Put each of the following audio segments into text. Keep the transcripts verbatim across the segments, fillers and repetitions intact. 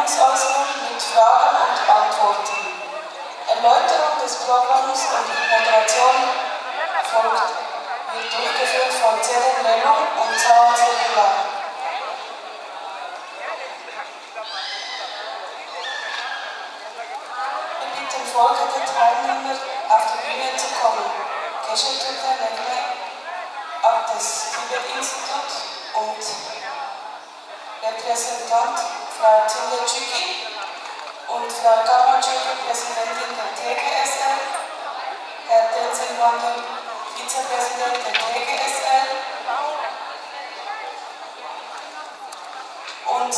Äußerung mit Fragen und Antworten. Erläuterung des Programms und Moderation folgt, wird durchgeführt von Cedric Lello und Sarah Zerula. Wir bitten folgende Teilnehmer, auf die Bühne zu kommen. Geshe Tuta Negme ab des Tibet-Institut und Repräsentant Frau Tine Cüki und Frau Kama Cüki, Präsidentin der T G S L, Herr Tenzin Wangdun, Vizepräsident der T G S L, und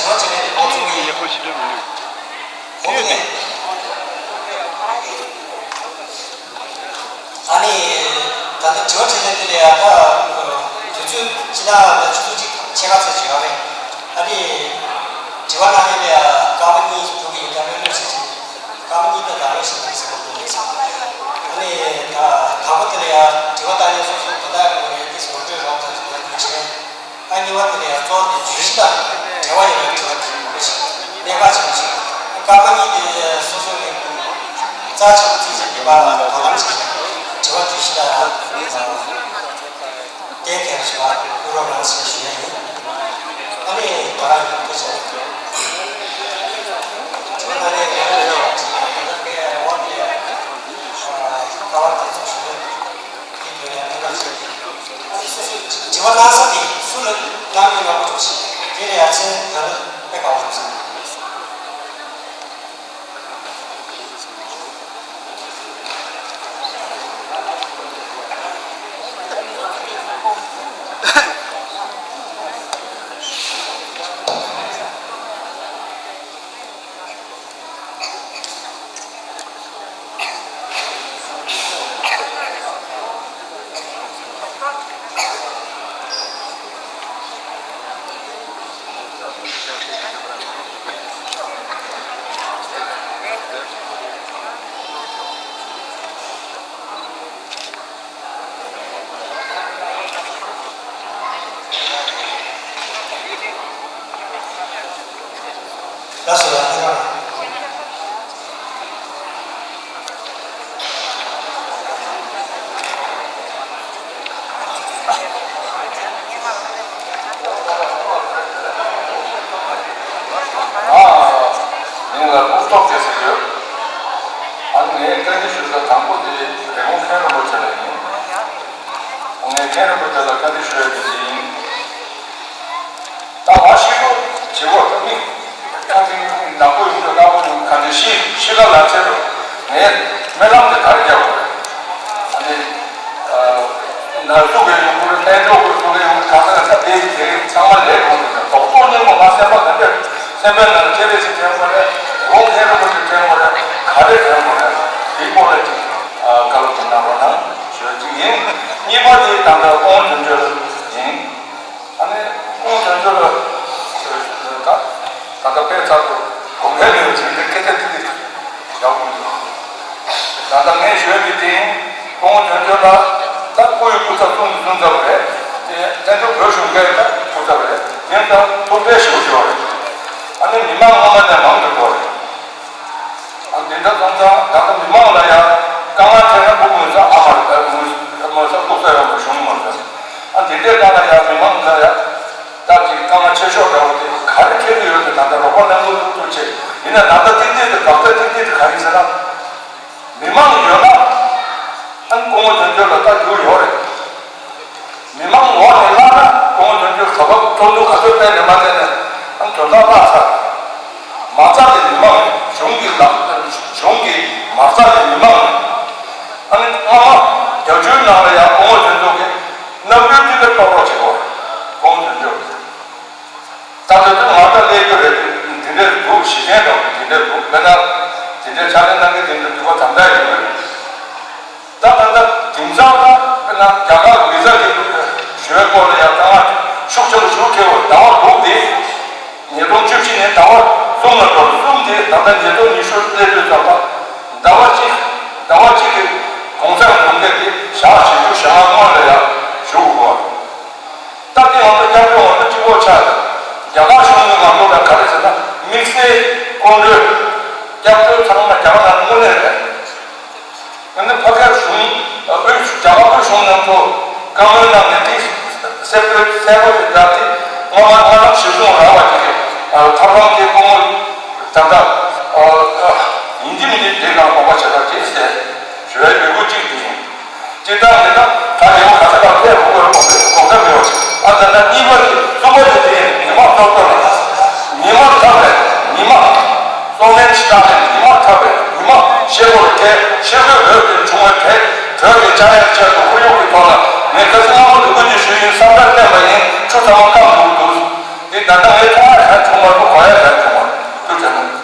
དྲི་བ་དྲིས་ལན་དེ་ཁོང་ཚོ་གི་ཡག་པོ་ཞིག་འགྲོ་མི་འདུག་ཨ་ནི། ད་ལྟ་དྲི་བ་དྲིས་ལན་དེ་ལ་ཡང་ད་དུས་ཚོད་སྤྱི་བཏང་ལ་ཆུ་ཚོད་གཅིག་ཕྱེད་ཀ་ཙམ་ཞིག་ཡོད་རེད། ཨ་ནི། དྲི་བ་གནང་མཁན་ལ་ཡང་སྐར་མ་གཉིས་ཞིག་ཕུལ་གྱི་ཡོད། ད་ལོས་ལོས་ཞིག་བྱེད། སྐར་མ་གཉིས་དང་ད་ལོས་ཞིག་བྱེད་ཟེར་བ་དེ་ཡིན། ཨ་ནི། ད་དང་པོ་དེ་ལ་ཡང་དྲི་བ་བཏང་མཁན་སོ་སོ་དོ་བདག་གི་ངོས་ནས་དེ་ངོ་སྤྲོད་རོགས་དང་ཞུ་ཡ་དེ་བྱས། ཨ། གཉིས་པ་དེ་ལ་ཡང་གཙོ་བོ་དེ་བརྗོད་གཞི་དང་འབྲེལ་བ་ཡོད་པའི་དྲི་བ་དྲིས་དགོས་ཤིང་གནད་འགག་ཆེན་པོ་ཞིག་སྐར་མ་གཉིས་དེ་སོ་སོ་གི་རྩ་ཆེན་པོ་བརྩིས་ཤིང་དེ་པར་དོ་དམ་བྱེད་ཤིང་དྲི་བ་བརྗོད་གཞི་དང་གཏན་འཁེལ་བ་ཞིག་ལ་བསྐུལ་རོགས་གནང་ཞེས་ཞུ་ཡ་ཡིན། ཨ་ནི་ད་རང་ཡོད་དེ་བྱས། དྲི་བ་གནང་མཁན་ལ་ཡང་དྲི་བ་དེ་འོག་ནས་ཀ་བ་དེ་ཚོ་ཞུ་ཡ། དེ་བརྗོད་ཡ་གནད་འགག་ཆེ། ཨ་ནི་སོ་སོའི་དྲི་བ་གནང་ས་དེ་སུ་ལ་གནང་ཡོད་ན་ཁོ་ཚོ་ཞིག་དེ་ལ་ཡ་མཚན་ད་ལྟ་དཔེ་དགའ་བོ་འདུག་ཟེར། ལགས་སོ། ལགས་སོ། ཨ། མིང་ལ་ཀུན་རྟོག་ཅེས་ཟེར་ཡོད། ཨ་ནི་ངས་བཀའ་འདྲི་ཞུ་ས་དང་པོ་དེ་རི་བོང་མཁན་རིན་པོ་ཆེ་ལ་ཡིན། ངས་མཁན་རིན་པོ་ཆེ་ལ་བཀའ་འདྲི་ཞུ་ཡ་དེ་ཡིན། ད་མ་ཤི་ཁུ་བྱེད་དགོས་ད་མི། ཁ་ཅིག་ནག་པོ་ཡོང་དུས་ནག་པོ་ཡོང་ག་འདྲ་ཤི་ཤི་ཁ་ལ་ཚེ་རུ་ངས་སྨོན་ལམ་དེ་ག་རེ་རྒྱག་དགོས་རེད། ཨ་ནི་ན་ཟུག་གི་ཡོང་གི་རེད། ལྷན་འཇོག་གི་ཟུག་གི་ཡོང་གི་གང་ཟག་ས་དེ་དེ་ཚང་མ་ལས་གོང་དུ་ཟེར་རྡོག་རྡོག་སྙན་པོ་མ་གསན་པ་ག་འདྲ། སེམས་པའི་ནང་ལ་ཅི་རེད་ཅིག་དྲན་དགོས་རེད། འོ་ཁེ་རུ་མ་ཅིག་དྲན་དགོས་རེད། ག་རེ་དྲན་དགོས་རེད། དེའི་སྐོར་ལ་ཅིག་ཨ་བཀའ་སློབ་ཅིག་གནང་རོགས་གནང་ཞུ་ཡ་ཅིག་ཡིན། གཉིས་པ་དེ་ད་ལྟ་སྐུ་ངོ་དོན་གཅོད་ལགས་ཡིན། ཨ་ནི་སྐུ་ངོ་དོན་གཅོད་ལགས་ད་ད་ལྟ་དཔེ་ཚགས་པོ་དགོངས་འགལ་མེད་པ་ཅིག་འདི་སྐད་ཆ་ཐིག་ཐིག་ཡག་པོ་འདུག་ད་ལྟ་ངས་ཞུ་ཡ་དེ་དེ་ཡིན། སྐུ་ངོ་དོན་གཅོད་ལགས་ད་སྐུ་ཡི་སྐུ་ཚབ་གསུམ་གྱི་གསུམ་ཚབ་རེད། དེ་བཙན་བྱོལ་བོད་གཞུང་གི་ད་སྐུ་ཚབ་རེད། དེ་ཡིན་ཙང་ཐུགས་ཕན་ཞེ་པོ་ཅིག་ཡོད་རེད། ཨ་ནི་མི་མང་སྔོན་མ་ནས་མང་དུ་འགྲོ་རེད། ཨ་འདི་འདྲ་སོང་ཙང་ད་ལྟ་མི་མང་ལ་ཡང་དཀའ་ངལ་འཕྲད་ན་སྐུ་ངོ་ས་ཨ་མ་རེད། ངོ་ས་སྐུ་ས་ཡོད་མ་གཞུང་ངོ་ས། ཨ་འདི་འདྲའི་སྒང་ལ་ཡང་མི་མང་ལ་ཡང་ད་ཅིག་དཀའ་ངལ་ཆེ་ཤོས་འདྲ་བོ་དེ་ག་རེ་འཕྲད་ཀྱི་ཡོད་དེ་ད་ལྟ་རོགས་པ་གནང་དགོས་ཐུག་ཐུག་བྱེད། ཡིན་ན་ད་ལྟ་ཏིག་ཏིག་དེ་འགག་རྩ་ཏིག་ཏིག་དེ་ག་ཡིན་ཟེར་ན། མི་མང་ཡོད་ན་ཨང་སྐུ་ངོ་དོན་གཅོད་ལ་ལྟ་རྒྱུ་ཡོད་རེད། མི་མང་ངོ་ནས་བརླག་ན་སྐུ་ངོ་དོན་གཅོད་ག་པར་བཙོན་འདུག་ག་ཚོད་སྤེལ་ནས་མ་སྤེལ་ནས་ཨང་དོན་དག་བརླག་ཚར། མ་རྩ་དེ་མི་མང་རེད། གཞུང་གི་ལག་གཞུང་གི་མ་རྩ་དེ་མི་མང་རེད། ཨ་ནི་སྔོན་མ་རྒྱ་ཆེའི་ནང་ལ་ཡང་སྐུ་ངོ་དོན་གཅོད་ཀྱིས་གནམ་གྲུའི་ཊི་ཀེ་ཊི་གཏོང་རོགས་བྱེད་དགོས་རེད། སྐུ་ངོ་དོན་གཅོད་ཀྱིས། ད་དེ་ཚོ་ང་ད་སླེབས་རྒྱུ་རེད། དེ་འདྲས་འདུག་གཞི་རྐྱེན་འདྲ་བོ་དེ་འདྲས་འདུག་དཔེར་ན་དེ་འདྲས་ཕྱག་ལས་གནང་མཁན་དེ་འདྲས་འདུག་པ་དམ་དྲག་ཡིན་གྱི་རེད། ད་ད་ལྟ་དེང་སང་ད་དཔེར་ན་རྒྱ་གར་བི་ཟ་དེ་འདུག་ཞུ་བའི་སྐོར་ལ་ཡང་ད་ང་ཤུགས་ཆེན་པོ་ཞུ་ཁེལ་བ་ཟླ་བ་དྲུག་དེ་ཉིས་སྟོང་བཅུ་བཞི་ནས་ཟླ་བ་གསུམ་ལ་འགྲོ་གསུམ་དེ་ད་ལྟ་ཉིས་སྟོང་ཉི་ཤུ་སླེབས་དུས་ཙམ་པ་ཟླ་བ་གཅིག་ཟླ་བ་གཅིག་གི་གུང་སེང་གྲུབ་འབྲས་དེ་ཞག་བཞི་བཅུ་ཞེ་ལྔ་སྔོན་ལ་ཡང་ཞུ་དགོས་པ། ད་ལྟའི་ང་ཚོ་སྐྱབས་བཅོལ་ང་ཚོ་གཅིག་པོ་ཆགས་ཡོད། རྒྱ་གར་གཞུང་གིས་ང་ཚོ་ལ་ག་རེ་ཟེར་ན་དམིགས་བསལ་ཁོང་ཚོས་སྐྱབས་བཅོལ་ཚང་མ་རྒྱ་གར་ནང་དངོས་གནས་རེད། ཡང་ན་ཕ་གིར་གཞུང་དབུས་རྒྱ་གར་དབུས་གཞུང་ནང་དུ་བཀའ་མོལ་གནང་ནས་དེ་གསལ་པོ་གསལ་པོ་དེ་ལྟར་དེ་སྔོན་མ་སྔ་ལམ་གཞིར་བཟུང་རག་པ་དེ་རེད། ཐབས་ལམ་དེ་སྐུ་ངོ་ད་ལྟ་ཡིན་གཅིག་མིན་གཅིག་དེ་གང་དགོངས་པ་བཞེས་རོགས་གྱིས་ཟེར་ཞུ་བའི་འབོད་སྐུལ་གཅིག་དེ་ཡིན། སྤྱིར་བཏང་འདི་ན་ད་རེ་བ་ག་ས་ག་ལ་ཕེབས་དགོས་རེད་དགོངས་པ་མེད་པ་ཞིག་ཨ་ད་ན་གཉིས་པ་དེ་གསུམ་པ་དེ་དེ་མི་མང་གཙོ་བོ་ལ་མི་མང་ཐབས་རེད། མི་མང་གཙོ་གནད་ཆེ་དྲགས་ནས་མི་མང་ཐབས་རེད། མི་མང་ཤེས་དགོས་རེད། དེ་ཤེས་དགོས་འོས་དེ་བྱུང་བའི་གྲས་བོད་ཀྱི་བཅའ་ཡག་ཆེད་དུ་ཁོར་ཡུག་གི་ཐོག་ལ་ངས་ཁ་སང་སྔ་མོ་འདུག་གོ་ཅིག་ཞུས་ཡིན། བསམ་འཆར་བསྟན་པ་ཡིན། ཆུ་ཚང་མ་སྐམ་འདུག་འདུག་འདི་ད་ལྟ་ངས་མཐོང་བ་ག་བྱུང་མ་རེད། གོ་ཡ་ག་བྱུང་བ་རེད། ཐུགས་རྗེ་གནང་།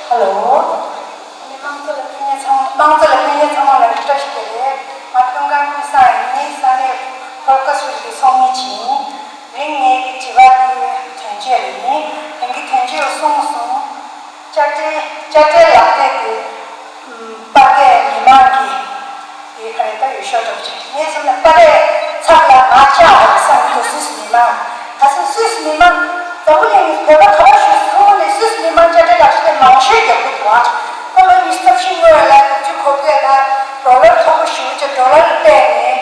ཧེ་ལོ། དམངས་གཙོ་ལ་ཕན་ཉེ་ཚང་དམངས་གཙོ་ལ་ཕན་ཉེ་ཚང་མ་ལ་འདི་འདྲ་ཞིག་རེད། ང་ཀུན་དགའ་ཀུན་བཟང་ཡིན། ས་གནས་ཧོར་ཁ་སུ་ཡི་ཚོགས་མི་ཅིག་ཡིན། རིང་ངེད་ཀྱི་དྲི་བ་དེ་དོན་གཅོད་ཡིན། རིང་གི་དོན་གཅོད་གསུངས་སོང་། དཔྱ་ཁྲལ་དཔྱ་ཁྲལ་ལག་དེབ་དེ་པར་སྐད་མི་མང་གི་དེ་ག་རེ་ད་ཡོད་ཤོག་གྲོགས་ཅིག་ངས་བསམ་ན་པར་རིས་ཚབ་ལ་མ་བཅག་པར་བསམ་གྱི་འདུག་སུད་སི་མི་མང་། ད་སུད་སུད་སི་མི་མང་། འཛམ་བུ་གླིང་བོད་པ་ག་པར་བཞུགས་ཚང་མ་ནས་སུད་སི་མི་མང་དཔྱ་ཁྲལ་ལག་ཁྱེར་དེ་མང་ཤོས་རྒྱབ་ཀྱི་འདུག་ཨ། ད་ལོ་ཉི་ཤུ་རྩ་བཞི་སྔོན་ལ་དགུ་བཅུ་གོ་བརྒྱད་ལ་ཌོ་ལར་མཐོ་པོ་ཞེ་པོ་ཅིག་ཌོ་ལར་བལྟས་ནས་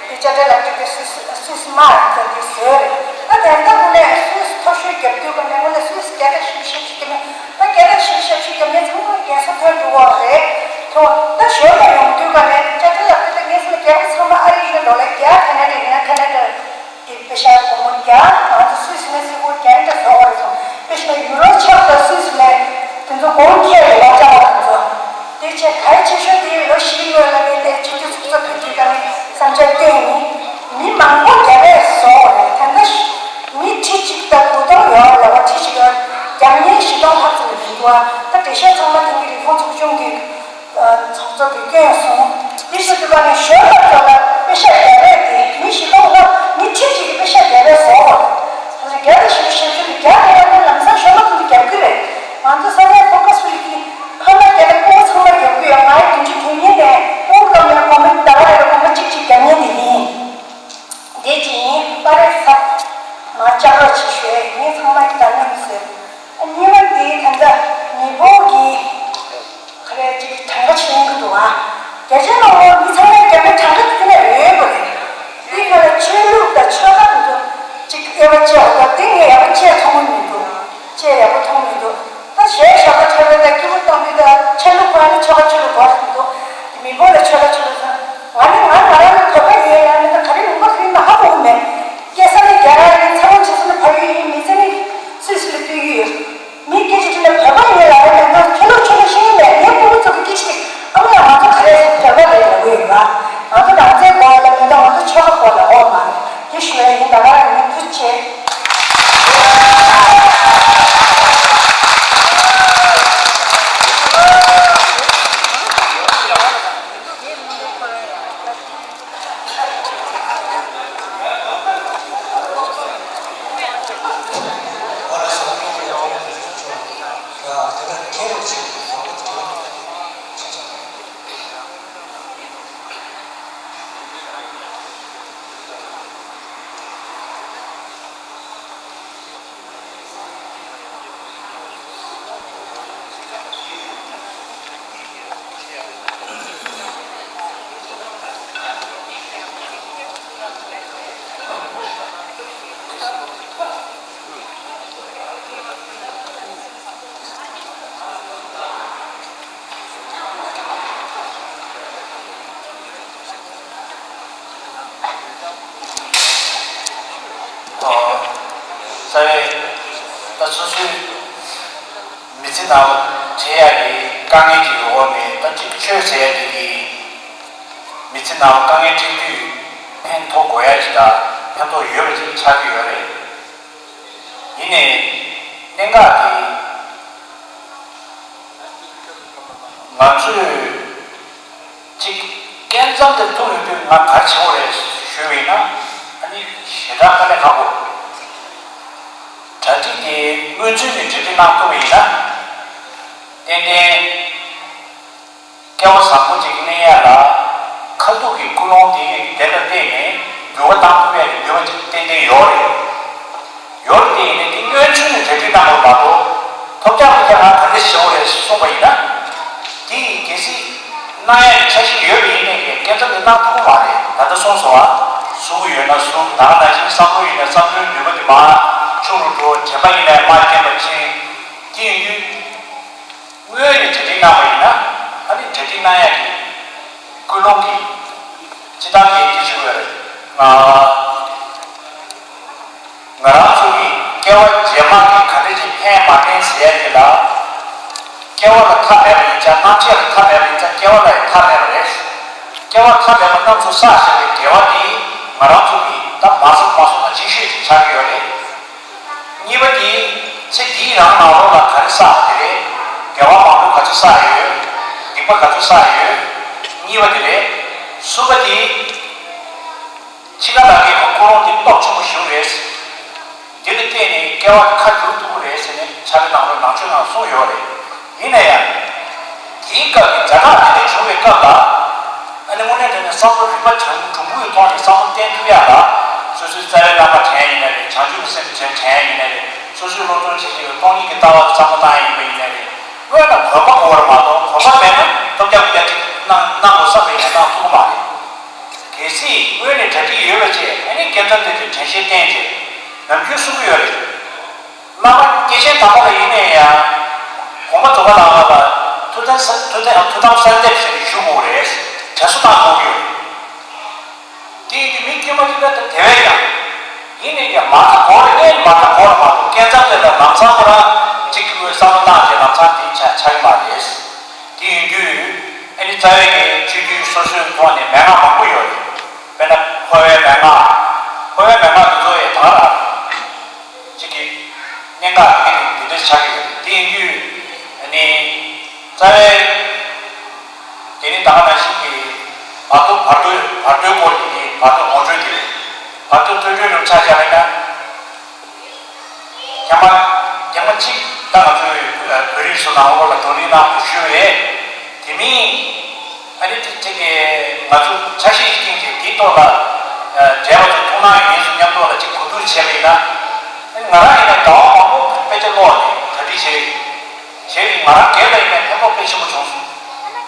དེ་དཔྱ་ཁྲལ་ལག་ཁྱེར་དེ་སུད་སི་སུད་སི་དམག་ཡིན་ཟེར་གྱི་བཟོས་རེད། ད་དེ་འདྲ་དངོས་གནས་སུད་སི་མཐོ་ཤོས་རྒྱབ་དུས་ག་ནས་དངོས་གནས་སུད་སི་རྒྱ་ཁ་ཞེ་པོ་ཞེ་པོ་ཅིག་གི་མེད། ད་རྒྱ་ནག་ཞིག་ཞབས་ཞུ་རྒྱབ་མཁན་ཚང་མ་རྒྱལ་ས་ཐོན་འགྲོ་བ་རེད། ཐོ་ད་གཞོན་པ་ཡོང་དུས་ག་ནས་དཔྱ་ཁྲལ་ལ་དཔེ་ད་ངས་སུ་རྒྱལ་པོ་ཚང་མ་ཨ་རི་ཡིན་ན་འགྲོ་ལ་རྒྱ་ཁ་ན་ཌ་ཡིན་ན་ཁ་ན་ཌ་གི་པེ་ཤ་སྒོར་མོ་རྒྱ། ང་ཚོ་སུད་སི་ནས་སི་སྒོར་རྒྱ་རི་འདྲ་བཟོ་བ་རེད་སོང་། དཔེ་ཤ་ཡུ་རོ་ཆགས་ད་སུད་སི་ནས་དེ་ཚོ་སྒོར་ཁྱེར་རེ་བ་བཅའ་བ་དེ་ཚོ། དེ་ཆེ་གལ་ཆེ་ཤོས་དེ་ལོ་བཞིའི་སྔོན་ལ་ངས་དེ་སྤྱི་འཐུས་ཚོགས་གཙོ་ཕེབས་དུས་ག་ནས་བསམ་འཆར་བཏོན་ཡིན། མི་མང་པོ་རྒྱ་རས་བཟོ་བ་རེད། ད་ལྟ་མི་ཁྲི་གཅིག་དང་དགུ་སྟོང་ཡོད་ལ་བ་ཁྲི་གཅིག་ཡོད། རྒྱ་མིའི་བཞི་སྟོང་ལྷག་ཙམ་ཡིན་འདུག་ད་འགྲེལ་བཤད་ཚང་མ་དེང་གི་རིན་གོང་ཚོགས་ཆུང་གི་ཚོགས་གཙོ་གིས་བསྐྱོན་སོང་། དེ་ཞུ་དུས་ག་ནས་གཞོན་པ་ཚོ་ལ་པེ་ཤ་རྒྱ་རས་དེ་མི་བཞི་སྟོང་ལྷག་མི་ཁྲི་གཅིག་གི་པེ་ཤ་རྒྱ་རས་བཟོ་བ་རེད། ད་རྒྱ་རས་ཞུ་ཞབས་ཞུ་གི་རྒྱ་རས་ཡང་ན་ལམ་སང་གཞོན་པ་ཚོ་རྒྱབ་ཀྱི་རེད། ང་ཚོ་ས་གནས་ཕོ་ཁ་སུ་ཡི་གི་ཕ་མ་རྒྱ་རས་ཕོ་ཚང་མ་རྒྱབ་ཀྱི་ཡོད། ང་ཡི་དུས་ཚོད་དེ་ཉིན་ནས་ཕོ་སྐམ་ནས་གོང་མ་ཟླ་བ་རེ་རེ་གོང་མ་གཅིག་གཅིག་རྒྱབ་མཁན་དེ་ཡིན། དེ་བཞིན་པར་རིས་ཚབ་མ་ལྕགས་རོགས་ཆེ་ཤོས་ངས་ཚང་མ་གི་དྲ་མཉམ་ཟེར། གཉིས་པ་དེ་ད་ལྟ་མི་འབོར་གྱི་ག་རེ་ཅིག་གྲངས་ཀ་ཆེན་གི་འདུག་ཨ། རྒྱ་ཆེ་ལོ་ངོ་མི་ཚང་མའི་རྒྱ་མའི་གྲངས་ཀ་དེ་ན་ཡོད་པ་རེད། དེ་ག་ལ་ཆོས་ལུགས་དང་ཆོལ་ཁ་དེ་ཚོ་ཅིག་དབྱེ་བ་བཅད་པ་དང་དེ་ངས་ཡག་པོ་བཅད་མཐོང་གི་མི་འདུག་བཅད་ཡག་པོ་མཐོང་མི་འདུག་ད་གཞས་ཞབས་པ་འཁྲབ་ རྩ་བའི་ད་སོ་སོའི་མི་ཚེ་ནང་འཕྲད་ཡག་གི་དཀའ་ངལ་གྱི་འོག་ནས་ད་ཅིག་ཆོས་ཟེར་ཡག་དེ་གི་མི་ཚེ་ནང་དཀའ་ངལ་འཕྲད་དུས་ཕན་ཐོགས་དགོས་ཡག་ཅིག་དང་ཕན་ཐོགས་ཡོད་པ་ཅིག་ཆགས་ཀྱི་ཡོད་རེད། ཡིན་ནའི་གནད་འགག་དེ། ང་ཚོས་ཅིག་སྐྱེ་མཚམས་དེ་ཐུག་ཡོང་དུས་ང་ག་རེ་བྱེད་དགོས་རེད་ཞུས་པ་ཡིན་ན། ཨ་ནི་ཞེ་དྲག་དཀའ་ལས་ཁག་པོ། གྲ་སྒྲིག་དེ་སྔོན་ཚུད་ནས་གྲ་སྒྲིག་གནང་ཐུབ་པ་ཡིན་ན། ཏན་ཏན་སྐལ་བ་བཟང་པོ་ཅིག་གནས་ཡ་ལ་ཁ་ཐུག་གི་ཀུན་སློང་དེ་དེ་ལ་བརྟེན་ནས་འགྱུར་བ་བཏང་ཐུབ་ཡ་གི་ནུས་པ་ཅིག་ཏན་ཏན་ཡོད་རེད། ཡོད་དེ་ཡིན་ནའི་འདི་སྔོན་ཚུད་ནས་གྲ་སྒྲིག་གནང་བ་མ་གཏོགས་ཐོབ་རྒྱག་ཐོབ་རྒྱག་ང་ག་འདྲ་ཞིག་བྱེད་དགོས་རེད་གསུངས་པ་ཡིན་ན། དེ་ཡིས་གལ་སྲིད་གནང་ཡག་གི་འཆར་གཞི་ཡོད་པ་ཡིན་ནའི་སྐད་ཆ་འདི་གནང་ཐུབ་ཀྱི་མ་རེད། ད་ལྟ་གསུངས་སོང་བ། གསུང་གི་ཡོད་ན་གསུང་། ད་ག་ནང་བཞིན་བསམ་བློ་ཡིན་ན་བསམ་བློའི་ནུས་པ་འདི་མར་ཆུང་རུ་འགྲོ། དྲན་པ་ཡིན་ནའི་མར་སྐྱེས་པ་ཕྱིན། དེ་ཡིན་དུས། སྔོན་ནས་གྲ་སྒྲིག་གནང་བ་ཡིན་ན། ཨ་ནི་གྲ་སྒྲིག་གནང་ཡག་གི་ཀུན་སློང་གི་སྤྱི་བཏང་གི་དེ་ཞིག་ཡོད་རེད། ང་ང་རང་ཚོ་གི་སྐྱེ་བ་རྗེས་མ་གི་ག་འདྲ་ཅིག་ཕན་མ་ཕན་ཟེར་ཡ་དེ་ལ། སྐྱེ་བ་ལ་མཐའ་མེད་པ་ཡིན་ཙང་། སྣང་མཆེད་ལ་མཐའ་མེད་པ་ཡིན་ཙང་སྐྱེ་བ་ལ་ཡང་མཐའ་མེད་པ་རེད། སྐྱེ་བ་མཐའ་མེད་པ་རྣམས་སུ་བསགས་བཞག་པའི་དགེ་བ་དེ་ང་རང་ཚོ་གི་ད་མ་བསགས་མ་བསགས་ན་ཅིག་ཤོས་ཅིག་ཆགས་ཀྱི་ཡོད་རེད། གཉིས་པ་དེ་ཚེ་འདིའི་རང་ནང་ལོགས་ལ་ག་རེ་བསགས་པ་དེ་རེད། དགེ་བ་མང་པོ་ག་ཚོད་བསགས་ཡོད། སྡིག་པ་ག་ཚོད་བསགས་ཡོད། གཉིས་པ་དེ་རེད། གསུམ་པ་དེ་འཆི་ཁ་ལ་སྐྱེས་པའི་ཀུན་སློང་དེ་སྟོབས་ཆེན་པོ་ཞིག་རེད། དེ་ལ་བརྟེན་ནས་སྐྱེ་བ་ཁ་བསྒྱུར་ཐུབ་ཀྱི་རེད་ཟེར་ནས་ཕྱག་དཔེ་ནང་ལོགས་ནང་ཆོས་ནང་གསུངས་ཡོད་རེད། ཡིན་ན་ཡང་། དེའི་སྐབས་ཀྱི་ཛ་དྲག་དེ་འདྲ་བྱུང་བའི་སྐབས་ལ། ཨ་ནི་དངོས་གནས་དྲང་གནས་བསམ་བློ་རིག་པ་དྲང་གྲུང་པོའི་ཐོག་ནས་བསམ་བློ་བཏོན་ཐུབ་ཡག་ལ། སོ་སོའི་རྩ་བའི་བླ་མ་དྲན་ཡིན་ན་རེད། བྱང་ཆུབ་ཀྱི་སེམས་དྲན་ཡིན་ན་རེད། སོ་སོའི་བློ་སྦྱོང་བྱེད་བཞིན་པའི་སྟོང་ཉིད་ཀྱི་ལྟ་བ་བསམ་བློ་བཏང་ཡིན་པ་ཡིན་ན་རེད། དངོས་ལ་གོམས་པ་དགོས་པ་མ་གཏོགས་གོམས་པ་མེད་ན་ཐོབ་རྒྱ་བུ་རྒྱ་ཅིག་གནང་གནང་དགོས་བསམ་པ་ཡིན་ན་གནང་ཐུབ་ཀྱི་མ་རེད། གལ་སྲིད་སྔོན་ནས་གྲ་སྒྲིག་ཡོད་པ་བྱས། ཨ་ནི་སྐྱེ་མཚམས་དེ་དུས་དྲན་ཤེས་བསྟེན་བྱས་ནམ་རྒྱུན་གསུང་གི་ཡོད་རེད། བླ་མ་སྐྱེས་ཆེན་དམ་པ་ལ་ཡིན་ནའི་ཡང་། དགོངས་པ་རྫོགས་པ་ལ་ང་ལ་ཐུགས་དམ་གསལ་ཐུགས་དམ་ཐུགས་དམ་གསལ་འདེབས་ཟེར་ནས་ཞུ་དགོས་རེད། དྲན་གསོ་བཏང་དགོས་ཀྱི་ཡོད། དེ་ཡིན་དུས་མི་དཀྱུས་མ་གཅིག་ལ་ད་དེ་བས་ཀྱང་། ཡིན་ནའི་ཀྱང་མ་རྩ་གོང་ལ་ཨེ་མ་རྩ་གོང་ལ་མ་གཏོགས་སྐྱེ་མཚམས་དེ་ལ་ལམ་སང་ཁོ་རང་གཅིག་གི་བསམ་བློ་བཏང་བྱས་ལམ་སང་དེ་ཆ་ཆགས་ཀྱི་མ་རེད། དེ་ཡིན་དུས་ཨ་ནི་རྩ་བའི་གི་ཆོས་བརྒྱུད་སོ་སོའི་ཐོག་ནས་མན་ངག་མང་པོ་ཡོད་རེད། དཔེར་ན་འཁོར་བའི་མན་ངག་འཁོར་བའི་མན་ངག་དེ་ཚོ་ཡི་དག་ར། གཅིག་གི་གནད་འགག་དེ་འདི་འདྲ་ཆགས་ཀྱི་ཡོད། དེ་ཡིན་དུས་ཨ་ནི་རྩ་བའི་དེ་ནི་ད་ག་ནང་བཞིན་གྱི་བར་དོ་བར་དོའི་བར་དོའི་སྐོར་གྱི་ནི་བར་དོ་ངོ་སྤྲོད་དེ་རེད། བར་དོ་ཐོས་གྲོལ་རུ་ཆ་བཞག་པ་ཡིན་ན། ཐེངས་མ་ཐེངས་མ་གཅིག་ད་ང་ཚོའི་བོད་རིགས་སུ་ནང་ལོགས་ལ་བགྲོ་གླེང་གནང་དགོས་ཞུས་རེད། དེ་མིན་ཨ་ནི་དེ་དེ་གའི་ང་ཚོ་འཆར་གཞི་ཞིག་བཏིང་བྱས་དེའི་ཐོག་ལ་བགྲེས་པ་ཚོ་ཐུགས་སྣང་ཡོད་མཁན་ཚོ་མཉམ་དུ་ལ་གཅིག་གོ་བསྡུར་བྱས་པ་ཡིན་ན། ཨ་ནི་ང་རང་ཡིན་ན་ཟླ་བ་མང་པོ་དཔེ་ཆ་ཀློག་ནས་གྲ་སྒྲིག་བྱས་ཡོད། བྱས་པའི་ང་རང་སྒེར་ལ་ཡིན་ནའི་ཕན་ཐོགས་དཔེ་ཆེན་པོ་བྱུང་སོང་།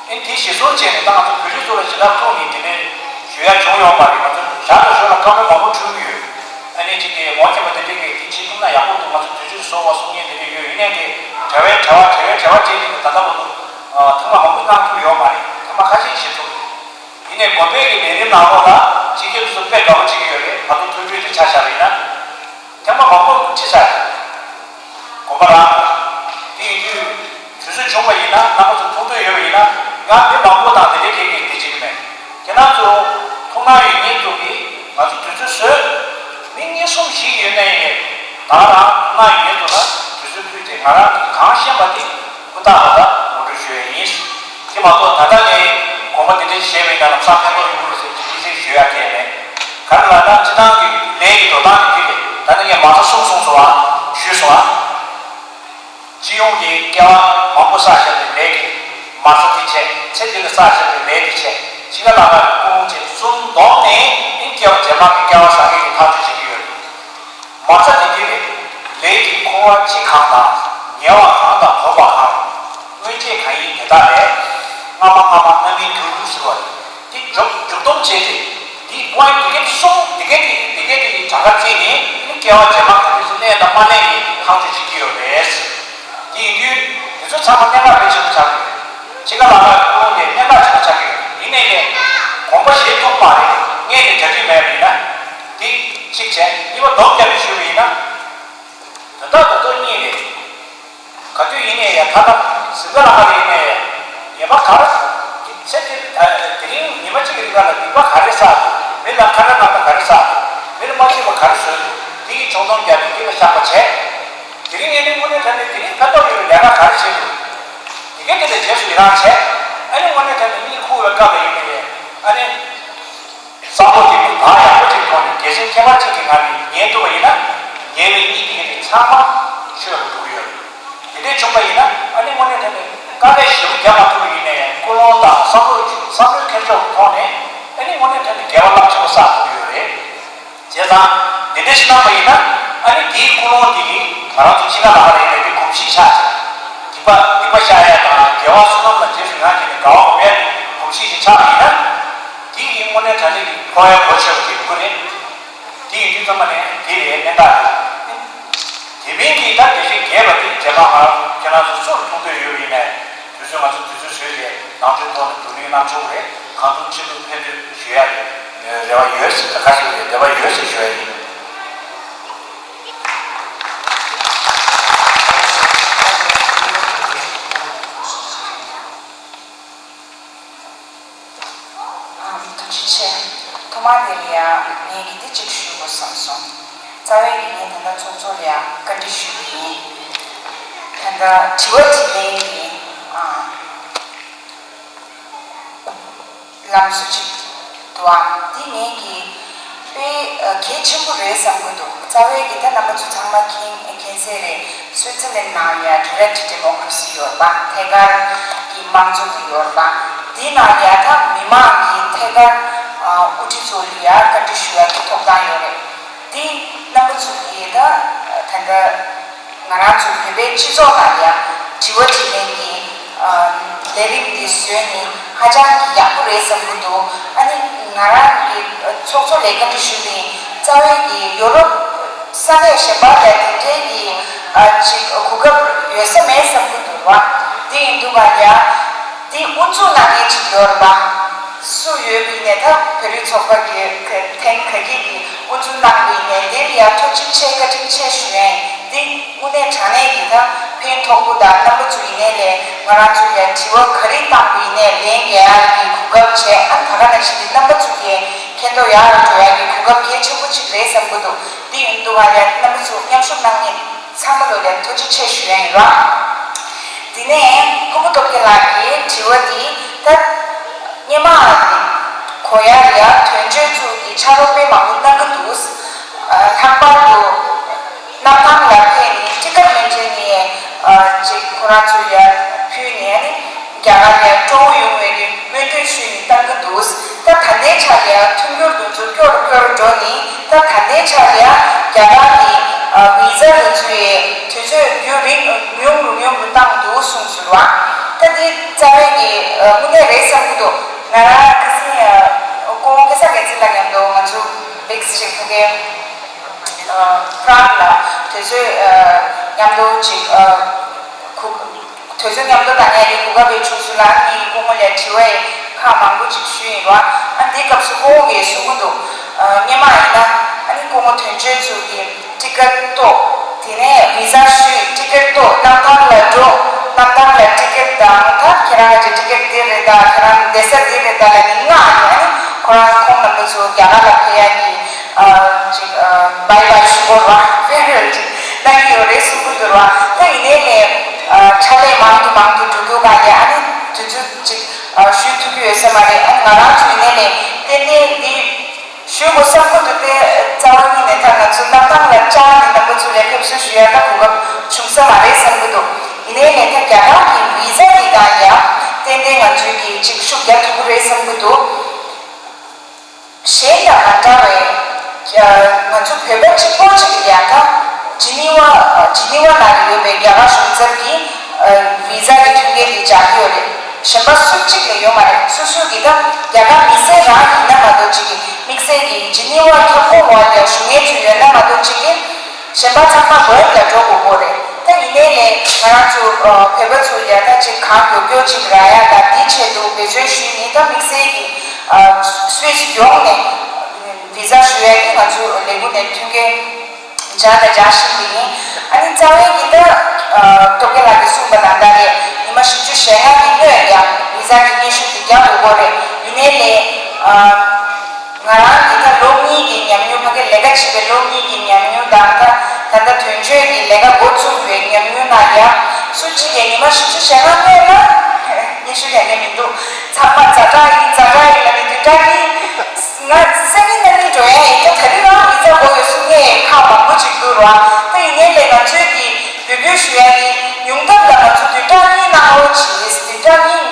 ཨེ་དེ་གཞི་བཟུང་བྱས་ནས་ད་ང་ཚོ་བོད་རིགས་ཚོ་ལ་ཞེ་དྲག་ཐུག་ནས་དེ་འདྲའི་ཞུ་ཡ་བྱུང་ཡོད་མ་རེད། ང་ཚོ་ཞར་དང་ཞོར་ལ་བཀའ་མོལ་མང་པོ་འཁྲུལ་གྱི་ཡོད། ཨ་ནི་གཅིག་གིས་ངོ་མཁྱེན་པ་དེ་འདྲས་ཀྱིས་དེ་བྱེད་ཐུབ་ན་ཡག་པོ་འདུག་ང་ཚོ་དུས་ཚོད་བཟོ་བ་གསུང་མཁན་དེ་འདྲས་ཡོད། ཡིན་ནའི་གི་བྲེལ་བའི་བྲེལ་བ་བྲེལ་བའི་བྲེལ་བ་བྱས་ནས་ད་ལྟ་བར་དུ་ཐེངས་མ་མང་པོ་གནང་ཐུབ་ཡོད་མ་རེད། ཐེངས་མ་ཁ་ཤས་བྱེད་ཐུབ། ཡིན་ནའི་དགོན་པའི་གི་ལས་རིམ་ནང་ལོགས་ལ་ཕྱི་རྒྱལ་དུ་སུ་དཔེ་དགའ་པོ་བྱེད་ཀྱི་ཡོད་རེད། ད་དུང་ཐུགས་འཕྲོད་དེ་ཆ་བཞག་པ་ཡིན་ན། ཐེངས་མ་མང་པོ་ཁྲིད་ཚར། དགོན་པ་རང་། དེ་ཡིན་དུས་དུས་ཚོད་བྱུང་བ་ཡིན་ན། རྣམ་པ་ཚོ་ཐུགས་འདོད་ཡོད་པ་ཡིན་ན། ང་མི་མང་པོ་དང་དེ་འདྲའི་གེགས་གེགས་དེ་བྱེད་ཀྱི་མེད། ཁྱེད་རང་ཚོ་ཐུགས་སྣང་ཡོད་མཁན་ཚོ་གིས་ང་ཚོ་དུས་ཚོད་བཟོས། མི་གཉིས་གསུམ་ཞིག་ཡོད་ན་ཡིན། ད་རང་ཐུགས་སྣང་ཡོད་མཁན་ཚོ་ལ་དུས་ཚོད་ཕུལ་ཏེ་ང་རང་གིས་གང་ཤེས་པ་དེ་ཧུར་ཐག་ཧུར་ཐག་ངོ་སྤྲོད་ཞུ་ཡ་ཡིན། དེ་མ་གཏོགས་ད་ལྟ་ནས་དགོངས་པ་འདི་འདྲ་བཞེས་པ་ཡིན་ན་ལམ་སང་ཕན་ཐོགས་ཡོང་གི་རེད་ཟེར་གྱི་དམིགས་བསལ་ཞུ་ཡ་གང་ཡང་མེད། ག་རེ་ལབ་ན་སྤྱི་བཏང་གི་ལས་ཀྱི་འགྲོ་སྟངས་ཀྱི་དུས་ལས་ད་ལྟ་ངས་མ་རྩ་གསུམ་གསུངས་སོང་ཨ། ཞུས་སོང་ཨ། སྤྱི་ཡོངས་ཀྱི་སྐལ་བ་མང་པོ་བསགས་བཞག་པའི་ལས་ཀྱི་མ་རྩ་དེ་བྱས། ཚེ་འདི་ལ་བསགས་བཞག་པའི་ལས་དེ་བྱས། འཆི་ཁ་ལ་ཁ་གི་ཀུན་སློང་བྱས། གསུམ་བསྡོམས་ནས་ཨིན་སྐྱེ་བ་རྗེས་མ་གི་སྐལ་བ་བཟང་ངན་གྱི་ཐག་གཅོད་བྱེད་ཀྱི་ཡོད་རེད། མ་རྩ་དེ་འདི་རེད། ལས་ཀྱི་ཁུ་བ་ལྕི་གང་དང་། ཉེ་བ་གང་དང་། གོམས་པ་གང་། སྔོན་ཆད་གང་ཡིན་དེ་དག་ལས། སྔ་མ་སྔ་མ་རྣམ་སྨིན་འགྱུར་ཟེར་བ་རེད། འདི་མཇུག་མཇུག་སྡོམ་བྱས་ཏེ། འདི་པོ་ཡིན་ཊི་འདི་ག་འདི་གསུམ་འདི་ག་འདི་འདི་ག་འདི་གི་གྲངས་ཀ་བརྩིས་ནས་ནི་སྐྱེ་བ་རྗེས་མ་ག་དུས་སུ་གནས་དང་མ་གནས་ཀྱི་ཐག་གཅོད་བྱེད་ཀྱི་ཡོད་རེད། དེ་ཡིན་དུས་དེ་ཚོ་ཚང་མ་གནད་འགག་དཔེ་ཆེན་པོ་ཆགས་ཀྱི་ཡོད། འཆི་ཁ་ལ་ཁ་ཀུན་སློང་དེ་གནད་འགག་ཆེན་པོ་ཆགས་ཀྱི་ཡོད། ཡིན་ནའི་ལས་དགོངས་པ་བཞེས་ཐུབ་མ་རེད། སྔས་ནས་གྲ་སྒྲིག་མེད་པ་ཡིན་ན། འདི་གཅིག་བྱས། གཉིས་པ་སྡོམ་རྒྱབ་ནས་ཞུས་པ་ཡིན་ན། དོན་དག་དོན་ཐོག་གཉིས་རེད། ག་དུས་ཡིན་ནའི་ཡང་ད་ལྟ་གཟིམ་ཁ་ལ་ཁ་ལ་ཡིན་ནའི་ཡང་ཉེས་པ་ག་རེ། ཚེ་འདི་དེ་རིང་ཉི་མ་གཅིག་གི་རིང་ལ་སྡིག་པ་ག་རེ་བསགས་འདུག་མི་ལ་ཁ་ར་ནང་ལ་ག་རེ་བསགས་འདུག་མི་ལ་མ་བྱས་པ་ག་རེ་བཟོས་འདུག་དེ་ཡི་ཕྱོགས་སྡོམ་རྒྱབ་ནས་འདི་ལ་བཤགས་པ་བྱས། དེ་རིང་ངས་ནི་དངོས་གནས་དྲང་གནས་དེ་རིང་ཕན་ཐོགས་ཡོད་པའི་ལས་ཀ་ག་རེ་བྱས་འདུག་དེ་ག་དེ་ལ་རྗེས་སུ་ཡི་རང་བྱས། ཨ་ནི་དངོས་གནས་དྲང་གནས་གཉིད་ཁུག་པའི་སྐབས་ལ་ཡིན་ནའི་ཡང་ཨ་ནི། བསམ་བློ་དེ་མིག་བག་ཡངས་པོ་ཅིག་ཐོག་ནས་དགེ་མཚན་ཁྱད་པར་ཅན་གྱི་ངང་ནས་ཉན་ཐུབ་པ་ཡིན་ན། ཉེ་བའི་གཉིད་དེ་ག་དེ་ཚང་མ་ཆོད་པར་འགྲོ་གི་ཡོད། དེ་འདྲ་བྱུང་པ་ཡིན་ན་ཨ་ནི་དངོས་གནས་དྲང་གནས་དཀའ་ལས་ཞེ་པོ་རྒྱག་མ་ཐུབ་པ་ཡིན་ནའི་ཀུན་སློང་དང་བསམ་བློ་བསམ་བློའི་འཕེལ་ཕྱོགས་ཀྱི་ཐོག་ནས་ཨ་ནི་དངོས་གནས་དྲང་གནས་དགེ་བ་རླབས་ཆེན་པོ་བསགས་ཐུབ་ཀྱི་ཡོད་རེད། བྱས་ཙང་དེ་འདྲ་ཞིག་གནང་པ་ཡིན་ན་ཨ་ནི་དེའི་ཀུན་སློང་དེ་གིས་ང་རང་ཚོ་འཆི་ཁ་ལ་ཁ་ལ་ཡིན་ནའི་དེ་གོམས་གཤིས་ཆགས། སྡིག་པ་སྡིག་པ་བཤགས་ཡ་དང་དགེ་བ་བསོད་ནམས་ལ་རྗེས་སུ་ཡི་རང་བྱས་ནས་དགའ་བ་སྒོམ་ཡ་གི་གོམས་གཤིས་ཤིག་ཆགས་པ་ཡིན་ན། དེ་ཡིན་དངོས་གནས་དྲང་གནས་ཀྱི་ཕོ་བའི་གོ་ཆོད་པ་དེ་ཡོང་གི་རེད། དེ་ཡིན་དུས་ཙམ་པ་ནས་དེ་རེད་གནད་འགག་རེད། དེ་མིན་གྱི་ད་དེ་བཞིན་རྒྱས་པ་དེ་རྗེས་མ་ང་ཁྱེད་རང་ཚོ་སུར་མཐོང་འདོད་ཡོད་པ་ཡིན་ནའི་དུས་ཚོད་ང་ཚོ་དུས་ཚོད་བཟོས་ཏེ་ནང་ཆོས་ཐོག་ནས་བསྡུར་གླེང་གནང་ཆོག་གི་རེད། གང་ཐུབ་ཅི་ཐུབ་ཕན་ཐོགས་ཞུ་ཡ་ཡོད། རེ་བ་ཡོད་ཟེར་ཁ་ཤས་ཀྱིས་འདོད་པ་ཡོད་ཟེར་ཞུ་ཡ་ཡིན། ཨ། ཐུགས་རྗེ་ཆེ། ཐོག་མར་དེ་ལ་ཡ་ངས་ཀྱིས་འདི་གཅིག་ཞུ་དགོས་བསམ་སོང་། རྩ་བའི་ངས་ད་ལྟ་ཚོགས་གཙོ་ལ་ཡ་བཀའ་འདྲི་ཞུ་གི་ཡིན། ད་ལྟ་དྲི་བ་དྲིས་ལན་གྱི་ཨ། ལམ་སྲོལ་ཅིག་འདུག་ཨ། འདི་ངེད་ཀྱི་དཔེ་གལ་ཆེན་པོ་རེད་བསམ་གྱི་འདུག་རྩ་བའི་གི་ད་རྣམ་པ་ཚོ་ཚང་མ་མཁྱེན་མཁྱེན་གསལ་རེད། སུའི་ཙི་ལན་ནང་ཡ་ཌི་རེག་ཊི་ཌི་མོ་ཀ་རེ་སི་ཡོད་པ། ཐད་ཀར་གྱི་དམངས་གཙོ་དེ་ཡོད་པ། འདི་ནང་ཡ་ད་མི་མང་གི་ཐད་ཀར་དབུ་ཁྲིད་ཚོ་ལ་ཡ་བཀའ་འདྲི་ཞུ་ཡ་གི་ཐོབ་ཐང་ཡོད་རེད། འདི་རྣམ་པ་ཚོ་གིས་ད་ད་ལྟ། ང་རང་ཚོ་བོད་པའི་སྤྱི་ཚོགས་ནང་ལ་ཡང་དྲི་བ་དྲིས་ལན་གྱི་ཨ་ལས་རིམ་འདི་བཟོས་ནས་ཧ་ཅང་གི་ཡག་པོ་རེད་བསམ་གྱི་འདུག་ཨ་ནི་ང་རང་གི་ཚོགས་གཙོ་ལ་བཀའ་འདྲི་ཞུས་ཏེ་རྩ་བའི་གི་ཡོ་རོབ་ས་གནས་གཞན་པ་ལ་དེ་འདྲའི་གི་ཨ་ཅིག་གོ་སྐབས་ཡོད་ས་མེད་བསམ་གྱི་འདུག་བ། དེ་ཡིན་དུས་ང་ཡང་དེ་དབུ་འཛུགས་གནང་མཁན་ཅིག་ཡོད་རེད་པ། སུ་ཡོད་པ་ཡིན་ནའི་ད་བོད་རིགས་ཚོགས་པ་གི་ཐེངས་ག་གི་གི་དབུ་འཛུགས་གནང་བ་ཡིན་ནའི་དེ་ལ་ཡང་ཐུགས་རྗེ་ཆེ་བཀའ་དྲིན་ཆེ་ཞུ་ཡ་ཡིན། འདི་དངོས་གནས་དྲང་གནས་ཀྱི་ད་ཕན་ཐོགས་པོ་དང་རྣམ་པ་ཚོ་ཡིན་ནའི་ལས་ང་རང་ཚོ་ལ་དྲི་བ་ག་རེ་བཏང་བ་ཡིན་ནའི་ལན་རྒྱག་ཡ་གི་གོ་སྐབས་བྱས། ཨ་ད་ག་ནང་བཞིན་གྱི་རྣམ་པ་ཚོ་གི་མཁྱེན་རྟོགས་ཡག་རུ་འགྲོ་ཡ་གི་གོ་སྐབས་གལ་ཆེན་པོ་ཅིག་རེད་བསམ་གྱི་འདུག་འདི་ཡིན་དུས་ང་ལ་རྣམ་པ་ཚོ་མཉམ་ཞུགས་གནང་མཁན་ཚང་མ་ལོ་ལ་ཐུགས་རྗེ་ཆེ་ཞུ་ཡ་ཡིན་རོགས། དེ་ནས་ཕུར་བུ་སྟོབས་རྒྱལ་ལགས་ཀྱི་དྲི་བ་འདི་ད་སྔོན་མ་གོ་ཡ་ལ་ཡ་དོན་གཅོད་ཚོ་གི་ཕྱག་རོགས་དཔེ་མང་པོ་གནང་གི་འདུག་ལྷག་པར་དུ་གནམ་ཐང་ལ་ཕེབས་ནས་ཊི་ཀེ་ཊི་མེ་ཊི་ནས་ཅིག་ཁོ་རང་ཚོ་ཡ་ཕུལ་ནས་ནི་རྒྱ་གར་ལ་སྤྲོ་བོ་ཡོང་བའི་གི་སྨོན་འདུན་ཞུས་ནས་བཏང་གི་འདུག་ད་ད་ལྟའི་ཆ་ལ་ཡ་མཐུན་འགྱུར་དེ་ཚོ་སྐྱོ་རུ་སྐྱོ་རུ་འགྲོ་ནས་ད་ད་ལྟའི་ཆ་ལ་ཡ་རྒྱ་གར་གྱི་ཝི་ཛ་དེ་ཚོའི་དུས་ཚོད་རྒྱུན་རིང་ཉུང་རུ་ཉུང་རུ་བཏང་འདུག་གསུངས་སོང་བ། ད་འདི་རྩ་བའི་གི་དངོས་གནས་རེད་བསམ་གྱི་འདུག་ང་རང་ཁ་སང་སྐུ་ངོ་སྐལ་བཟང་རྒྱལ་མཚན་ལགས་མཉམ་དུ་ང་ཚོ་བིག་སི་ཅིག་ཕ་གིའི་ཕ་རན་ལ་དུས་ཚོད་མཉམ་དུ་ཅིག་གུ་དུས་ཚོད་མཉམ་དུ་གནང་ཡ་གི་གོ་སྐབས་ཕུལ་བྱུང་སོང་ལ། ཨ་ནི་སྐུ་ངོ་ལ་དྲི་བ་ཁག་མང་པོ་ཅིག་ཞུས་ཡིན་རོགས། ཨ་ནི་འདིའི་སྐབས་སུ་སྐུ་ངོ་གིས་གསུང་གི་འདུག་སྔོན་མ་ཡིན་ན་ཨ་ནི་སྐུ་ངོ་དོན་གཅོད་ཚོ་གི་ཊི་ཀེ་ཊི་ཏོག་དེ་ནས་ཝི་ཛ་ཞུས། ཊི་ཀེ་ཊི་ཏོག་གནམ་ཐང་ལ་འགྲོ། གནམ་ཐང་ལ་ཊི་ཀེ་ཊི་དང་ད་ཁྱེད་རང་གི་ཊི་ཀེ་ཊི་འདི་རེད་ད། ཁྱེད་རང་བསྡད་ས་འདི་རེད་ད་ལབ་ནས་མངགས་ནས་ཨ་ནི་ཁོ་རང་ཁོང་རྣམ་པ་ཚོ་རྒྱ་གར་ལ་ཕེབས་ཡ་གི་ཅིག་བྷའི་བྷའི་ཞུ་དགོས་ར་ཕེར་ཝེལ་ཅིག་གནང་གི་ཡོད་རེད་གསུང་གི་འདུག་ར། ད་ཡིན་ནའི་ལས་ཕྱག་ལས་མང་དུ་མང་དུ་འགྲོ་འདུག་ག་ལས་ཨ་ནི་དུས་ཚོད་ཅིག་ཞུ་ཐུབ་ཀྱི་ཡོད་ས་མ་རེད། ཨ་ནི་ང་རང་ཚོ་ཡིན་ནའི་ལས་ཏན་ཏན་འདི་ཞུ་དགོས་བསམ་གྱི་འདུག་དེ་རྩ་བ་ཉིད་ནས་ད་ང་ཚོ་གནམ་ཐང་ལ་བཅར་ནས་རྣམ་པ་ཚོ་ལ་ཕེབས་བསུ་ཞུ་ཡ་ད་གོ་སྐབས་བྱུང་ས་མ་རེད་བསམ་གྱི་འདུག་ཡིན་ནའི་ལས་ཀ་རྒྱ་གར་གྱི་བི་ཟ་འདི་དང་ཡང་ཏན་ཏན་ང་ཚོས་ཀྱི་ཅིག་ཤུགས་རྒྱག་ཐུབ་ཀྱི་རེད་བསམ་གྱི་འདུག་གཞན་དང་མ་འདྲ་བའི། ཨ། ང་ཚོ་བོད་པ་གཅིག་པོ་གཅིག་གི་ཡང་ད་ཇི་ནི་ཝ། ཇི་ནི་ཝ་ནང་ལ་ཡོད་པའི་རྒྱ་གར་གཞུང་ཚབ་ཀྱི་ཨ། བི་ཟ་གི་མཐུན་རྐྱེན་དེ་སྦྱར་གྱི་ཡོད་རེད། གཞན་པ་སུ་གཅིག་ལས་ཡོད་མ་རེད། སོ་སོ་གི་ད་རྒྱ་གར་མི་སེར་རང་ཡིན་ན་མ་གཏོགས་གཅིག་གི་དམིགས་བསལ་གྱི་ཇི་ནི་ཝ་ཁྱབ་ཁོངས་འོག་ལ་བཞུགས་མཁན་ཚོ་ཡོད་ན་མ་གཏོགས་གཅིག་གི་གཞན་པ་ཚང་མ་བོད་ལ་འགྲོ་དགོས་ཀྱི་རེད། ད་ཡིན་ནའི་ལས་ང་རང་ཚོ་ཨ། བོད་པ་ཚོ་ལ་ད་ཅིག་གང་མགྱོགས་མགྱོགས་ཅིག་རག་ཡ་ད་འདི་ཆེད་དུ་འབད་བརྩོན་ཞུས་ནས་ད་དམིགས་བསལ་གྱི་ཨ། སུད་སི་ཡོངས་ནས་བི་ཟ་ཞུ་ཡ་གི་ང་ཚོ་ལས་འགུལ་ནས་མཐུན་རྐྱེན་སྦྱར་དང་སྦྱར་བཞིན་པ་ཡིན། ཨ་ནི་རྩ་བའི་གི་ད་ཨ། སྟོབས་རྒྱལ་ལགས་ཀྱིས་གསུངས་པ་ནང་ལྟར་རེད། ཉི་མ་བཞི་བཅུ་ཞེ་ལྔ་གི་སྔོན་ཡང་བི་ཟ་གི་སྙན་ཞུ་དེ་རྒྱག་དགོས་ཀྱི་རེད། ཡིན་ནའི་ལས་ཨ། ང་རང་གི་ད་ལོ་གཉིས་ཀྱི་ཉམས་མྱོང་། ཕ་གིར་ལས་ཀ་བྱེད་པའི་ལོ་གཉིས་ཀྱི་ཉམས་མྱོང་དང་། ད་ད་ལྟ་དོན་གཅོད་ཀྱི་ལས་ཀ་འགོ་བཙུགས་པའི་ཉམས་མྱོང་ནང་ཡང་སུ་གཅིག་གིས་ཉི་མ་བཞི་བཅུ་ཞེ་ལྔ་སྔོན་ལ་སྙན་ཞུ་རྒྱག་མཁན་མི་འདུག་ཚང་མ་ཛ་དྲག་ཡིན། ཛ་དྲག་ཡིན་ལབ་ནས་བདུན་ཕྲག་གཉིས། ང་སང་ཉིན་གནངས་ཉིན་འགྲོ་ཡ་ཡིན། ད་ད་རེས་རང་བི་ཛ་དགོས་ཡོད་གསུང་མཁན་ཁག་མང་པོ་ཅིག་འདུག་ར། ད་ཡིན་ནའི་ལས་ང་ཚོས་ཀྱི་འབོད་སྐུལ་ཞུ་ཡ་ནི་ཉུང་མཐའ་ལ་ང་ཚོ་བདུན་ཕྲག་གཉིས་གནང་རོགས་གྱིས། བདུན་ཕྲག་གཉིས།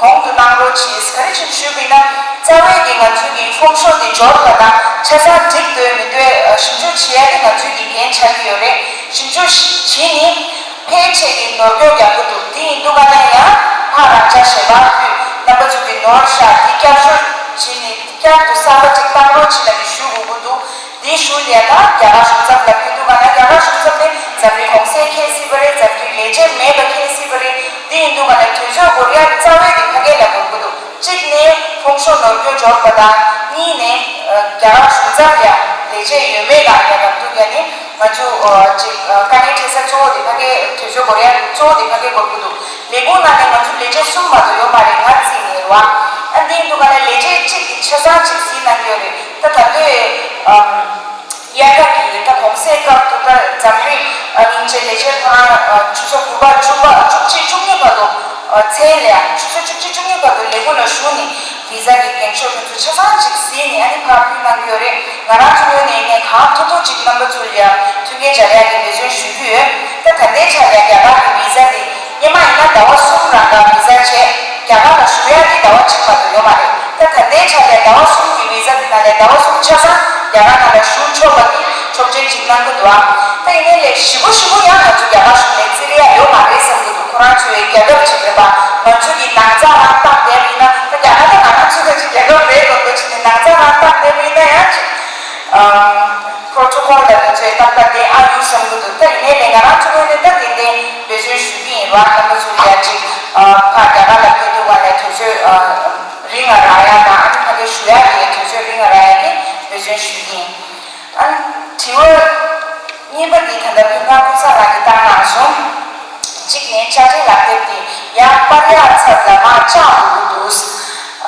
གོང་དུ་གནང་རོགས་གྱིས། ག་རེ་བྱས་ཞུས་པ་ཡིན་ན། རྩ་བའི་གི་ང་ཚོའི་གི་ཧྥོང་ཤོ་འདི་འབྱོར་བ་དང་ཆ་ཚང་འགྲིག་འདུག་མི་འདུག་ཞིབ་འཇུག་བྱེད་ཡ་དེ་ང་ཚོའི་གི་འགན་ཆགས་ཀྱི་ཡོད་རེད། ཞིབ་འཇུག་བྱས་ནི་ཕལ་ཆེར་གི་ནོར་འཁྱོག་རྒྱག་གི་འདུག་དེ་ཡིན་དུས་ག་ལ་ཡང་ཕར་རང་འཇགས་ཞལ་པར་ཕུལ། རྣམ་པ་ཚོ་གི་ནོར་ཤག་དེ་བསྐྱར་ཞོར་བྱས་ནི་བསྐྱར་དུ་གསར་པ་ཅིག་བཏང་རོགས་གྱིས་ལབ་ནས་ཞུ་དགོས་ཀྱི་འདུག་དེའི་གཞུག་ལ་ཡང་ད་རྒྱ་གར་གཞུང་ཚབ་ལ་ཕེབས་དུས་ག་ལ་རྒྱ་གར་གཞུང་ཚབ་དེ་འཛམ་གླིང་གོང་གསལ་མཁྱེན་སྲིད་པ་རེད། འཛམ་གླིང་ལས་བྱེད་མེད་པ་མཁྱེན་སྲིད་པ་རེད། དེ་ཡིན་དུས་ག་ལ་དུས་ཚོད་འགོར་ཡ་རྩ་བའི་དེ་ཕ་གི་ལ་འགོར་གི་འདུག་གཅིག་ནས་ཧྥོང་ཤོ་ནོར་འཁྱོག་འབྱོར་བ་དང་། གཉིས་ནས་རྒྱ་གར་གཞུང་ཚབ་ཡང་ལས་བྱེད་ཡོད་མེད་ལ་ཡ་ལབ་དུས་ཀ་ནི་ང་ཚོ་ཅིག་དཀའ་ངལ་འཕྲད་ས་གཙོ་བོ་དེ་ཕ་གི་དུས་ཚོད་འགོར་ཡ་གཙོ་བོ་དེ་ཕ་གི་འགོར་གི་འདུག་ལས་ཁུངས་ནང་ནས་ང་ཚོ་ལས་བྱེད་གསུམ་མ་གཏོགས་ཡོད་མ་རེད། ང་རྩིས་ནས་རེད་བ། ཨ་འདི་ཡིན་དུས་ག་ལ་ལས་བྱེད་གཅིག་གིས་ཆ་ཚང་ཅིག་གཟིགས་གནང་གི་ཡོད་རེད། ད་ད་ལྟའི་ཨམ། དབྱར་ཁ་གི་ད་གུང་སེང་སྐབས་དུ་ད་འཛམ་གླིང་ཨ་དབྱིན་ཇིའི་ལས་བྱེད་ཁོ་རང་ཨ་ཆུ་ཚོད་དགུ་པ་བཅུ་པ་བཅུ་གཅིག་བཅུ་གཉིས་བར་དུ་ཨ་མཚན་ལ་ཡང་ཆུ་ཚོད་བཅུ་གཅིག་བཅུ་གཉིས་བར་དུ་ལས་ཁུངས་ལ་བཞུགས་ནས་བི་ཟ་གི་འགེངས་ཤོག་དེ་ཚོ་ཆ་ཚང་ཅིག་གཟིགས་ནས་ཨ་ནི་ཕར་ཕུལ་གནང་གི་ཡོད་རེད། ང་རང་ཚོ་ངོས་ནས་ངས་གང་ཐུབ་ཐུབ་ཅིག་རྣམ་པ་ཚོ་ལ་ཡང་མཐུན་རྐྱེན་སྦྱར་ཡག་གི་འབད་བརྩོན་ཞུ་གི་ཡོད། ད་ད་ལྟའི་ཆ་ལ་རྒྱ་གར་གྱི་བི་ཟ་དེ་སྔོན་མ་ཡིན་ན་ཟླ་བ་གསུམ་རང་ག་བི་ཟ་བྱས་རྒྱ་གར་ལ་བཞུགས་ཡག་གི་ཟླ་བ་གཅིག་མ་གཏོགས་ཡོད་མ་རེད། ད་ད་ལྟའི་ཆ་ལ་ཟླ་བ་གསུམ་གྱི་བི་ཟ་དེ་ནང་ལས་ཟླ་བ་གསུམ་ཆ་ཚང་རྒྱ་གར་ནང་ལ་བཞུགས་ཆོག་པ་གི་ཆོག་མཆན་ཅིག་གནང་གི་འདུག་ཨ། ད་ཡིན་ནའི་ལས་ཞེ་པོ་ཞེ་པོ་ཡང་ང་ཚོ་རྒྱ་གར་གཞུང་ལ་བརྩི་ཡག་ཡོད་མ་རེད་བསམ་གྱི་འདུག་ཁོ་རང་ཚོའི་རྒྱལ་ཁབ་ཅིག་རེད་པ། ང་ཚོ་གི་ནང་ཚགས་རང་བཏགས་བསྡད་པ་ཡིན་ན། ད་རྒྱ་གར་ད་ང་རང་ཚོ་ཚོ་ཅིག་རྒྱལ་ཁབ་རེད་འདུག་འདུག་ཅིག་གི་ནང་ཚགས་རང་བཏགས་བསྡད་པ་ཡིན་ན་ཡང་ཅིག་ཨ། པྲོ་ཊོ་ཀོལ་ལ་དེ་ཚོའི་ཏག་ཏག་དེ་ཨ་ཡོད་བསམ་གྱི་འདུག་ད་ཡིན་ནའི་ལས་ང་རང་ཚོ་ངོས་ནས་ད་དེ་འདྲའི་འབད་བརྩོན་ཞུ་གི་ཡིན་ར། རྣམ་པ་ཚོ་ཡ་ཅིག་ཨ་ཕར་རྒྱ་གར་ལ་ཕེབས་དུས་ག་ལ་དུས་ཚོད་ཨ་རིང་ང་རག་ཡ་དང་། ཨ་ནི་ཕ་གིར་བཞུགས་ཡ་གི་དུས་ཚོད་རིང་ང་རག་ཡ་གི་འབད་བརྩོན་ཞུ་གི་ཡིན། ཨ་ནི་དྲི་བ་གཉིས་པ་འདི་ད་ལྟ་ཕུན་ཚོགས་ཀུན་བཟང་ལགས་ཀྱིས་བཏང་གནང་སོང་། གཅིག་ནས་དཔྱ་ཁྲལ་ལག་དེབ་དེ་ཡར་སྤར་ཡག་ཚབ་ལ་མར་བཅག་དགོས་ཀྱི་འདུག་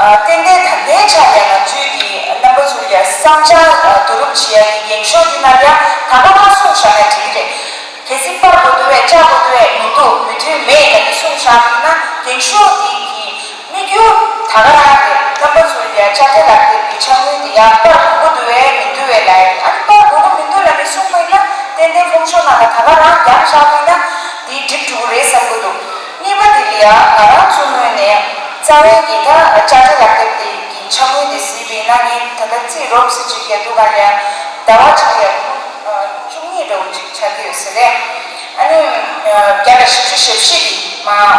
ཨ་ཏན་ཏན་ད་ལྟའི་ཆ་ལ་ང་ཚོའི་གི་རྣམ་པ་ཚོ་ལ་བསམ་འཆར་ཨ་བསྡུ་རུབ་བྱེད་ཡ་གི་འགེངས་ཤོག་འདི་ནང་ལ་ད་ག་མར་གསུངས་བཞག་ན་འགྲིག་གི་རེད། གལ་སྲིད་སྤར་དགོས་འདུག་བས་བཅག་དགོས་འདུག་བས་མི་འདུག་མོས་མཐུན་མེད་ལབ་ནས་གསུངས་བཞག་པ་ཡིན་ན། འགེངས་ཤོག་འདི་གི་དམིགས་ཡུལ་ད་ག་རང་རེད། རྣམ་པ་ཚོ་ལ་དཔྱ་ཁྲལ་ལག་དེབ་ཀྱི་འཆར་དངུལ་འདི་ཡར་སྤར་དགོས་ཀྱི་འདུག་བས་མི་འདུག་བས་ལབ་ཡ་རེད། ཨ་ནི་སྤར་དགོས་ཀྱི་མི་འདུག་ལབ་ནས་གསུངས་པ་ཡིན་ན། ཏན་ཏན་ཧྥུང་ཤོ་ནང་ལ་ད་ག་རང་འགྱངས་བཞག་པ་ཡིན་ན་འདི་འགྲིག་འགྲོ་གི་རེད་བསམ་གྱི་འདུག་གཉིས་པ་འདི་ལ་ཡང་ང་རང་ཚོའི་ངོས་ནས་རྩ་བའི་གི་ད་དཔྱ་ཁྲལ་ལག་དེབ་འདི་གི་འཆར་དངུལ་འདི་གཟིགས་པ་ཡིན་ན། ངས་ད་ལྟ་རྩིས་རོབ་ཙམ་ཅིག་རྒྱག་དུས་ག་ལ་ཡང་ཟླ་བ་གཅིག་ལ་ཡང་ཁོང་བཅུ་གཉིས་འདྲ་བོ་ཅིག་ཆགས་ཀྱི་ཡོད་ས་རེད། ཨ་ནི་བརྒྱ་དང་བཞི་བཅུ་ཞེ་བཞི་གི་མར་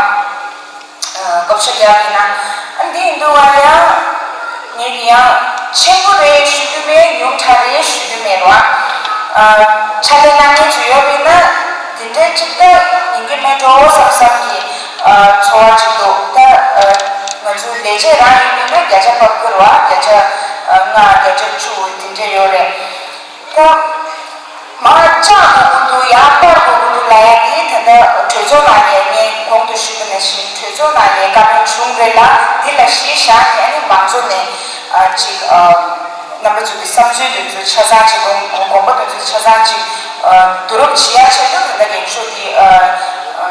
བགོ་བཤའ་རྒྱག་པ་ཡིན་ན། ཨ་འདི་ཡིན་དུས་ང་ཡང་ངེད་ཀྱི་ཡང་ཆེན་པོ་རེད་ཞུ་རྒྱུ་མེད། ཉུང་དྲགས་རེད་ཞུ་རྒྱུ་མེད་ར། ཨ་ཕྱག་ལས་གནང་མཁན་ཚོ་ཡོད་པ་ཡིན་ན་འདི་འདྲའི་ཅིག་ད་ཡིན་གྱི་མེད་འགྲོ་བསམ་བསམ་གྱི་ཨ་ཚོར་བ་ཅིག་འདུག་ད་ཨ་ང་ཚོའི་ལས་བྱེད་རང་ཡིན་པ་ཡིན་ན་བརྒྱ་ཆ་ཕབ་དགོས་ར། བརྒྱ་ཆ་ལྔ་བརྒྱ་ཆ་བཅུ་འདི་འདྲ་ཡོད་རེད། ད་མར་བཅག་དགོས་ཀྱི་འདུག་ཡར་སྤར་དགོས་ཀྱི་འདུག་ལབ་ཡ་དེ་ད་ལྟ་གྲོས་ཚོགས་ནང་ནས་ངས་གོང་དུ་ཞུས་པ་ནང་བཞིན་གྲོས་ཚོགས་ནང་ནས་བཀའ་མོལ་བྱུང་རེད་ལ། འདི་ལ་གཞི་བཞག་ནས་ཨ་ནི་མང་ཚོགས་ནས་ཨ་ཅིག་ཨ་རྣམ་པ་ཚོ་གི་བསམ་ཚུལ་དེ་ཚོ་ཆ་ཚང་ཅིག་དགོངས་དགོངས་པ་དེ་ཚོ་ཆ་ཚང་ཅིག་ཨ་བསྡུ་རུབ་བྱེད་ཡ་ཆེད་དུ་ད་ལྟ་འགེངས་ཤོག་འདི་ཨ་ཨ་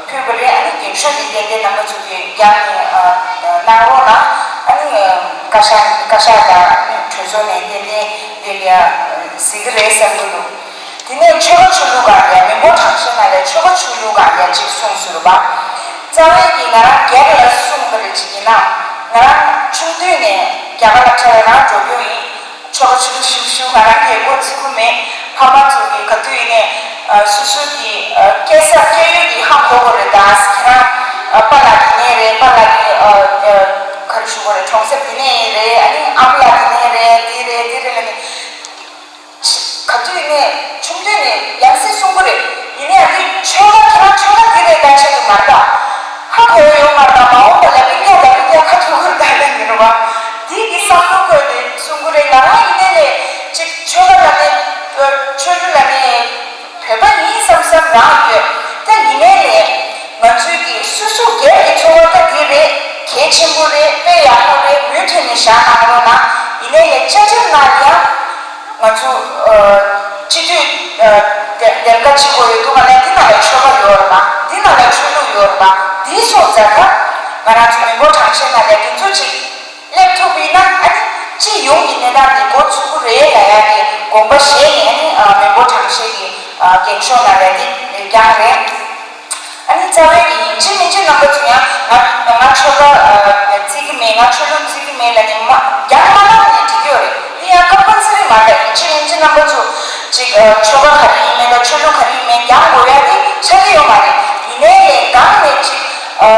ཕུལ་བ་རེད། ཨ་ནི་འགེངས་ཤོག་འདི་ཏན་ཏན་རྣམ་པ་ཚོ་གི་རྒྱབ་ནས་ཨ་གནང་རོགས་གནང་། ཨ་ནི་བཀའ་ཤག་བཀའ་ཤག་དང་ཨ་ནི་གྲོས་ཚོགས་ནས་ཏན་ཏན་འདི་ལ་གཟིགས་ཀྱི་རེད་བསམ་གྱི་འདུག་དེ་ནས་ཆོལ་ཁ་ཆོས་ལུགས་སྒང་ལ་ཡང་མི་འབོར་གྲངས་བཤེར་ནང་ལ་ཆོལ་ཁ་ཆོས་ལུགས་སྒང་ལ་ཡང་ཅིག་གསུངས་ཟེར་བ། རྩ་བའི་གི་ང་རང་སྒེར་ལ་གསུངས་པ་རེད་ཅིག་ཡིན་ན། ང་རང་ཆུང་དུས་ནས་རྒྱ་གར་ལ་ཁྲལ་ལ་རང་འགྲོ་རྒྱུ་ཡིན། ཆོལ་ཁ་ཆོས་ལུགས་ཞིབ་ཞུ་ང་རང་གིས་འགོ་ཚུགས་ཀྱི་མེད། ཕ་མ་ཚོ་གིས་ག་དུས་ཡིན་ནས་ཨ་སོ་སོ་གི་ཨ་སྐྱེས་ས་སྐྱེས་ཡུལ་གྱི་ཧ་གོ་དགོས་རེད་ད། ཁྱེད་རང་ཨ་པཱ་ལགས་དེ་ནས་རེད། པཱ་ལགས་ཀྱི་ཨ་ཨ་ག་རེ་ཞུ་དགོས་རེད། གྲོང་གསེབ་དེ་ནས་རེད། ཨ་ནི་ཨ་མ་ལགས་དེ་ནས་རེད། འདི་རེད་འདི་རེད་ལབ་ནས། ག་དུས་ནས་ཆུང་དུས་ནས་ཡང་སེ་གསུང་གི་རེད། ཡིན་ནའི་ཨ་ནི་ཆོལ་ཁ་ཁྱེད་རང་ཆོལ་ཁ་འདི་རེད་ད་ཆེད་དུ་མ་རེད་ད། ཧ་གོ་ཡ་ཡོད་མ་རེད་ད། མ་འོངས་པ་ལ་སྤུན་ཀྱག་དང་སྤུན་ཀྱག་ཁ་ཐུག་གི་རེད་ད་ལབ་ནི་རེད་བ། འདི་གི་བསམ་བློ་བཀོད་ནས་གསུང་གི་རེད། ང་རང་ཡིན་ནའི་ནས་ཅིག་ཆོལ་ཁ་ལ་ནི་ཆོས་ལུགས་ལ་ནི་བོད་པ་ཡིན་བསམ་བསམ་རང་ཡོད། ད་ཡིན་ནའི་ནས་ང་ཚོའི་གི་སོ་སོ་སྒེར་གྱི་འཚོ་བ་ད་འདི་རེད། གལ་ཆེན་པོ་རེད། དཔེ་ཡག་པོ་རེད། མུ་མཐུད་ནས་བཞག་གནང་རོགས་གནང་། ཡིན་ནའི་ནས་བཅའ་ཁྲིམས་ནང་ཡང་། ང་ཚོ་ཨ་སྤྱི་འཐུས་ཨ་སྡེ་སྡེར་ཁ་གཅིག་པོ་ཡོད་འདུག་ག་ལ། འདི་ནང་ལ་ཆོལ་ཁ་ཡོད་རེད་པ། འདི་ནང་ལ་ཆོས་ལུགས་ཡོད་རེད་པ། འདིའི་སོགས་མཛད་ཁ་ང་རང་ཚོ་མི་འབོར་གྲངས་བཤེར་ནང་ལ་འདི་ཚོ་ཅིག་སླེབས་ཐུབ་པ་ཡིན་ན། ཨ་ནི་སྤྱི་ཡོངས་ཀྱི་གནས་སྟངས་འདི་འགོ་ཚུགས་ཀྱི་རེད་ལབ་ཡ་གི་དགོངས་པ་བཞེས་ནས། ཨ་ནི་ཨ་མི་འབོར་གྲངས་བཤེར་གྱི་ཨ་འགེངས་ཤོག་ནང་ལ་འདི་རྒྱང་རེད། ཨ་ནི་རྩ་བའི་གི་ཡིན་གཅིག་མིན་གཅིག་རྣམ་པ་ཚོ་ཡང་ང་ང་ཆོལ་ཁ་ཨ་བརྩི་གི་མེད། ང་ཆོས་ལུགས་བརྩི་གི་མེད་ལབ་ནས་མ་རྒྱང་མ་ལངས་ནས་འགྲིག་གི་ཡོད་རེད། དེ་ཡང་ཀམ་པལ་སི་རི་མ་རེད། ཡིན་གཅིག་མིན་གཅིག་རྣམ་པ་ཚོ་ཅིག་ཨ་ཆོལ་ཁ་ག་རེ་ཡིན་མིན་དང་ཆོས་ལུགས་ག་རེ་ཡིན་མིན་རྒྱང་དགོས་ཡ་དེ་ཆགས་ཀྱི་ཡོད་མ་རེད། ཡིན་ནའི་ལས་སྒང་ནས་ཅིག་ཨ་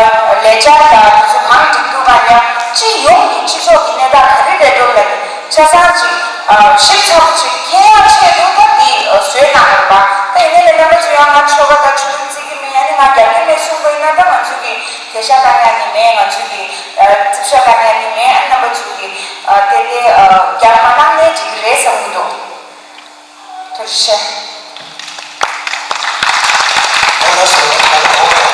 ལས་འཆར་དང་དེ་ཚོ་གང་སྒྲིག་འདུག་ག་ཡང་སྤྱི་ཡོངས་ཀྱི་སྤྱི་ཚོགས་ཀྱི་གནས་སྟངས་ག་རེ་རེད་འགྲོ་ལབ་ནས་ཆ་ཚང་ཅིག་ཨ་ཞིབ་ཚགས་པོ་ཅིག་མཁྱེན་ཡག་ཆེད་དུ་ད་འདི་བཟོས་གནང་ཡོད་པ། ད་ཡིན་ནའི་ལས་རྣམ་པ་ཚོ་ཡང་ང་ཆོལ་ཁ་དང་ཆོས་ལུགས་བརྩི་གི་མེད། ཡང་ནི་ང་རྒྱག་གི་མེད་གསུངས་པ་ཡིན་ན། ད་ང་ཚོ་གི་དེ་ཤ་བཏང་ཡ་ནི་མེད། ང་ཚོ་གི་ཨ་རྩིབ་ཤ་བཏང་ཡ་ནི་མེད། ཨ་རྣམ་པ་ཚོ་གི་ཨ་དེ་དེ་ཨ་རྒྱག་མ་གནང་ནའི་འགྲིག་གི་རེད་བསམ་གི་འདུག་ཐུགས་རྗེ་ཆེ། ཨོ་ལགས་སོ། ད་ལྟ་འོག་ལ་གྲོགས་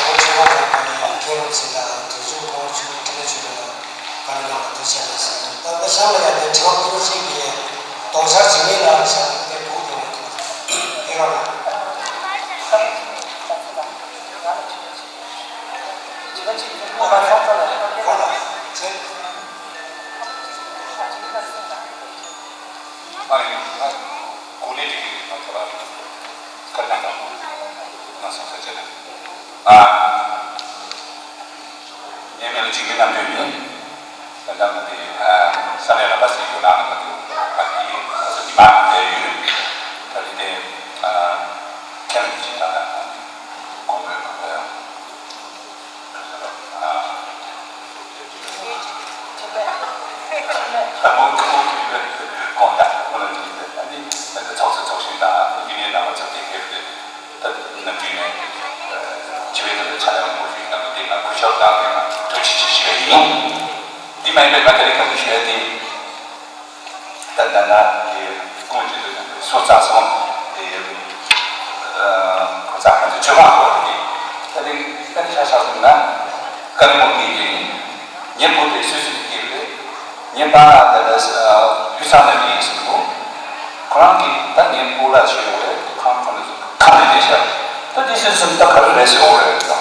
པོ་ཆེན་པོ་ཁོང་ནས་མཁན་རབས་ཚོ་དང་དུས་ཚོད་ཁོང་ཆུང་ཁྲི་ལ་ཆུ་ལ་བཀའ་མོལ་གནང་བ་ཐུགས་རྗེ་ཆེ་ལགས་ཟེར། ད་ལྟ་གཤམ་ལ་ཡང་དེ་དྲི་བ་ཕུལ་བ་ཅིག་གིས་གདོང་ཤར་བྱེད་མཁན་ལ་ཤར་དེ་ཕུག་དེ་མ་ཐུབ་ཨེ་རོགས་ལ། ཨ་ཡིན། ང་གོ་གནས་སྒྲིག་གི་ང་ཚོ་ལ་ཁ་བཏང་དང་ང་སོང་ས་བྱེད་ན། ཨ། ངའི་མིང་ལ་འཇིགས་མེད་རྣམ་གྲོལ་ཡིན། ད་ལྟ་ང་འདི་ཨ་ས་གནས་ལྷ་པ་སི་ཡོད་ན་ང་ཚོ་ཨ་ནི་ང་ཚོ་འདི་མ་བསྡད་ཡོད། ད་ལྟ་དེ་ཨ་མཁན་རིན་པོ་ཆེ་དང་དགོངས་པའི་ཁོང་ཁྲོ་ཡང་ཨ་ཨ་མོ་ཁོང་གི་དགོངས་དག་ཁོང་ལ་འདི་ཨ་ནི་ཚོགས་སུ་ཚོགས་ཞིང་དང་ཡུལ་མིའི་རྣམ་པ་ཚོ་དེ་ཕེབས་ཏེ། ད་ནམ་རྒྱུན་ནས་སྤྱི་པའི་ཐོག་ལ་ཕྱག་ལས་མང་པོ་ཞུས་གནང་བ་དེ་ང་གུས་ཞབས་དང་ཐུགས་རྗེ་ཆེ་ཞུ་ཡ་ཡིན། འདི་མ་ཡིན་པའི་ང་དེ་རིང་སྐད་ཆ་ཞུ་ཡ་དེ། ད་ད་ད་དེ་ཀུན་གྱིས་སུ་རྩ་སོང་དེ་ཁོ་རྩ་ཁ་ཚོས་ཆོས་མང་པོ་དེ་ད་དེ་ད་དེ་ཆ་ཆ་སོང་ན་བཀའ་མོལ་གྱི་ཡིན། ངའི་བུ་དེ་སུད་སི་ལ་སྐྱེས་པ་རེད། ངའི་པཱ་དེ་ལ་ལུས་ཚང་ནས་སྐྱེས་ཡིན་ཟེར་གོ། ཁོ་རང་གིས་ད་ངའི་སྤོ་ལགས་ཤོད་ཡོད་རེད། ཁང་ཁོ་ན་ཁང་ནས་བསྡད་ཤག་ད་དེ་སུད་སི་ད་ག་རེ་རེད་ཟེར་ཡོད་རེད་ད།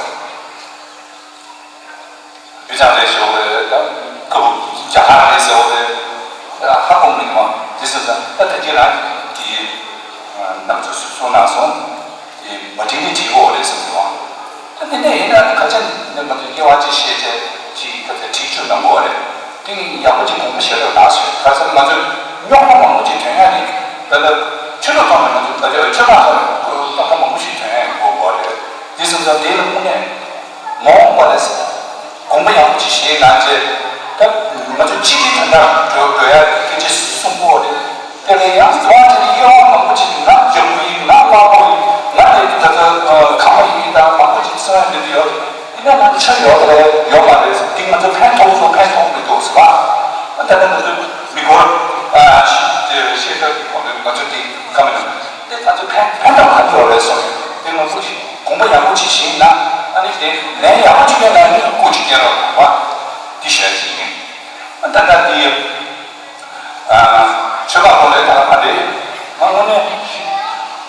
ལུས་ཚང་རེད་ཟེར་ཡོད་རེད་ད། ཁོ་རྒྱ་གར་རེད་ཟེར་ཡོད་རེད། ཧ་གོ་མི་འདུག་དེ་སུད་སི་ད་ད་དེ་རང་གི་ནམ་ཚོད་སུ་སོང་ན་སོང་། དེ་མ་དྲིས་ནི་དྲིས་དགོས་རེད་བསམ་གྱི་འདུག་ད་དེ་ནས་ཡིན་ན་ཁ་ཆེ་ནས་ང་ཚོས་སྐྱེ་བ་གཅིག་བཤད་བྱས་ཅིག་ཁ་ཚ་དྲིས་ཆུ་ནང་དགོས་རེད། དེ་ཡག་པོ་ཅིག་དགོངས་པ་བཞེས་རོགས་གནང་ཞུ། ཁ་ཚ་ང་ཚོས་རྙོག་པ་མང་པོ་ཅིག་ཐོན་ཡ་རེད། ད་ལྟ་ཆུ་ཚོད་ཐོག་ནས་ང་ཚོས་ད་ལྟ་ཆུ་ཚོད་ཐོག་ནས་རྙོག་པ་མང་པོ་ཞིག་ཐོན་ཡ་ཡོད་དགོས་རེད། དེ་སོང་ཙང་དེ་ལ་དངོས་གནས་མ་འོངས་པ་ལ་དགོངས་པ་ཡག་པོ་ཅིག་བཞེས་གནང་བྱས། ད་ང་ཚོ་སྤྱི་པའི་དོན་དག་འགྲོ་འགྲོ་ཡ་སྐད་ཆ་གསུང་དགོས་རེད། དེ་ལས་ཡང་གཙོ་བོ་དེ་ནི་དབྱེ་བ་མང་པོ་ཅིག་ང་ལྗང་གུ་ཡིན། ང་དམར་པོ་ཡིན། ང་དེ་ད་ལྟ་ཁ་པར་ཡིན་དང་མང་པོ་ཅིག་གསུང་ཡ་འདི་འདྲ་ཡོད། ཡིན་ན་ང་ཚོ་ཆ་ཡོད་རེད་ཡོད་མ་རེད་ཟེར། འདི་ང་ཚོ་ཕན་ཐོགས་སོང་ཕན་ཐོགས་མི་འདུག་ཟེར་བ། ད་ལྟ་ང་ཚོ་མི་འབོར་ཤེས་ཐབས་ཀྱི་གོང་ནས་ང་ཚོ་འདི་ཁ་མི་ནང་འདི་ང་ཚོ་ཕན་ཕན་ཐོགས་ག་ཚོད་ཡོད་རེད་གསུངས། དེ་ང་ཚོ་དགོངས་པ་ཡག་པོ་ཅིག་བཞེས་ན། ཨ་ནི་དེ་ལན་ཡག་པོ་ཅིག་ཡོད་ན་ནི་སྐུ་ཅིག་སྐྱེལ་རོགས་གནང་བ་འདི་ཞུ་ཡ་ཅིག་ཡིན། ད་ལྟ་འདི་ཆོལ་ཁ་གོང་ལས་ཐ་མ་རེད། ང་དངོས་གནས་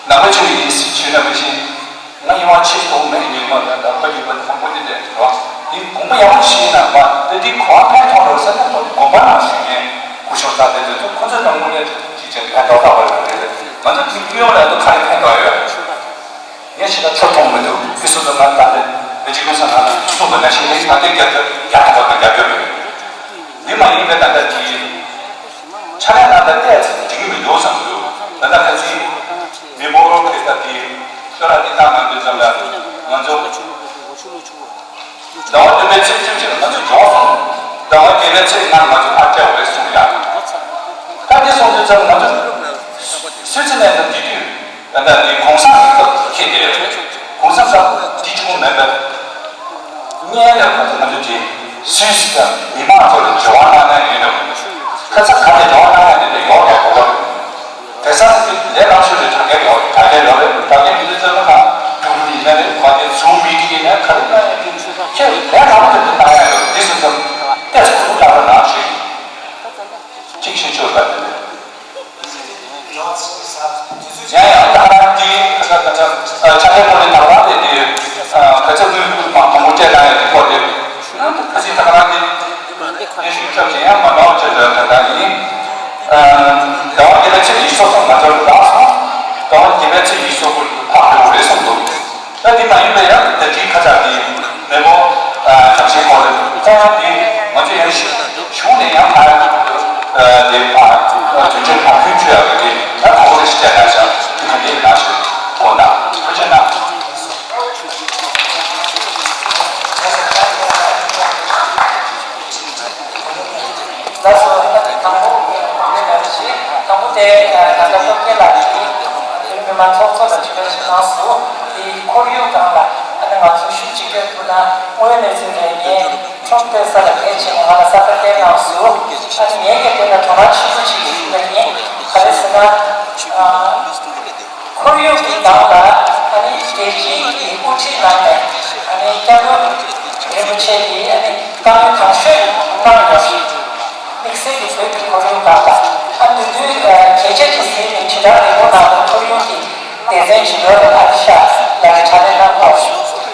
ནང་པ་ཆོས་ཡིན་ཞུས་ན་མི་ཤེས། ང་ཡིན་པ་ཆེས་ཐོག་མེད་ཉིན་མ་ད་ལྟ་ཕ་ཡུལ་པ་དང་པོ་དེ་དེ་རེད་བ། འདི་དགོངས་པ་ཡག་པོ་ཞིག་ཡིན་ན་མ་དེ་འདི་གོ་བ་ཕན་ཐོགས་རོགས་ཟེར་ན་ཐོག་དགོངས་པ་རང་ཞུ་མཁན་སྐུ་ཞབས་ཚ་དེ་ཚོ་ཁོ་ཚོའི་ནང་དངོས་གནས་ཅིག་ཅིག་ཕན་ཐོགས་ཐག་པ་རེད། ང་ཚོ་དེ་ཡོང་ལ་ད་ག་རེ་ཕན་ཐོགས་ཡོད། ངས་ཤི་ད་ཚོད་མཐོང་མི་འདུག་དེ་སོང་ཙང་ང་ད་ནི་བེ་ཅི་ཀུན་ས་ང་གསུངས་པ་ནང་བཞིན་ངས་ད་ལྟའི་རྒྱབ་སྐྱོར་རྒྱབ་ཐོག་ང་རྒྱབ་སྐྱོར་རེད། འདི་མ་ཡིན་པའི་ད་ལྟ་དེ་ཕྱག་ལས་གནང་ད་ལྟས་འགྲིག་གི་མི་འདུག་བསམ་འདུག་ད་ལྟ་ཁ་སང་མི་འབོར་རོགས་ཁེ་ད་དེ་ཤོ་ར་དེ་ད་ང་འདི་ཙམ་ལ་ང་ཚོ། ཟླ་བ་བདུན་པའི་ཚེས་བཅུ་གཅིག་ལ་ང་ཚོ་འབྱོར་སོང་། ཟླ་བ་བརྒྱད་པའི་ཚེས་ལྔ་ལ་ང་ཚོ་ཕར་བསྐྱལ་བ་རེད་གསུངས་ཡ། ད་འདི་སོང་དུས་ཙམ་ང་ཚོ་སུད་སི་ནས་ད་འདི་དུས་ད་ལྟ་འདི་གོང་ས་གི་སྐབས་ཁེལ་ཏེ་རེད། གོང་ས་སྐབས་འདི་གཅིག་པོ་མེད་པའི་སྔོན་ལ་ང་ཚོ་ང་ཚོ་གི་སུད་སི་དང་མི་མང་ཚོ་ལ་འབྲེལ་བ་གནང་མཁན་ཡིན་ན་ཁ་ཚ་ག་ནས་འབྲེལ་བ་གནང་མཁན་དེ་འདྲ་ཡོད་རེད་གོ་བ། དེང་སང་གི་ལས་སླ་ཤོས་རེད། དྲ་རྒྱ་ཡོད་རེད། དྲ་རྒྱ་ཡོད་རེད། དྲ་རྒྱའི་མི་ཚོས་ཚོད་ལྟ་ཁང་བསྒྱུར་ཡིན་ན་རེད། མ་གཏོགས་ཛུམ་མི་ཊིང་ཡིན་ན་ག་རེ་གནང་ཡ་དེ་ཁྱེད་ལས་སླ་པོ་དེ་འདྲ་གནང་ཡ་ཡོད། འདི་སོང་ཙང་ཏོག་ཙམ་ཁོང་ཁྲོ་ལངས་རོགས་གནང་ཞེས་གཅིག་ཤེས་ཆོག་པ་དེ་རེད། ཡང་ཡང་ད་ག་རང་འདི་ཁ་ཁ་ཁ་ཁ་ཕྱག་ལས་ཁོ་ནས་ད་ག་རང་རེད། དེ་ཁ་ཚ་དངུལ་ཁུག་མ་དང་པོ་སྤྲད་གནང་ཡ་དེ་ཁོ་དེ་ཁ་ཚིག་ད་ག་རང་དེ། ནས་ཞུ་ཐབས་ཅིག་ཡང་མ་འདྲ་བ་བྱས་ཏེ་ད་ལྟ་ཡིན། ཟླ་བ་བརྒྱད་པའི་ཚེས་ཉི་ཤུ་རྩ་གསུམ་ང་ཚོར་ལགས་སོང་། ཟླ་བ་བརྒྱད་པའི་ཚེས་ཉི་ཤུ་རྩ་དགུ་ཕར་འགྲོ་དགོས་རེད་གསུངས་འདུག་ད་འདི་མ་ཡིན་པའི་ཡང་ད་འདི་ཁ་ཆག་འདི་མེས་པོ་བྱམས་ཤིང་ཁོ་ལ་ད་ཡང་འདི་ང་ཚོ་ཡང་གཞུང་ནས་ཡང་ཕར་འདི་ཕར་དོན་ཆེན་ཕར་ཁུལ་ཆུ་ཡག་གི་འདི་ད་གོ་བོ་རེ་ཞིག་བསྟན་ན་བཞག་འདི་ག་འདི་ན་ཞིག་ཐོག་ན་ཐུགས་རྗེ་གནང་། ལགས་སོ། ད་དང་པོ་དང་པོ་ནས་ཞིག་དང་པོ་དེ་ད་ལྟ་སྟོབས་རྒྱལ་ལགས་ཀྱིས་བོད་མི་མང་ཚོགས་གཙོ་ལ་དྲི་བ་ཞིག་གནང་སོང་། དེའི་ཁོར་ཡུག་སྒང་ལ་ཨ་ནི་ང་ཚོ་ཤུགས་གཅིག་སྒྲིལ་ཐུབ་ན། དངོས་གནས་ཚུལ་ནས་ངས་ཁྲོམ་སྟོན་ས་ལ་ཕེབས་བྱས་ནས་ང་ལ་གསར་པ་བསྟན་གནང་སོང་། ཨ་ནི་ངས་ཀྱང་དེ་ལ་དོ་སྣང་ཆེན་པོ་བྱེད་ཀྱི་ཡིན་པ་ཡིན། ག་རེ་ཟེར་ན། ཨ། ཁོར་ཡུག་གི་ནང་ལ་ཨ་ནི་རྒྱལ་སྤྱིའི་གི་དབུ་ཁྲིད་གནང་ནས་ཨ་ནི་སྐྱབས་མགོན་རིན་པོ་ཆེ་གིས་ཨ་ནི་བཀའ་མོལ་དང་ཤོས་གནང་ཡོད། དམིགས་བསལ་གྱི་བོད་ཀྱི་ཁོར་ཡུག་ནང་ལ་ཨ་འདི་དུས་གལ་ཆེ་གི་ཟིན་ནས་དྲིལ་བསྒྲགས་ལས་ཁུངས་ནང་ལ་ཁོར་ཡུག་གི་སྡེ་ཚན་ཇི་འདྲ་རེད་ཨ་ནི་ཤ་ལ་གི་ཕྱག་ལས་གནང་ཐོག་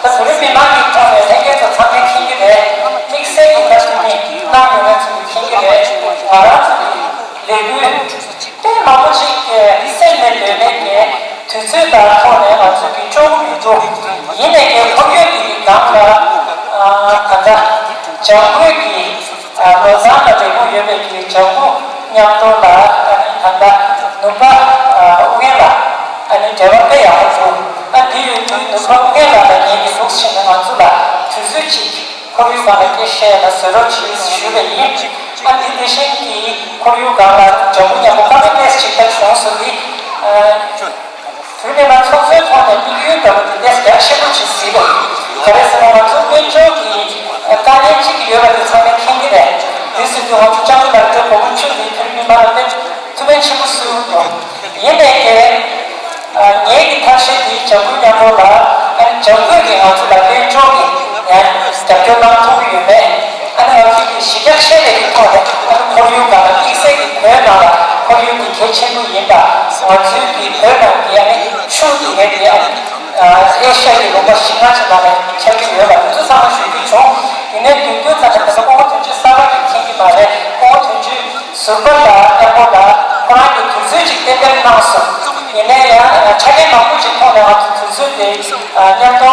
ད་བོད་རིགས་མི་མང་གི་ཐོག་ནས་ལྷན་རྒྱས་ཚོ་ཚང་མས་མཁྱེན་གྱི་རེད། དམིགས་བསལ་གྱི་ད་དུས་ནས་གནང་ཡོད་མེད་ཚོ་མཁྱེན་གྱི་རེད། ང་རང་ཚོ་གི་ལས་འགུལ། དཔེ་མང་པོ་ཞིག་སེམས་ནས་འདོད་མེད་ཀྱི་དུས་ཚོད་དང་ཐོག་ནས་ང་ཚོས་ཀྱི་ལྕོགས་མི་འདུག་ཡིན་ནའི་ཀྱི་ཁོར་ཡུག་འདི་གི་སྒང་ལ་ད་ལྟ་འཇམ་མགོན་གྱི་ལོ་ཙཱ་ལ་འབྲེལ་བ་ཡོད་པའི་ཀྱི་འཇམ་མགོན་མཉམ་དུ་ལ་ཨ་ནི་ད་ལྟ་ནུབ་པ་ཨུ་རྒྱན་ལགས་ཨ་ནི་འབྲེལ་བ་དཔེ་ཡག་པོ་འདུག་ཨ་འདི་ཡོད་དུས་ནུབ་པ་ཨུ་རྒྱན་ལགས་དང་ངེད་ཀྱི་ལུགས་ཕྱིན་ནས་ང་ཚོ་ལ་དུས་ཚོད་ཅིག་ཁོར་ཡུག་སྒང་ལ་སྐད་བཤད་ལ་བཟོད་རོགས་གྱིས་ཞུས་པ་ཡིན། ཨ་འདི་དེ་བཞིན་གྱི་ཁོར་ཡུག་སྒང་ལ་འཇམ་པོ་མཉམ་པོ་ཀ་མེད་པས་ཞིག་ལྟར་བྱུང་སོང་གི། བོད་མི་མང་ཚོགས་གཙོའི་ཐོག་ནས་དམིགས་ཡུལ་འདྲ་པོ་དེ་འདྲས་རྒྱ་ཆེན་པོ་ཅིག་གཟིགས་པ་ཡིན། ག་རེ་ཟེར་ན་ང་ཚོ་དཔལ་འབྱོར་གྱི་དཀའ་ངལ་ཅིག་ཡོད་པ་དེ་ཚང་མས་མཁྱེན་གྱི་རེད། དེ་ཟེར་དུས་ང་ཚོ་ལྕམ་སྐུ་ལགས་དེ་གོ་བ་ཆུང་དེ་བོད་མི་མང་ལ་དཔེ་ཐུགས་ཕན་ཆེན་པོ་གསོས་འདུག་ཡིན་ནའི་ཀྱེ། ངེད་ཀྱི་ཐབས་ཤེས་འདི་འཇམ་མགོན་མཉམ་པོ་ལ་ཨ་ནི་འཇམ་མགོན་གྱིས་ང་ཚོ་ལ་དཔལ་འབྱོར་གྱི་ནས་རྒྱབ་སྐྱོར་གནང་ཐུབ་ཀྱི་ཡོད་མེད། ཨ་ནི་ང་ཚོས་ཀྱི་གཞི་རྒྱ་ཆེ་བའི་གི་ཐོག་ནས་ཨ་ནི་ཁོར་ཡུག་སྒང་ལ་དམིགས་བསལ་གྱི་བོད་ནང་ལ་ཁོར་ཡུག་གི་གལ་ཆེན་པོ་ཡིན་པ། ང་ཚོའི་གི་བོད་ནང་གི་ཨ་ནི་ཤུགས་དེ་གའི་དེ་ཨ་ནི་ཨེ་ཤ་ཡའི་ལུང་པ་བཞི་ལྔ་ཅིག་ནང་ནས་ཁྱབ་ཀྱི་ཡོད་པ་དེ་ཚོ་ཚང་མ་ཞུ་རྒྱུ་བྱུང་། ཡིན་ནའི་དུས་རྒྱུན་ཙམ་ནས་ད་ལྟ་སྐུ་ངོ་དོན་གཅོད་གསར་པ་གིས་མཁྱེན་གྱི་མ་རེད། སྐུ་ངོ་དོན་གཅོད་ཟུར་པ་ལ་མཉམ་པོ་ལ་ཁོ་རང་གིས་དུས་ཚོད་ཅིག་གཏན་འཁེལ་གནང་སོང་། ཡིན་ནའི་ཡང་ཆ་རྐྱེན་མང་པོ་ཅིག་ཐོག་ནས་ང་ཚོ་དུས་ཚོད་དེ་མཉམ་དུ་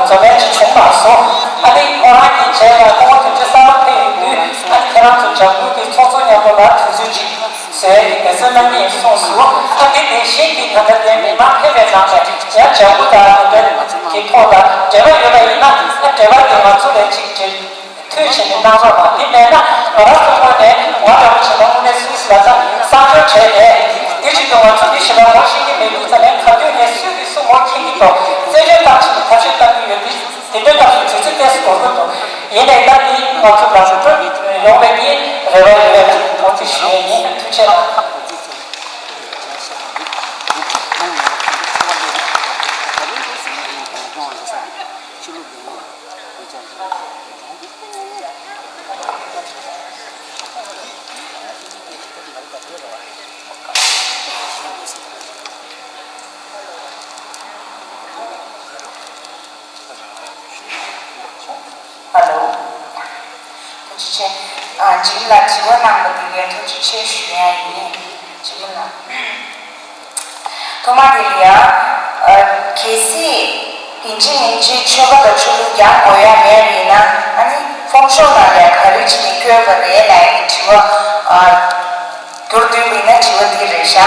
འཛོམས་ཡ་ཅིག་བྱུང་མ་སོང་། ཨ་ནི་ཁོ་རང་གི་རྗེས་ལ་སྐུ་ངོ་དོན་གཅོད་གསར་པ་ཕེབས་ཡོང་དུས་ཨ་ནི་ཁྱེད་རང་ཚོ་འཇམ་མགོན་གྱི་ཚོགས་གཙོ་མཉམ་པོ་ལ་དུས་ཚོད་ཅིག་བཟོས་ཏེ་འབད་བརྩོན་གནང་གི་ཡིན་གསུངས་སོང་། ཨ་ནི་དེ་བཞིན་གྱི་ད་ལྟ་དེ་མི་མང་ཕེབས་པའི་ནང་ནས་ཡང་འཇམ་པོ་དང་དེ་འདྲ་གི་ཐོག་ལ་འབྲེལ་བ་ཡོད་པ་ཡིན་ན་ཨ་འབྲེལ་བ་དེ་ང་ཚོ་ལ་ཅིག་འབྲེལ། ཐུགས་རྗེ་ཆེ་གནང་རོགས་གནང་། དེ་མེད་ན་ང་རང་ཚོ་ངོས་ནས་ང་རང་བྱས་ན་དངོས་གནས་སུད་སི་ལ་ད་གསར་འབྱོར་བྱས་ནས་དེ་བཞིན་དུ་ང་ཚོ་འདི་ཞེ་དྲག་ངོ་ཤེས་ཀྱི་མེད་དུས་ཙ་ནས་ག་དུས་ནས་སུད་སི་སུ་ངོ་མཁྱེན་གྱི་འདུག་རྩད་གཅོད་བཏང་བྱས་ནས་ཐབས་ཤེས་གཏང་གི་ཡོད་དེ་དེ་འདྲའི་སྐབས་སུ་དུས་ཚོད་ཏོག་ཙམ་འགོར་གྱི་འདུག་ཡིན་ནའི་ད་འདི་ང་ཚོ་ལ་སྤྲོད་ཡོང་བའི་གི་རེ་བ་ཡོད་པ་ངོ་དེ་ཞུ་ཡས་ཡིན། ཐུགས་རྗེ་གནང་། ཧ་ལོ། ཐུགས་རྗེ་ཆེ། ཨ། འཇིགས་མེད་ལགས་དྲི་བ་གནང་བ་དེ་ལ་ཐུགས་རྗེ་ཆེ་ཞུ་ཡ་ཡིན། འཇིགས་མེད་ལགས། ཐོག་མ་དེ་ལ་ཡང་། ཨ། གལ་སྲིད་ཡིན་གཅིག་མིན་གཅིག་ཆོལ་ཁ་དང་ཆོས་ལུགས་རྒྱག་དགོས་ཡ་མེད་པ་ཡིན་ན། ཨ་ནི་ཧྥོང་ཤོ་ནང་ལ་ག་རེ་བྱས་ནས་བཀོད་པ་རེད་ལབ་ཡ་གི་དྲི་བ། ཨ། མདོར་བསྡུས་པ་ཡིན་ན་དྲི་བ་འདི་རེད་ཤག་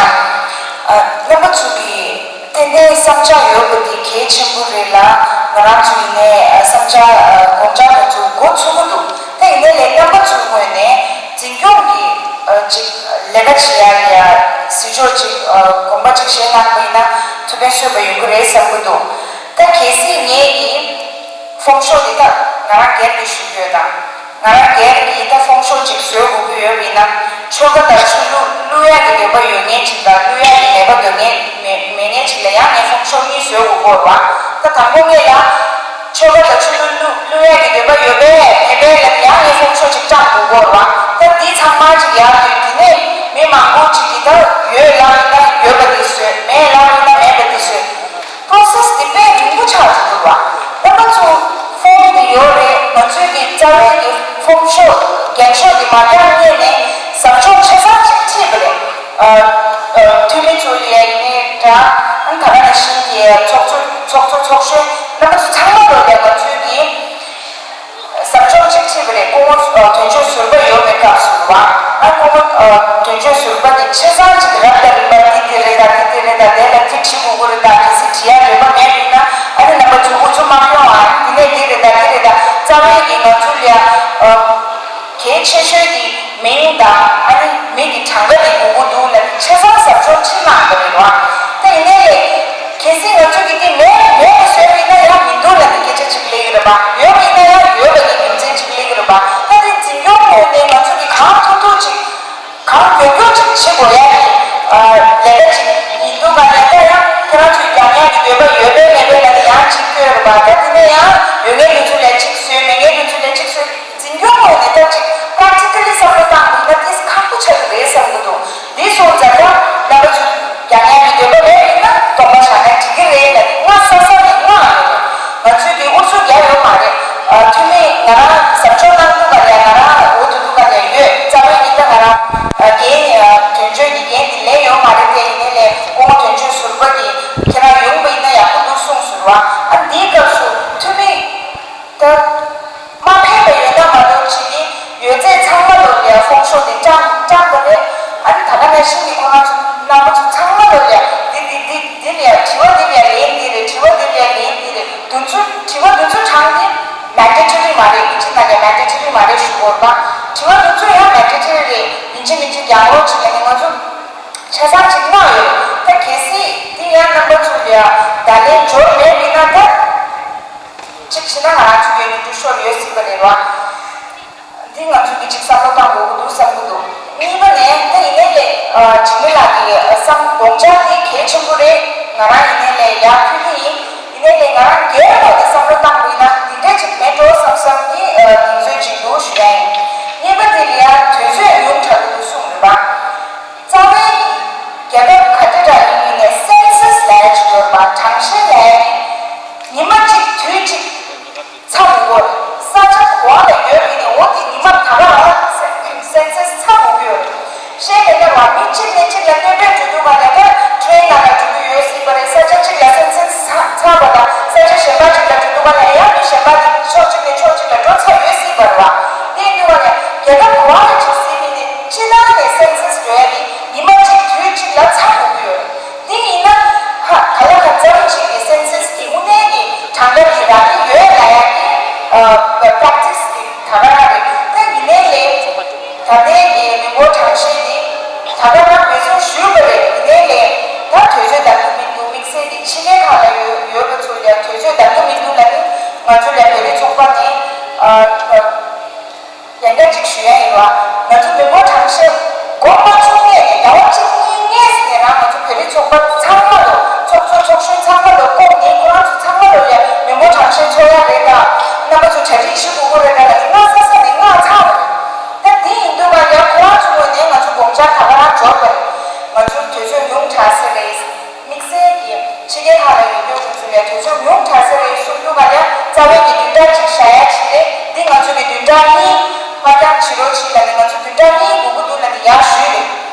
ཨ། རྣམ་པ་ཚོ་གི་ཏན་ཏན་བསམ་འཆར་ཡོད་པ་འདི་གལ་ཆེན་པོ་རེད་ལ། ང་རང་ཚོ་ཡིན་ནའི་བསམ་འཆར། ཨ། དགོངས་འཆར་དེ་ཚོ་འགོ་ཚུགས་ཀྱི་འདུག་ད་ཡིན་ནའི་ལས་རྣམ་པ་ཚོའི་ངོས་ནས་འཛིན་སྐྱོང་གི། ཨ། ཅིག་ལས་ཀ་བྱེད་ཡ་ཡ་ཟི་ཆོག་ཅིག་ཨ། དགོངས་པ་ཅིག་བཞེས་གནང་པ་ཡིན་ན་ཐུགས་ཕན་གསོས་པ་ཡོང་གི་རེད་བསམ་གྱི་འདུག་ད་གལ་སྲིད་ངས་ཀྱིས་ཧྥོང་ཤོ་འདི་ད་ང་རང་སྒེར་གྱི་ཞུ་རྒྱུ་དང་། ང་རང་སྒེར་གྱིས་ད་ཧྥོང་ཤོ་ཅིག་བཟོ་དགོས་ཀྱི་ཡོད་པ་ཡིན་ན། ཆོལ་ཁ་དང་ཆོས་ལུགས་བསླུ་ཡག་གི་འདོད་པ་ཡོད་མཁན་ཅིག་དང་བསླུ་ཡག་གི་ནད་པ་འདོད་མཁན་མེད་མེད་མཁན་ཅིག་ལ་ཡང་ངས་ཧྥོང་ཤོ་གཉིས་བཟོ་དགོས་ཀྱི་ཡོད་རེད་བ། ད་དང་པོ་ངས་ལ། ཆོལ་ཁ་དང་ཆོས་ལུགས་བསླུ་བསླུ་ཡག་གི་འདོད་པ་ཡོད་པས་མེད་པས་ལ་ཡང་ངས་ཧྥོང་ཤོ་ཅིག་བཀྲམ་དགོས་ཀྱི་ཡོད་རེད་བ། ད་འདི་ཚང་མ་ཅིག་ཡར་དུས་དེ་ནས་མི་མང་པོ་ཅིག་གིས་ད་ཡོད་ལབ་ཡིན་ན་ཡོད་པ་དེ་བཟོས། མེད་ལབ་ཡིན་ན་མེད་པ་དེ་བཟོས། པོ་རོ་སེ་སི་འདི་དཔེ་རིང་པོ་ཆགས་འགྲོ་གི་འདུག་བ། རྣམ་པ་ཚོ་ཧྥོམ་འདི་ཡོད་རེད། ང་ཚོའི་གི་རྩ་བའི་གི་ཧྥོམ་ཤོག་འགེངས་ཤོག་འདི་མ་རྒྱག་སྔོན་ནས་ཟབ་སྦྱོང་ཆ་ཚང་ཅིག་བྱས་པ་རེད། ཨ། ཨ། འཐུས་མི་ཚོ་ལ་ཡིན་ནའི་འདྲ། ཨ། ད་ག་ནང་བཞིན་གྱི་ཚོགས་གཙོ་ཚོགས་གཙོ་ཚོགས་གཞོན་རྣམ་པ་ཚོ་ཚང་མ་ལོ་ལ་ང་ཚོའི་གི་ཟབ་སྦྱོང་ཅིག་བྱས་པ་རེད། སྐུ་ངོ་དོན་གཅོད་ཟུར་པ་ཡོད་པའི་སྐབས་སུ་རེད་བ། ཨ། སྐུ་ངོ་དོན་གཅོད་ཟུར་པ་དེ་ཆ་ཚང་ཅིག་རབ་དང་རིམ་པ་འདི་འདི་རེད་ད་འདི་འདི་རེད་ད་དེ་ལ་འདི་བྲིས་དགོས་ཀྱི་རེད་ད། གལ་སྲིད་བྲིས་ཡ་རེ་བ་མེད་པ་ཡིན་ན། ཨ་ནི་རྣམ་པ་ཚོ་ཨུ་ཚུགས་མ་ཁྱོང་ཨ། འདི་ནས་འདི་རེད་ད་འདི་རེད་ད། རྩ་བའི་གི་ང་ཚོ་ལ་ཡ། ཨ། གལ་ཆེ་ཤོས་དེ་མིང་དང་ཨ་ནི་མི་གི་གྲངས་ཀ་དེ་དགོས་ཀྱི་འདུག་ལབ་ནས་ཆ་ཚང་ཟབ་སྦྱོང་ཕྱིར་གནང་དགོས་རེད་བ། ད་ཡིན་ནའི་ལས། གལ་སྲིད་ང་ཚོ་གི་དེ་མེད་མེད་པ་བཟོས་པ་ཡིན་ན་ཡང་མི་འདུག་ལབ་ནས་སྐད་ཆ་ཅིག་སླེབས་ཀྱི་རེད་བ། ཡོད་པ་ཡིན་ན་ཡང་ཡོད་པ་གི་རྒྱུ་མཚན་ཅིག་སླེབས་ཀྱི་རེད་བ། ད་དེ་འཛིན་སྐྱོང་ངོས་ནས་ང་ཚོ་གི་གང་ཐུབ་ཐུབ་ཅིག་གང་མགྱོགས་མགྱོགས་ཅིག་བྱེད་དགོས་ཡ་གི་ལས་ཀ་ཅིག་ཡིན་འདུག་ག་ལས་ཀ་ཡང་ཁྱེད་རང་ཚོས་རྒྱག་ཡ་གི་འདོད་པ་ཡོད་པས་མེད་པས་ལབ་ནས་ཡང་ཅིག་བསྐྱོད་རེད་བ། ད་དེ་ནས་ཡང་ཡོད་མཁན་དེ་ཚོ་ལ་ཅིག་བཟོས། མེད་མཁན་དེ་ཚོ་ལ་ཅིག་བཟོས། འཛིན་སྐྱོང་ངོས་ནས་ད་ཅིག་པྲེག་ཊི་ཀ་ལི་བསམ་བློ་བཏང་དགོས་ན་དེ་ཁག་པོ་ཆགས་ཀྱི་རེད་བསམ་གྱི་འདུག་འདི་སོང་ཙང་ད་རྣམ་པ་ཚོས་རྒྱག་ཡག་གི་འདོད་པ་མེད་པ་ཡིན་ན་སྡོམ་པ་བཞག་ན་འགྲིག་གི་རེད་ལབ་ནས་སྔ་ས་ས་ནས་མངགས་ཡོད་རེད། ང་ཚོས་དེ་ཨུ་ཚུགས་རྒྱག་ཡོད་མ་རེད། ཨ། འཐུས་མི་ང་རང་ཟབ་སྦྱོང་གནང་འདུག་ག་ལས་ང་རང་འོ་དེ་འདུག་ག་ལས་ཡོད། རྩ་བའི་ཡིན་ད་ང་རང་འགན་དོན་གཅོད་ཀྱི་འགན་དེ་ལེན་ཡོད་མ་རེད། དེ་ཡིན་ནའི་ལས་སྐུ་ངོ་དོན་གཅོད་ཟུར་པ་གིས་ཁྱེད་རང་ཡོང་པ་ཡིན་ན་ཡག་པོ་འདུག་གསུངས་ཟེར་བ། ཨ། འདིའི་སྐབས་སུ་འཐུས་མི། ད། མ་ཕེབས་པ་ཡོད་ན་མ་གཏོགས་བྱེད་ཀྱི་ཡོད་ཚད་ཚང་མ་ལོ་ལ་ཡ་ཧྥོང་ཤོ་འདི་བཀྲམ་བཀྲམ་པ་རེད། ཨ་ནི་ད་ག་ནང་བཞིན་གྱི་ཁོ་རང་ཚོ་རྣམ་པ་ཚོ་ཚང་མ་ལོ་ལ་ཡ་འདི་འདི་འདི་འདི་ལ་ཡ་དྲི་བ་འདི་ལ་ཡ་ལན་འདི་རེད། དྲི་བ་འདི་ལ་ཡ་ལན་འདི་རེད། དུས་ཚོད་དྲི་བ་དུས་ཚོད་གྲངས་འདི་མན་ཌེ་ཊོ་རི་མ་རེད། ཡིན་གཅིག་མ་རེད། མན་ཌེ་ཊོ་རི་མ་རེད་ཞུ་དགོས་པ། དྲི་བ་དུས་ཚོད་ཡང་མན་ཌེ་ཊོ་རི་རེད། ཡིན་གཅིག་མིན་གཅིག་རྒྱག་རོགས་བྱེད་ཀྱི་ནི་ང་ཚོ་ཆ་ཚང་གཅིག་མངགས་ཡོད། ད་གལ་སྲིད་འདི་ཡང་རྣམ་པ་ཚོ་ལ་ཡ་བརྡ་ལན་འབྱོར་མེད་པ་ཡིན་ན་ད། གཅིག་བྱས་ན་ང་རང་ཚོ་གི་ནུས་སྟོབས་ཤོར་ཡོད་སྲིད་པ་རེད་བ། འདི་ང་ཚོ་གི་གཅིག་བསམ་བློ་བཏང་དགོས་ཀྱི་འདུག་བསམ་གྱི་འདུག་གཉིས་པ་ནས་ད་ཡིན་ནའི་ལས་འཇིགས་མེད་ལགས་ཀྱི་བསམ་དགོངས་འཆར་འདི་གལ་ཆེན་པོ་རེད། ང་རང་ཡིན་ནའི་ལས་ཡར་ཕུལ་གྱི་ཡིན། ཡིན་ནའི་ལས་ང་རང་སྒེར་ངོས་ནས་བསམ་བློ་བཏང་དགོས་ན་འདི་འདྲ་ཅིག་མེད་འགྲོ་བསམ་བསམ་གྱི་གདེང་ཚོད་ཅིག་འདུག་ཞུ་ཡ་ཡིན། གཉིས་པ་དེ་ལ་ཡང་དུས་ཚོད་ཉུང་དྲགས་ཀྱི་འདུག་གསུངས་རེད་བ། རྩ་བའི་རྒྱལ་ཁབ་ག་འདྲ་འདྲ་ཡིན་མིན་ནས་སེན་སས་ལབ་ཡ་ཅིག་ཡོད་རེད་བ། གྲངས་བཤེར་ལབ་ཡ་དེ་ཉི་མ་གཅིག་དུས་གཅིག་ཚ་མི་དགོས། ས་ཆ་ག་བ་ལ་ཡོད་པ་ཡིན་ནའི་འོ་དེ་ཉི་མ་ད་ག་རང་ལ་སེན་སེན་སས་ཚ་དགོས་ཀྱི་ཡོད་རེད། བཤད་པ་ཡིན་ན་མི་གཅིག་ནས་གཅིག་ལ་གནོད་པ་འགྲོ་དུས་ག་ལ་ད་ཊེ་རེན་ནང་ལ་འགྲོ་གི་ཡོད་སྲིད་པ་རེད། ས་ཆ་གཅིག་ལ་སེན་སས་ཚ་ཚ་བ་དང་ས་ཆ་གཞན་པ་གཅིག་ལ་འགྲོ་དུས་ག་ལ་ཡང་མི་གཞན་པ་དེ་ཕྱོགས་གཅིག་ནས་ཕྱོགས་གཅིག་ལ་འགྲོ་ཚར་ཡོད་སྲིད་པ་རེད་བ། དེ་ཡིན་དུས་ག་ལ་རྒྱལ་ཁབ་ག་བ་ལ་འགྲོ་སྲིད་མིན་ནི་སྤྱི་བཏང་ནས་སེན་སས་འགྲོ་ཡ་དེ་ཉི་མ་གཅིག་དུས་གཅིག་ལ་ཚ་དགོས་ཀྱི་ཡོད་རེད། དེ་ཡིན་ན་ཧ་ག་ལ་ག་ཙམ་ཅིག་གི་སེན་སས་ཀྱི་དངོས་གནས་ཀྱི་གྲངས་ཀ་དེ་རག་གི་ཡོད་ལབ་ཡ་གི་པྲེག་ཊི་སི་དེ་ད་ག་རང་རེད། ད་ཡིན་ནའི་ལས་ད་ལྟའི་གི་མི་འབོར་གྲངས་བཤེར་དེ་ད་ག་རང་འབད་བརྩོན་ཞུས་པ་རེད། ཡིན་ནའི་ལས་ད་དུས་ཚོད་འདང་གི་མི་འདུག་དམིགས་བསལ་དེ་ཕྱི་རྒྱལ་ཁག་ལ་ཡོད་ཡོད་པ་ཚོ་ལ་དུས་ཚོད་འདང་གི་མི་འདུག་ལབ་ནི་ང་ཚོ་ལ་བོད་རིགས་ཚོགས་པ་དེ་ཨ། ཡང་བསྐྱར་ཅིག་ཞུ་ཡ་ཡིན་བ། ང་ཚོ་མི་འབོར་གྲངས་བཤེར་འགོ་མ་ཚུགས་སྔོན་ནས་ཟླ་བ་གཅིག་གཉིས་སྔོན་ནས་རང་ང་ཚོ་བོད་རིགས་ཚོགས་པ་ཚང་མ་ལོ་ཚོགས་གཙོ་ཚོགས་གཞོན་ཚང་མ་ལོ་བསྐོངས་ནས་ཁོ་རང་ཚོ་ཚང་མ་ལོ་ཡ་མི་འབོར་གྲངས་བཤེར་ཚོགས་ཡ་རེད་ད། རྣམ་པ་ཚོ་གྲ་སྒྲིག་བྱེད་དགོས་ཀྱི་རེད་ད་ལབ་ནས་སྔ་ས་ས་ནས་མངགས་ཚར་བ་རེད། ད་དེ་ཡིན་དུས་མ་ཡ་ཁོ་རང་ཚོ་ངོས་ནས་ང་ཚོ་དགོངས་འཆར་ད་ག་རང་འབྱོར་བ་རེད། ང་ཚོ་དུས་ཚོད་ཉུང་དྲགས་ས་རེད། དམིགས་བསལ་གྱིས་ཕྱི་རྒྱལ་ཁག་ལ་ཡོད་མཁན་ཁོ་ཚོ་ལ་དུས་ཚོད་ཉུང་དྲགས་ས་རེད་གསུང་དུས་ག་ལ་རྩ་བའི་གི་བདུན་ཕྲག་གཅིག་བཞག་ཡ་ཅིག་རེད། འདི་ང་ཚོ་གི་བདུན་ཕྲག་གཉིས་ཕར་འགྱངས་བྱེད་རོགས་བྱེད་ལབ་ནས་ང་ཚོ་བདུན་ཕྲག་གཉིས་དགོས་ཀྱི་འདུག་ལབ་ནས་ཡར་ཞུས་རེད།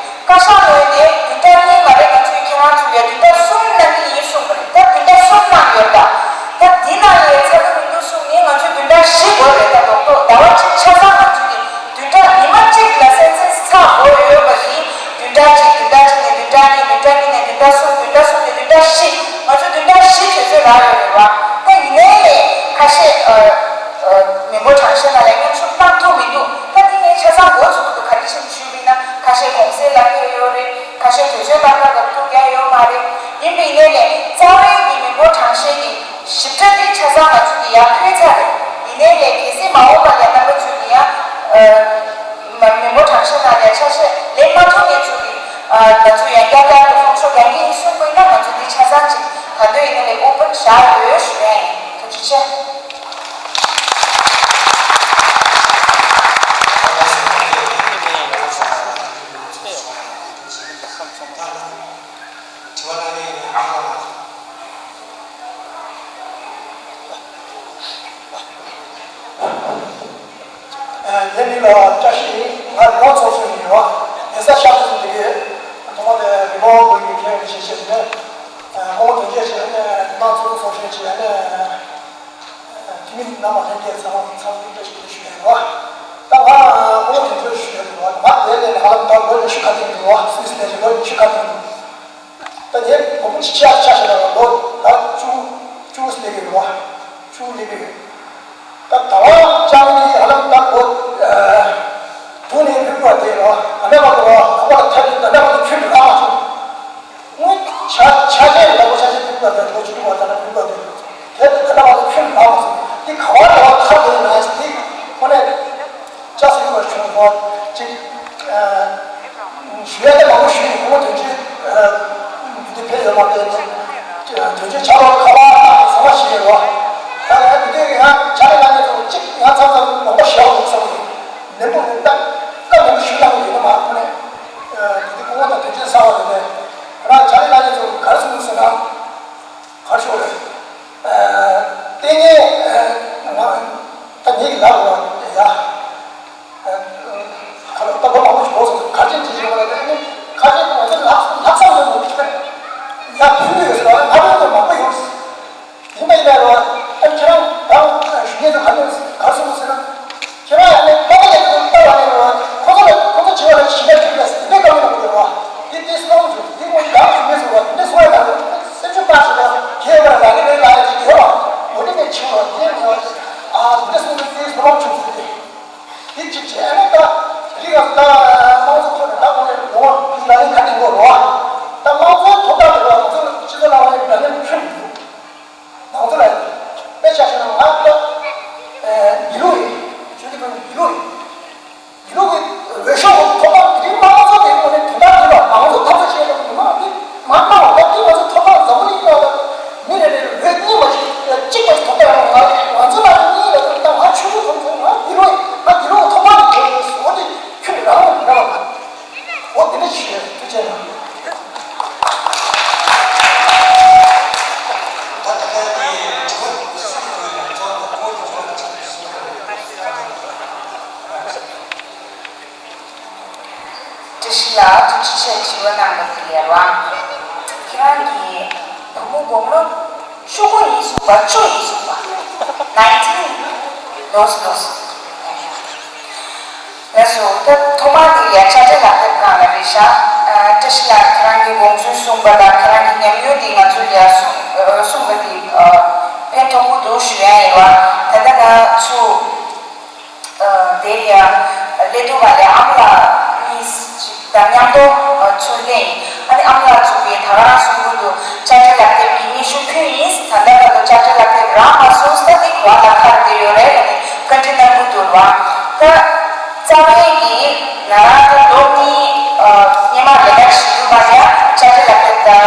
བཀའ་ཤག་ངོས་ནས་བདུན་ཕྲག་གཉིས་མ་རེད། ང་ཚོ་གི་ཁྱེད་རང་ཚོ་ལ་བདུན་ཕྲག་གསུམ་ ཡོད་རེད་བ། ད་ཡིན་ནའི་ལས་ཁ་ཤས་ཨ་ཨ་མི་འབོར་གྲངས་བཤེར་ནང་ལ་མཉམ་ཞུགས་གནང་ཐུབ་མི་འདུག་ད་འདི་ངས་ཆ་ཚང་འགོ་ཚུགས་ཀྱི་འདུག་ག་རེ་བྱས་ནས་ཞུས་པ་ཡིན་ན། ཁ་ཤས་གུང་སེང་ལ་ཕེབས་ཡོད་རེད། ཁ་ཤས་དུས་ཚོད་ཏག་ཏག་ལ་ཐུག་མཁན་ཡོད་མ་རེད། ཡིན་པ་ཡིན་ནའི་ལས་རྩ་བའི་གི་མི་འབོར་གྲངས་བཤེར་གྱི་ཞིབ་ཕྲ་འདི་ཆ་ཚང་ང་ཚོ་གི་ཡར་ཕུལ་ཚར་རེད། ཡིན་ནའི་ལས་གལ་སྲིད་མ་འོངས་པ་ལ་རྣམ་པ་ཚོས་ཀྱི་ཡང་ཨ་མ་མི་འབོར་གྲངས་བཤེར་ནང་ལ་ཆ་ཤས་ལེན་མ་ཐུབ་མཁན་ཚོ་གི་ཨ་ང་ཚོ་ཡང་བསྐྱར་བསྐྱར་དུ་སློབ་སྦྱོང་རྒྱག་གི་ཡིན་གསུངས་པ་ཡིན་ན། ང་ཚོ་འདི་ཆ་ཚང་ཅིག་ག་འདོད་ཡིན་ན་ལས་ཨོ་པན་བཞག་ཡོད་ཞུ་ཡ་ཡིན། ཐུགས་རྗེ་ཆེ། དྲི་བ་གནང་མཁན་ཨ་ཁུ་ལགས། ངའི་མིང་ལ་བཀྲ་ཤིས་ཡིན། ང་རི་བོང་ཚོགས་ཆུང་ནས་ཡིན་པ། ལྷ་ས་ཤར་ཕྱོགས་སུ་འདུག་གི། ཐོག་མ་དེ་རི་བོང་དགོན་གྱི་མཁན་ཞིག་བྱས་ནས་སྐུ་ངོ་དོན་གཅོད་བྱས་ནས་དམངས་གཙོ་ཚོགས་ཆེན་བྱས་ནས་འཐུས་མི་རྣམ་པ་ལྷན་རྒྱས་ཚང་མ་འཚམས་འདྲི་བཀྲ་ཤིས་བདེ་ལེགས་ཞུ་ཡ་ཡིན་པ། ད་ང་སྐུ་ངོ་དོན་གཅོད་ཞུ་ཡ་འདུག་བ། ང་དེ་ལས་ནས་ཧ་ལམ་ད་ལོ་ཉི་ཤུ་ཁ་ཐེག་འདུག་བ། སུད་སི་ལས་ཀྱི་ལོ་ཉི་ཤུ་ཁ་ཐེག་འདུག་ད་ངས་བུ་མོ་ཆེ་ཆ་ཆ་ཞིག་ལ་ལོ་ད་བཅུ་བཅུ་སླེབས་ཀྱི་ཡོད་རེད་བ། བཅུ་སླེབས་ཀྱི་ཡོད། ད་ད་བར་ཅང་གི་ཧ་ལམ་ད་ལོ་ཨ་དྲུག་ནས་ཕྲུ་གུ་བ་དེ་རེད་བ། ད་ལྟ་བར་དུ་བ་ལག་པ་ལ་ཐེབས་ཀྱི། ད་ལྟ་བར་དུ་ཁྱོན་ནས་རག་མ་བྱུང་། སྔོན་ཆ་ཆ་ཤས་ལ་ལོ་ཆ་ཤས་ཕྲུ་གུ་བ་དང་ལོ་བཅུ་དྲུག་བ་དང་ཕྲུ་གུ་བ་དེ་དེ་ད་ལྟ་བར་དུ་ཁྱོན་ནས་རག་མ་སོང་། དེ་ག་བར་ལ་བ་ཐར་དགོས་ན་དེ་ཁོ་ནས། ལྕགས་སུ་ཡོད་པར་བྱུང་བ་ཅིག་ཞུ་ཡ་དེ་མང་པོ་ཞུས་ཡིན། སྐུ་ངོ་དོན་གཅོད་འདི་ཕེབས་ཡོད་མ་རེད། དོན་གཅོད་ཕྱག་ལོག་ཁ་པར་ཚང་མ་ཞུས་ཡོད་རེད་བ། ད་ཡང་འདི་དུས་ཡང་ཕྱག་ལས་གནང་མཁན་ཚོ་གཅིག་ཡང་མཚམས་མཚམས་ལོག་པ་ཞུ་བ་འདུག་བསམ་གི། ནན་པོ་ནན་ཏག་ཏག་ནན་པོ་ཞུ་གནང་གི་ཡོད་མ་རེད། ཁོ་ནས་འདི་དུས་སྐུ་ངོ་དང་དོན་གཅོད་གསར་བ་རེད་པས། ང་ཕྱག་ལས་གནང་མཁན་ཚོ་ག་རེ་གསུངས་འདུག་ཟེར་ན། ག་རེ་ཞུ་དགོས་རེད། ལྟས་ངན་ང་ད་ངེད་ཀྱི་ལག་ལ་ཡ། ཁ་ལོ་ལྟ་བུ་མང་པོ་ཞིག་གོ་སོང་། ག་ཅན་ཅི་ཞིག་ལ་ནི་ཁ་ཅན་ང་ཚོ་ལྷག་ལྷག་བསམ་དུ་མ་ཡ་ཕུལ་ཡོད་ཟེར་བ། ང་ཕུལ་དུ་མང་པོ་ཡོད། ཡིན་པ་ཡིན་པ་རེད་བ། ཨ་ཁྱེད་རང་ད་ཞུ་མཁན་ཚོ་ག་ནས་ག་སོང་ཟེར་ན། ཁྱེད་རང་ཡང་ནི་ལྟ་བ་ལས་ཀྱི་ལྟ་བ་ནས་རེད་བ། ཁོ་ཚོ་ལ་ཁོ་ཚོ་བྱེད་པ་ལ་ཞིབ་ཕྲ་ཞིབ་ལ་འདི་འདྲའི་བཀའ་མོལ་གནང་གི་རེད་བ། འདི་འདི་སོང་ཚུལ་འདི་ངོ་ཡང་ཞུ་མཁན་ཚོ་བ་འདི་འདྲ་སོང་ཡ་ད་རེད། སེམས་ཤུགས་སྤར་ཞིག་ལ་དེ་ཡོད་པ་ལ་ལ་ནི་རེད་ལ་ཡ་ཅིག་ཡོད་བ། ངོ་དེ་ནས་ཆུ་བ་དེ་ནས་ཨ་འདི་འདྲ་སོང་ཚུལ་དེ་སོང་ཚུལ་དེ། དེ་གཅིག་བྱས་ནས་ད་རིག་ག་ད་དམངས་གཙོ་ཐོག་ནས་ད་ཁོ་ནས་ལོ་ངོ་ལ་ནི་ཁ་གཏད་དགོས་རེད་བ། ད་དམངས་གཙོའི་ཐོག་ལྟ་དེ་ལ་ང་ཚོ་སྤྱི་ཚོགས་ནང་ལ་ཡོད་པ་ནི་ཁྱོད་ནང་ཚོ་ལ་དཔེ་ཆ་བཞག་ན་ང་ལ་མི་ལུགས་ཡིན། ཆོས་ཀྱི་ཕན་མི་ལུགས་ཡིན། མི་ལུགས་ཀྱི་འོས་ཤོག་གི་ཐོབ་ཐང་དེ་རིང་དམངས་གཙོ་དེ་ངོས་ནས་དོན་དག་དེ་ལ་མང་གཙོ་འཐབ་རྩོད་བྱེད་ཡོད་པ་མི་མང་དེ་མ་གནང་བ་ད་དེ་ང་ཚོ་ཐོབ་ཐང་འཛམ་བུ་གླིང་ཡོངས་ལ་མི་རེ་རེ་ལ་འོས་གཉིས་མ་ཞིག་གཅིག་མ་ཞིག་ཐོབ་ཐང་ཡོད། ང་ང་ཚོ་ལ་གཉིས་ལ་ད་ང་ཆོས་ཀྱི་ཐོབ་ཐང་ང་མི་ལུགས་ཡིན། ང་མི་ལུགས་ཀྱི་ཐོབ་ཐང་དེ་འོ་དེ་ཁྱོད་རང་ལ་མི་འདྲ་བ་ད། འོ་དེ་འདྲ་ཞིག་ཡོད། ཐུགས་རྗེ་གནང་། བཀྲ་ཤིས་ལགས་ཐུགས་རྗེ་ཆེ། དྲི་བ་གནང་བ་དེ་ལ་རང་ཁྱེད་རང་གི་བུ་མོ་དགུང་ལོ་བཅུ་དགུ་ཡིན་གསུངས་པ། བཅུ་ཡིན་གསུངས་པ། ནའིན་ཊིན། ལོས་ལོས། ལགས་སོ། ད་ཐོག་མར་དེ་ཡ་དཔྱ་ཁྲལ་ལག་དེབ་སྒང་ལ་རེད་ཤག་ཨ་བཀྲ་ཤིས་ལགས་ཁྱེད་རང་གི་དགོངས་ཚུལ་གསུངས་པ་དང་ཁྱེད་རང་གི་ཉམས་མྱོང་དེ་ང་ཚོ་ལ་གསུངས་ཨ་གསུངས་པ་དེ་ཨ་ཕན་ཐོགས་པོ་འདུག་ཞུ་ཡ་ཡིན་པ། ད་ལྟ་ང་ཚོ་ཨ་དེ་ཡ་སླེབས་དུས་ག་ལ་ཨ་མ་ལགས་གཉིས་ཅིག་དང་མཉམ་དུ་ཨ་ཚུར་སླེབས་ཡིན། ཨ་ནི་ཨ་མ་ལགས་ཚོ་གིས་ད་ག་རང་གསུང་གི་འདུག་དཔྱ་ཁྲལ་ལག་དེབ་ཀྱི་སྙན་ཞུ་ཕུལ་ཡིན། ད་ལྟ་བར་དུ་དཔྱ་ཁྲལ་ལག་དེབ་རག་མ་སོང་། ད་ནི་ག་ལ་ཁར་དེ་ཡོད་རེད་ལ་ནི་བཀའ་འདྲི་གནང་གི་འདུག་བ། ད་རྩ་བའི་གི་ང་རང་ད་ལོ་གཉིས་ཨ་སྔོན་མ་ལས་ཀ་བྱེད་དུས་མ་ཡ་དཔྱ་ཁྲལ་ལག་དེབ་དང་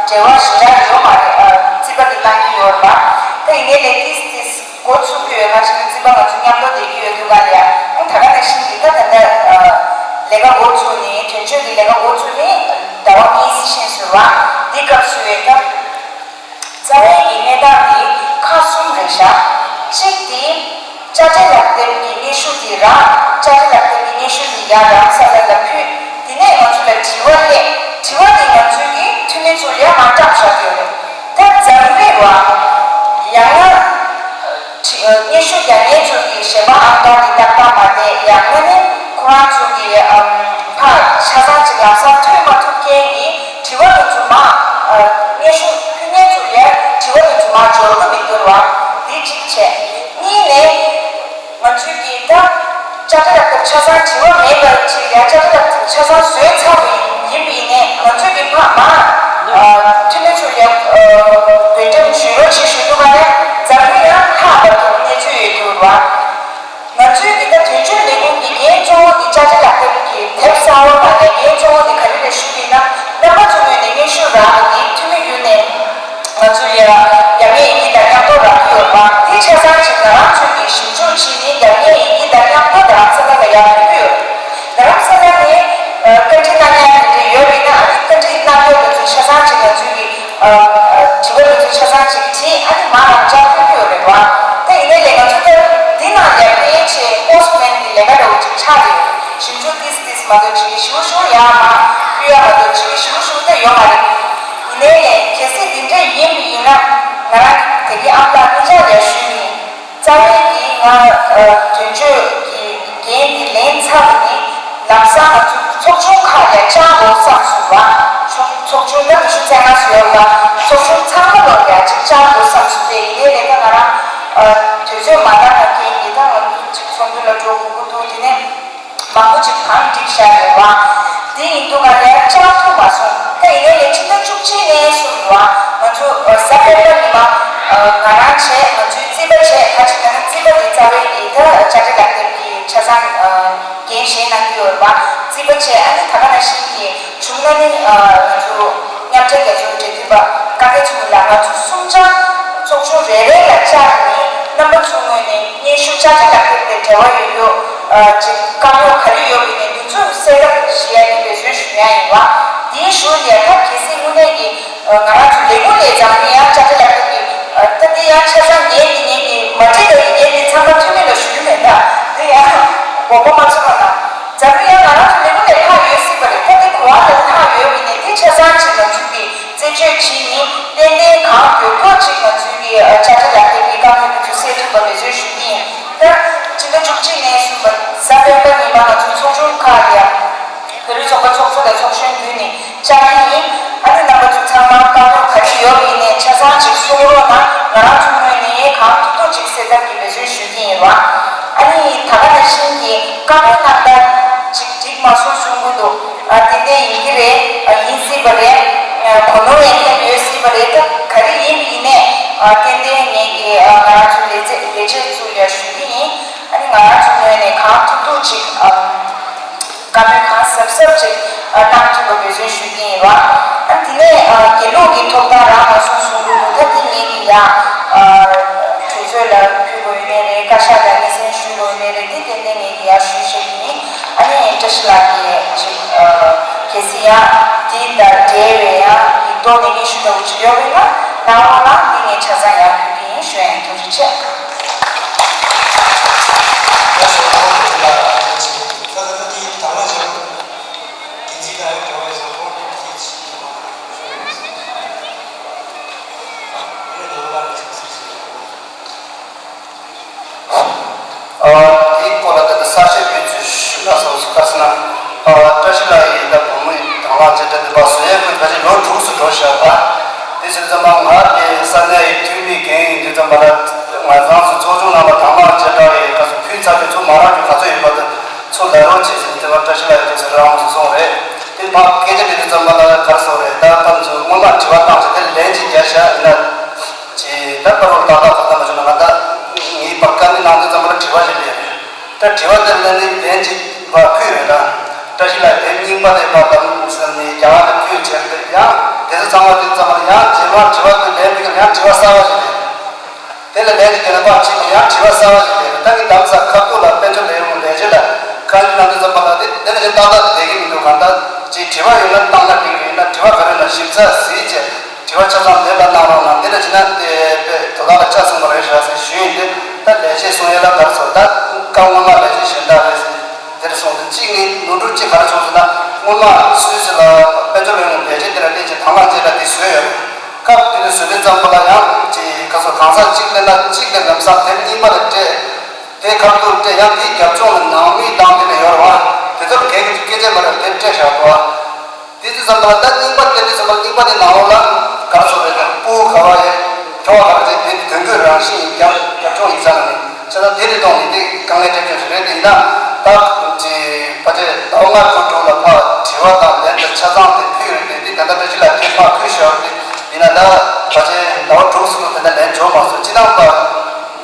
འབྲེལ་བ་ཞེ་དྲག་ཡོད་མ་རེད། ཨ་རྩིས་པ་གིས་བཏང་གི་ཡོད་རེད་པ། ད་ཡིན་ནའི་ལས་ཏིས་ཏིས་འགོ་ཚུགས་ཀྱི་ཡོད། ང་ཞིག་གི་རྩིས་པ་ང་ཚོ་མཉམ་དུ་བསྡད་ཀྱི་ཡོད་དུས་ག་ལ་ཡ། ཨ་ད་ག་ནང་བཞིན་གྱི་ད་ད་ལྟ་ཨ་ལས་ཀ་འགོ་ཚུགས་ནས་དོན་གཅོད་ཀྱི་ལས་ཀ་འགོ་ཚུགས་ནས་ཟླ་བ་གཉིས་ཕྱིན་ཟེར་བ། འདི་སྐབས་སུ་བས་ད། རྩ་བའི་གི་གནས་སྟངས་འདི་ཁག་གསུམ་རེད་ཤག་གཅིག་དེ་དཔྱ་ཁྲལ་ལག་དེབ་ཀྱི་སྙན་ཞུ་འདི་རག་དཔྱ་ཁྲལ་ལག་དེབ་ཀྱི་སྙན་ཞུ་འདི་ཡང་རང་ས་ལ་ལ་ཕུལ། དེ་ནས་ང་ཚོ་ལ་དྲི་བ་སླེབས། དྲི་བ་འདི་ང་ཚོའི་གི་འཐུས་མི་ཚོ་ལ་མར་བཀྲམ་བཞག་ཡོད་རེད། ད་འཛམ་བུ་གླིང་བ་ཡང་ན་སྙན་ཞུ་རྒྱག་མཁན་ཚོ་གི་གཞན་པ་ཨང་རྟགས་འདི་ཏག་ཏག་མ་བསྡད། ཡང་ན་ནི་ཁོ་རང་ཚོ་གི་ཕར་ཆ་ཚང་ཅིག་ལམ་སང་ཐོན་མ་ཐུབ་མཁན་གྱི་དྲི་བ་དེ་ཚོ་མར་སྙན་ཞུ་ཕུལ་མཁན་ཚོ་ལ་དྲི་བ་དེ་ཚོ་མར་ ཆ་ཚང་དྲི་བ་མེད་པ་ཅིག་ཡང་བཅར་འདྲི་ལ་ཆ་ཚང་བཟོས་ཚར་བ་ཡིན་པ་ཡིན་ནའི་ང་ཚོས་ཀྱི་ཕ་མ་འཐུས་མི་ཚོ་ཡང་འབོད་སྒྲ་ཞུ་རོགས་བྱེད་ཞུ་འདུག་ག་ལས་འཛམ་བུ་ཡང་ལྷག་པར་དུ་གནས་ཚུལ་ཡོད་འདུག་བ། ང་ཚོའི་འདི་ལྟ་དོན་གཅོད་ལས་ཁུངས་ཀྱི་འགན་གཙོ་བོ་འདི་བཅར་འདྲི་ལག་དེབ་ཀྱི་དེབ་གསར་བ་མ་ལས་འགན་གཙོ་བོ་འདི་ག་རེ་རེད་ཞུ་ཡིན་ན་རྣམ་པ་ཚོ་ངོས་ནས་སྙན་ཞུ་རག་པ་འདི་འཐུས་མི་བརྒྱུད་ནས། ང་ཚོ་ཡ་རྒྱ་སྐད་ཡི་གེ་དང་མཉམ་དུ་རག་གི་ཡོད་པ་དེ་ཆ་ཚང་ཅིག་ང་རང་ཚོས་ཀྱི་ཞིབ་འཇུག་བྱས་ནས་རྒྱ་སྐད་ཡི་གེ་དང་མཉམ་དུ་རྡ་རམ་ས་ལ་ལ་ཡར་ཕུལ་གྱི་ཡོད། རྡ་རམ་ས་ལ་ནས་བཀའ་འདྲི་གནང་ཡ་དེ་འདྲ་ཡོད་པ་ཡིན་ན་ཨ་ནི་བཀའ་འདྲི་གནང་ཡ་དེ་ཚོ་ཆ་ཚང་ཅིག་ང་ཚོས་ཀྱི་དྲི་བ་དེ་ཚོ་ཆ་ཚང་ཅིག་དྲིས་ཨ་ནི་མར་རང་འཇགས་ཕུལ་གྱི་ཡོད་རེད་བ། ད་ཡིན་ནའི་ལས་ང་ཚོ་ད་འདི་ནང་ལ་ཕལ་ཆེར་པོ་སི་ཊི་མེན་གྱི་ལས་ཀ་འདྲ་བོ་ཅིག་ཆགས་ཀྱི་ཡོད། ཞིབ་འཇུག་ཏིས་ཏིས་མ་གཏོགས་བྱེད་ཀྱི་ཞུ་ཞུ་ཡ་མ་ཕུལ་ཡ་མ་གཏོགས་བྱེད་ཀྱི་ཞུ་ཞུ་ད་ཡོད་མ་རེད། ཡིན་ནའི་ལས་གལ་སྲིད་འདི་འདྲ་ཡིན་པ་ཡིན་ན་ང་རང་གི་དེ་གའི་ཨ་མ་ལགས་གཉིས་ཆ་ལ་ཞུས་ཡིན། རྩ་བའི་གི་ང་དོན་གཅོད་ཀྱི་འགན་འདི་ལེན་ཚར་ནས་ལམ་སང་ང་ཚོ་ཚོགས་ཆུང་ཁག་ལ་བཅར་དགོས་བསམ་སོང་བ། ཚོགས་ཆུང་ད་ཉི་ཤུ་རྩ་ལྔ་ཚོ་ཡོད་ལ་ཚོགས་ཆུང་ཚང་མ་ལོག་ལ་ཅིག་བཅར་དགོས་བསམ་སོང་སྟེ་ཡིན་ནའི་ལས་ཀ་ང་རང་དུས་ཚོད་མ་འདང་ན་རྐྱེན་གྱིས་ད་ང་ཚོ་ཅིག་ཚོགས་འདུ་ལ་འགྲོ་དགོས་ཀྱི་འདུག་དེ་ནས། མང་པོ་ཅིག་བང་བསྒྲིགས་བཞག་ཡོད་པ། དེ་ཡིན་དུས་ང་ལས་བཅར་ཐུབ་མ་སོང་། ད་ཡིན་ནའི་ལས་ཕྱི་ཟླ་བཅུ་གཅིག་ནས་གསུངས་འདུག་བ། ང་ཚོ་གཟའ་སྤེན་པ་ཉི་མ་ང་རང་བྱས་ང་ཚོའི་རྩིས་པ་བྱས་ད་ཅིག་ད་ནི་རྩིས་པ་དེ་རྩ་བའི་ཡིན་ད་བཅར་འདྲི་ལག་དེབ་ཀྱི་ཆ་ཚང་འགན་བཞེས་གནང་གི་ཡོད་པ། རྩིས་པ་བྱས་ཨ་ནི་ད་ག་ནང་བཞིན་གྱི་བྱུང་ན་ནི་ང་ཚོ་མཉམ་འབྲེལ་རྒྱལ་ཚོགས་འབྲེལ་མཐུད་པ་བཀའ་བསྟན་ཚོགས་མི་ལ་ང་ཚོ་གསུམ་ཆ་ཚོགས་ཆུང་རེ་རེ་ལ་བཅར་ནས་རྣམ་པ་ཚོའི་ངོས་ནས་སྙན་ཞུ་བཅར་འདྲི་ལག་དེབ་དེ་འབྲེལ་བ་ཡོད་རྒྱུ། ཅིག་བཀའ་མོལ་ག་རེ་ཡོད་པ་ཡིན་ནའི་འདི་ཚོ་གསལ་བསྒྲགས་ཞུ་ཡ་ཡིན་པའི་ཟུར་ཞུ་ཡ་ཡིན་པ། དེའི་གཞུག་ལ་ད་གལ་སྲིད་དངོས་གནས་ཀྱི་ང་རང་ཚོ་ལས་ཁུངས་ལས་འཛམ་གླིང་ཡང་བཅར་འདྲི་ལག་དེབ་ཀྱི་ད་འདི་ཡང་ཆ་ཚང་ངེད་ཀྱི་ངེད་ཀྱི་མ་འགྲིག་པའི་ངེད་ཀྱི་ཚང་མ་འཐུས་མི་ལ་ཞུ་རྒྱུ་མེད་ད་འདི་ཡང་དགོངས་པ་མ་ཚོམ་པ་དང་། འཛམ་གླིང་ཡང་ང་རང་ཚོ་ལས་ཁུངས་ལས་ལྷག་ཡོད་སྲིད་པ་རེད་ད་འདི་ག་བ་ལས་ལྷག་ཡོད་པ་ཡིན་ནའི་འདི་ཆ་ཚང་ཅིག་ང་ཚོ་གི་རྩད་གཅོད་བྱས་ནས་ཏན་ཏན་གང་མགྱོགས་མགྱོགས་ཅིག་ང་ཚོའི་གི་བཅར་འདྲི་ལག་དེབ་ཀྱི་བཀའ་མོལ་དེ་ཚོ་གསལ་ཐུབ་པ་འབད་བརྩོན་ཞུ་གི་ཡིན། ད་ཕྱི་ཟླ་བཅུ་གཅིག་ནས་བཟུང་བ་གཟའ་སྤེན་པ་ཉི་མ་ང་ཚོ་ཚོགས་ཆུང་ཁག་ལ་བོད་རིགས་ཚོགས་པ་ཚོགས་གཙོ་དང་ཚོགས་གཞོན་བརྒྱུད་ནས་བཅར་གྱི་ཡིན། ཨ་ནི་རྣམ་པ་ཚོ་ཚང་མ་བཀའ་མོལ་ག་རེ་ཡོད་པ་ཡིན་ནའི་ཆ་ཚང་ཅིག་གསུང་རོགས་གནང་། ང་རང་ཚོ་ངོས་ནས་གང་ཐུབ་ཐུབ་ཅིག་གསལ་ཐབས་ཀྱི་འབད་བརྩོན་ཞུ་གི་ཡིན་རོགས། ཨ་ནི་ད་ག་ནང་བཞིན་གྱི་བཀའ་མོལ་གནང་སྟངས་ཅིག་འགྲིག་མ་སོང་གསུང་གི་འདུག་ཨ་ཏན་ཏན་ཡིན་གྱི་རེད། ཨ་ཡིན་སྲིད་པ་རེད། ཨ་གོ་ནོར་ཡང་ཐེབས་ཡོད་སྲིད་པ་རེད། ད་ག་རེ་ཡིན་ཡིན་ནའི་ཨ་ཏན་ཏན་ངེད་ཀྱི་ཨ་ང་རང་ཚོའི་ལས་བྱེད་ལས་བྱེད་ཚོ་ལ་ཞུ་གི་ཡིན། ཨ་ནི་ང་རང་ཚོ་ངོས་ནས་གང་ཐུབ་ཐུབ་ཅིག་ཨ་བཀའ་མོལ་གང་གཟབ་གཟབ་ཅིག་ཨ་གནང་ཐུབ་པ་འབད་བརྩོན་ཞུ་གི་ཡིན་རོགས། ཨ་ནི་དེ་ནས་ཨ་དགེ་ལུགས་ཀྱི་ཐོབ་ཐང་རག་མ་སོང་གསུང་གི་འདུག་ད་དེ་ངེད་ཀྱི་ཡ་ཨ་གྲོས་ཚོགས་ལ་ཕུལ་དགོས་ཡོད་ནའི་རེད། བཀའ་ཤག་ལ་སྙན་སེང་ཞུ་དགོས་ཡོད་ནའི་རེད། དེ་ཏན་ཏན་ངེད་ཀྱི་ཡ་ཞུས་བྱེད་ཀྱི་ཡིན། ཨ་ནི་བཀྲ་ཤིས་ལགས་ཀྱིས་ཅིག་ཨ་གལ་སྲིད་ཡང་དེ་དང་འབྲེལ་བའི་ཡང་ཡིག་ཐོག་ནས་སྙན་ཞུ་འདྲ་བོ་ཅིག་ཡོད་པ་ཡིན་ན་གནང་རོགས་གནང་། འདི་ངས་ཆ་ཚང་ཡར་ཕུལ་གྱི་ཡིན་ཞུ་ཡ་ཡིན། ཐུགས་རྗེ་ཆེ། ཨ་དེའི་སྐོར་ལ་ད་ལྟ་གསལ་བཤད་ཡོད་ཚུལ་ཞུ་ན་སོང་སུ་ཁ་སང་ཨ་བཀྲ་ཤིས་ལགས་ཡིན་ད་བུ་མོ་ཡིན་དང་བླངས་བྱེད་གྲ་འདི་པ་བཟོ་ཡས་ཁོས་ད་ཅི་ལོ་དྲུག་སུ་འགྲོ་བཞག་པ། དེ་ཟེར་ཙམ་པ་ང་དེ་ས་གནས་ཡི་འཐུས་མི་འགན་ཡིན་དུས་ཙམ་པ་ལ་ང་རང་ཚོ་ཚོགས་ཆུང་ནང་ལ་དང་བླངས་བྱེད་གྲ་ཡི་ཁ་སུ་ཕུལ་ཚར་དུས་ཚོ་མ་རག་རྒྱུ་ག་ཚོད་ཡོད་པ་དུ་ཚོ་ལ་རོགས་བྱེད་ཟེར་དེ་བ་བཀྲ་ཤིས་ལགས་ཡི་དུས་ཟེར་རང་སུ་སོང་རེད། དེ་ཕ་སྐད་ཆ་དེ་དུས་ཙམ་པ་ལ་གར་སོང་རེད། ད་ཕམ་ཚོ་སྔོན་མ་དྲི་བ་བཏང་ཚེ་དེ་ལན་ཅིག་རྒྱག་བཞག་ཡིན་ན། ཅེས་ད་པར་རོ་ཏག་ཏག་ག་ད་མ་བྱུང་ན་ང་ད་ངའི་པར་དཀར་ནི་ནང་དོན་ཙམ་པ་ལ་དྲི་བ་ཞིག་ལས་རེད། ད་དྲི་བ་དེ་ལ་ནི་ལན་ཅིག་བ་ཕུལ་རེད་ད། བཀྲ་ཤིས་ལགས་དེབ་རྙིང་པ་དེ་པར་དམ་ཟེར་ནས་རྒྱ་གར་དུ་ཕུལ་བྱས་རེད། ཡང་དེ་ཚོ་ཚང་མ་དེ་ཙམ་པ་ལ་ཡང་རྗེས་མ་དྲི་བ་དེ་ལན་ཕུལ་ཡང་དྲི་བ་གསར་བ་ཞིག་ལས་རེད། དེ་ལ་ལན་ཅིག་དེ་ལ་པར་ཕྱིན་ནས་ཡང་དྲི་བ་གསར་བ་ཞིག་ལས་རེད། ད་ངའི་དམ་ས་ཁ་ཐུག་ལ་དཔལ་འབྱོར་ལས་རུང་ལས་བྱེད་ལ་བཀའ་འདྲི་གནང་དུས་ཙམ་པ་ལ་དེ་དེ་ལ་ཅིག་ཏག་ཏག་བསྡད་ཀྱི་མི་འདུག་གང་ལྟར་ཅིག་དྲི་བ་ཡོད་ན་བཏང་ན་འགྲིག་གི་ཡིན་ན་དྲི་བ་ག་རེ་ན་ཞིབ་ཚགས་གཟིགས་བྱས། དྲི་བ་ཆ་ཚང་མེད་པ་གནང་རོགས་གནང་། འདི་འདྲ་བྱས་ན་དེ་དཔེ་དོ་བདག་ལ་ལྕགས་སོང་བ་རེད་ཤག་ཟེར་ཞུས་ཡིན་ཏེ། ད་ལས་བྱེད་གསུང་ཡས་ལ་གར་སོང་ད་བཀའ་སྔོན་མ་ལས་བྱེད་གཞན་དག་རེད་ཟེར་དེར་སོང་སྟེ་གཅིག་ནི་ནོར་འཁྲུལ་གཅིག་ག་རེ་བྱུང་ཟེར་ན་སྔོན་མ་སུད་སི་ལ་དཔལ་འབྱོར་ལས་ཁུངས་ལས་བྱེད་དེ་ལ་སླེབས་ཀྱི་དང་བླངས་བྱས་ལ་དེ་བཟོས་ཡོད་རེད། སྐབས་དེ་དུས་བཟོས་དུས་ཙམ་པ་ལ་ཡང་ཅིག་ག་སོ་གང་ཟག་གཅིག་སླེབས་ན་གཅིག་དེ་ལམ་སང་དེབ་རྙིང་པ་ལ་སྤྲད། དེ་ཁ་ཐུག་སྤྲད་ཡང་དེའི་རྒྱབ་ལྗོངས་ལ་ནང་མི་བཏང་དེ་ལ་ཡོད་རེད་བ། དེ་ཚོར་གལ་གྱི་སྐད་ཆ་མ་རེད་དེ་སྤྲད་བཞག་འདུག་བ། དེ་དུས་ཙམ་པ་ལ་ད་རྙིང་པ་དེ་དུས་ཙམ་པ་རྙིང་པ་དེ་ནང་ལོགས་ལ་ག་རེ་ཟེར་རེད་ད་སྤུ་གུ་ག་བ་ཡོད་ཁྱོ་ག་ག་རེ་བྱེད་དེ་དོན་གོས་རང་བཞིན་ཡིན་རྒྱབ་རྒྱབ་ལྗོངས་ཡིན་ས་ལ་ནི་ཆ་ཚང་དེ་རེད་གཏོང་ནི་དེ་དཀའ་ངལ་འཕྲད་རྒྱུ་ཞིག་རེད། དེ་ཡིན་ན་ད་ཅི་ ཕར་ཚུར་དྲུག་ལ་ཕར་དྲི་བ་དང་ལན་དང་ཆ་ཚང་དེ་ཕུལ་ཡོད་དེ། འདི་ད་ལྟ་བཀྲ་ཤིས་ལགས་ཀྱིས་ཕར་ཕུལ་བཞག་དེ་ཡིན་ན། ད་ཕལ་ཆེར་ཟླ་བ་དྲུག་ཙམ་དེ་འདྲ་ལན་འབྱོར་མ་སོང་། སྤྱི་བཏང་ཕར་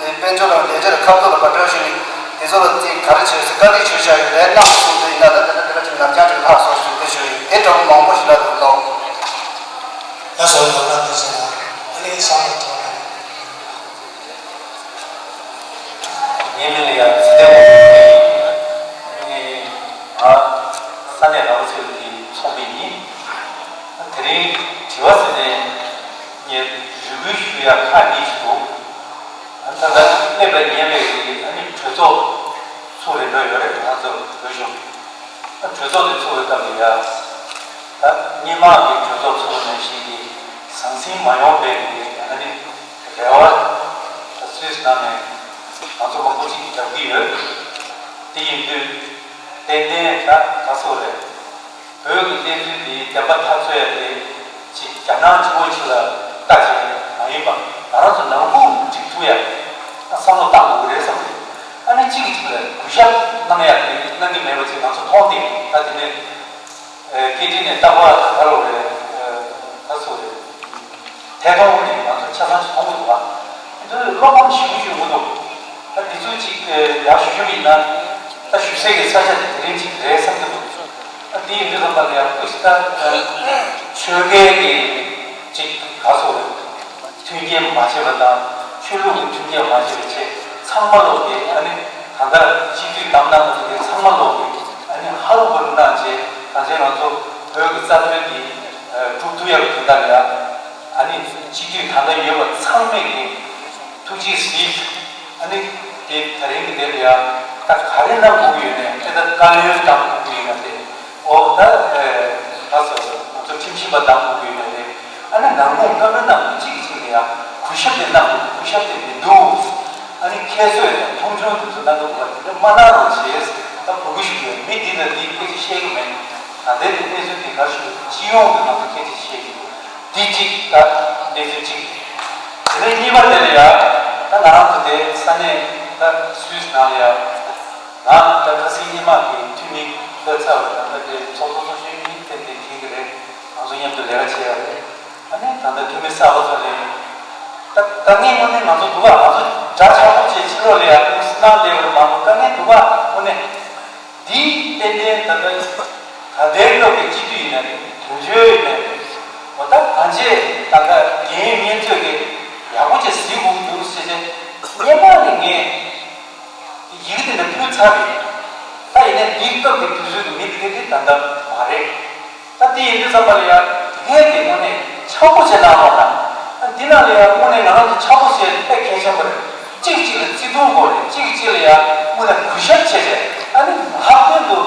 དཔལ་འབྱོར་ལ་ལས་བྱེད་ལ་ཁ་ཐུག་ལ་མ་འགྲོ་ཞིག་ནི་དེ་ཚོ་ལ་ཅིག་ག་རེ་བྱས་ཟེར་བཀའ་འདྲི་བྱས་བཞག་ཡོད། ལན་གནང་སོང་དེ་ཡིན་ན། ད་དེ་འདྲ་དེ་འདྲ་ཅིག་ལབ་རྐྱང་ཅིག་ལྷག་སོང་ཞུ་དེ་ཞུ་ཡིན། དེ་འདྲ་བོ་མང་པོ་ཞིག་ལ་འདུག་ལོ། ལགས་སོ། ལགས་སོ། ཐུགས་རྗེ་གནང་། ཨ་ནི་བསམ་བློ་ཐོག་ནས། ངའི་མིང་ལ་ཡང་ཚེ་བརྟན་དབང་མོ་ཡིན། ངས་ང་ས་གནས་ར་བ་ཚོད་ཀྱི་ཚོགས་མི་ཡིན། དེ་རིང་དྲི་བ་ཟེར་ནས་ངས་རེ་སྐུལ་ཞུ་ཡ་ཁག་གཉིས་ཤིག་འདུག་ད་ལྟ་སླེབས་པའི་ཉེ་བའི་ཨ་ནི་གྲོས་ཚོགས་ཚུགས་རེ་འགྲོ་ཡོད་རེད། ང་ཚོ་བོད་གཞུང་གྲོས་ཚོགས་དེ་ཚུགས་པའི་སྐབས་ལ་ཡ། ད་སྔོན་མ་གི་གྲོས་ཚོགས་ཚུགས་པ་ནང་བཞིན་གྱི་ཟང་ཟིང་མ་ཡོང་བའི་གི་ཨ་ནི་རེ་བ་སུད་སི་ནང་ནས་ང་ཚོ་མང་པོ་ཅིག་རྒྱབ་ཀྱི་ཡོད། དེ་ཡིན་དུས་ཏན་ཏན་ད་ག་སོ་རེད། བོད་ཀྱི་གནས་ཚུལ་འདི་བདེན་པ་ཐག་གཅོད་ཡ་དེ་ཅིག་རྒྱ་ནག་ཕྱི་པོ་ཅིག་ལ་ལྟ་བྱས་མ་ཡིན་པ། ང་རང་ཚོ་ནང་ཁུལ་འགྲིག་ཐུབ་ཡ་བསམ་བློ་བཏང་དགོས་རེད་བསམ་གྱི་འདུག་ཨ་ནི་གཅིག་གིས་གཅིག་ལ་གུས་ཞབས་གནང་ཡ་དེ་གནང་གི་མེད་པ་ཅིག་ང་ཚོ་མཐོང་སྟེ། ད་དེ་ནས་སྐད་འཕྲིན་ནས་རྟག་པར་ག་རེ་རེད། ད་སུ་རེད། ཐད་གཏོང་ནས་ང་ཚོ་ཆ་ཚང་ཞིག་མཐོང་གི་འདུག་བ། འདི་ཚོ་བློ་ཕམ་ཞེ་པོ་ཞིག་ཡོང་གི་འདུག་ད་འདི་ཚོ་ཅིག་ཡག་ཤོས་ཤོས་ཡིན་ན། ད་ཞུ་སའི་གི་ས་ཆ་དེ་དེ་རིང་ཅིག་རེད་བསམ་གྱི་འདུག་ཨ་འདི་ཡིན་དུས་ཙམ་པ་ལ་ཡང་སྐུ་ཞིག་ད་ཆོལ་ཁའི་གི་ཅིག་ག་སོ་རེད། མཐུན་རྐྱེན་མ་བྱས་པ་དང་། ཆོས་ལུགས་ཀྱི་མཐུན་རྐྱེན་མ་བྱས་པའི་ཆེད། ཚང་མ་ལོག་གི་ཨ་ནི་ད་ལྟ་སྤྱི་འཐུས་བདམས་གནང་བ་དེ་ཚང་མ་ལོག་གི་ཨ་ནི་ཧ་རུ་བ་རུ་གནང་བྱས། ད་ཆ་ང་ཚོ་བོད་ཀྱི་རྩ་དོན་འདི་སྒྲུབ་ཐུབ་ཡག་གི་དོན་དག་ལ་ཨ་ནི་སྤྱི་འཐུས་ད་ལྟ་ཡོད་པ་ཚང་མས་ཀྱི་ཐུགས་རྗེ་གཟིགས། ཨ་ནི་དེ་ད་རིང་གི་དེ་ལ་ཡ་ད་ག་རེ་གནང་དགོས་ཀྱི་ཡོད་ནས། དེ་ལྟར་བཀའ་བློན་གདམ་དགོས་ཀྱི་ཡོད་ན་དེ། ཨོ་ད་ཨེ་ད་སོ་སོ་ང་ཚོ་ཁྲིམས་ཞིབ་པ་གདམ་དགོས་ཀྱི་ཡོད་ན་རེད། ཨ་ནི་ནང་ཁུལ་བཀའ་མོལ་གནང་དགོས། གཅིག་གིས་གཅིག་ལ་ཡ་གུས་ཞབས་དེ་གནང་དགོས། གུས་ཞབས་དེ་མི་འདུག་ཨ་ནི་ཁྱད་གསོད་དང་མཐོང་ཆུང་དེ་ཚོ་གནང་གི་འདུག་པ། དེ་འདྲ་མ་གནང་རོགས་བྱེད། ད་འབོད་སྐུལ་ཞུ་གི་ཡོད། མི་འདི་དང་འདིའི་སྐད་ཆ་བཤད་གི་མེད། ད་ལྟའི་དེ་གནས་ཚུལ་དེ་ག་ཞུ་སྤྱི་ཡོངས་ཀྱི་ང་ཚོ་སྐད་ཆ་བཤད་གི་ཡོད། འདི་གཅིག་ད་གནས་ཚུལ་གཅིག་དེ་ནས་གཉིས་པ་དེ་ལ་ཡ། ད་ང་རང་ཚོ་དེ་ས་གནས་ད་སུད་སི་ནང་ལ་ཡ། ང་ད་ཁ་སང་སྔོན་མ་གི་འཐུས་མི་བཀའ་ཚབ་ད་ལྟ་དེ་ཚོགས་གཙོ་ཚོགས་གཞོན་གཉིས་ཐེངས་དེ་འཁེལ་གི་རེད། ང་ཚོ་མཉམ་དུ་ལས་ཀ་བྱེད་ཡ་རེད། ཨ་ནི་ད་ལྟ་འཐུས་མི་གསར་པ་ཚོ་ལས། ད་ད་ངས་དངོས་གནས་ང་ཚོ་འདུག་ག་ང་ཚོ་འདྲ་ཆགས་པོ་བྱས་ཕྱི་ལོགས་ལ་ཡ་ཁུངས་སྣང་བསྡད་པ་རེད་མ་གཏོགས། དཀའ་ངལ་འདུག་ག་དངོས་གནས། འདི་ཏན་ཏན་ད་ལྟ་ད་ལྟའི་སྐབས་ཀྱི་སྤྱི་འཐུས་ཡིན་ན་རེད། དོན་གཅོད་ཡིན་ན་རེད། འོ་ད་གང་བྱས་ད་ལྟ་རྒན་ཡོལ་གཉེན་ཚོས་ཀྱི་ཡག་པོ་བྱས་གཟིགས་དགོས་འདུག་ཟེར་ཏེ། སྔོན་མ་ནས་ངས་ཡི་གེ་དེ་འདྲ་ཕུལ་ཚར་རེད། ད་ཡིན་ནའི་འདིའི་སྐབས་ཀྱི་དུས་ཚོད་ཀྱི་མི་དེ་ག་དེ་ད་ལྟ་མ་རེད། ད་དེ་ཡིན་དུས་ཙམ་པ་ལ་ཡ་ངས་དེ་དངོས་གནས་ཆགས་པོ་བྱས་གནང་རོགས་གནང་། ད་འདི་ནང་ལ་ཡ་དངོས་གནས་ང་རང་ཚོ་ཆགས་པོ་བྱས་དཔེ་གལ་ཆེན་པོ་རེད། གཅིག་གཅིག་ལ་བརྩི་མཐོང་དགོས་རེད། གཅིག་གཅིག་ལ་ཡ་དངོས་གནས་གུས་ཞབས་བྱས་བྱས། ཨ་ནི་ལྷག་དོན་དུ་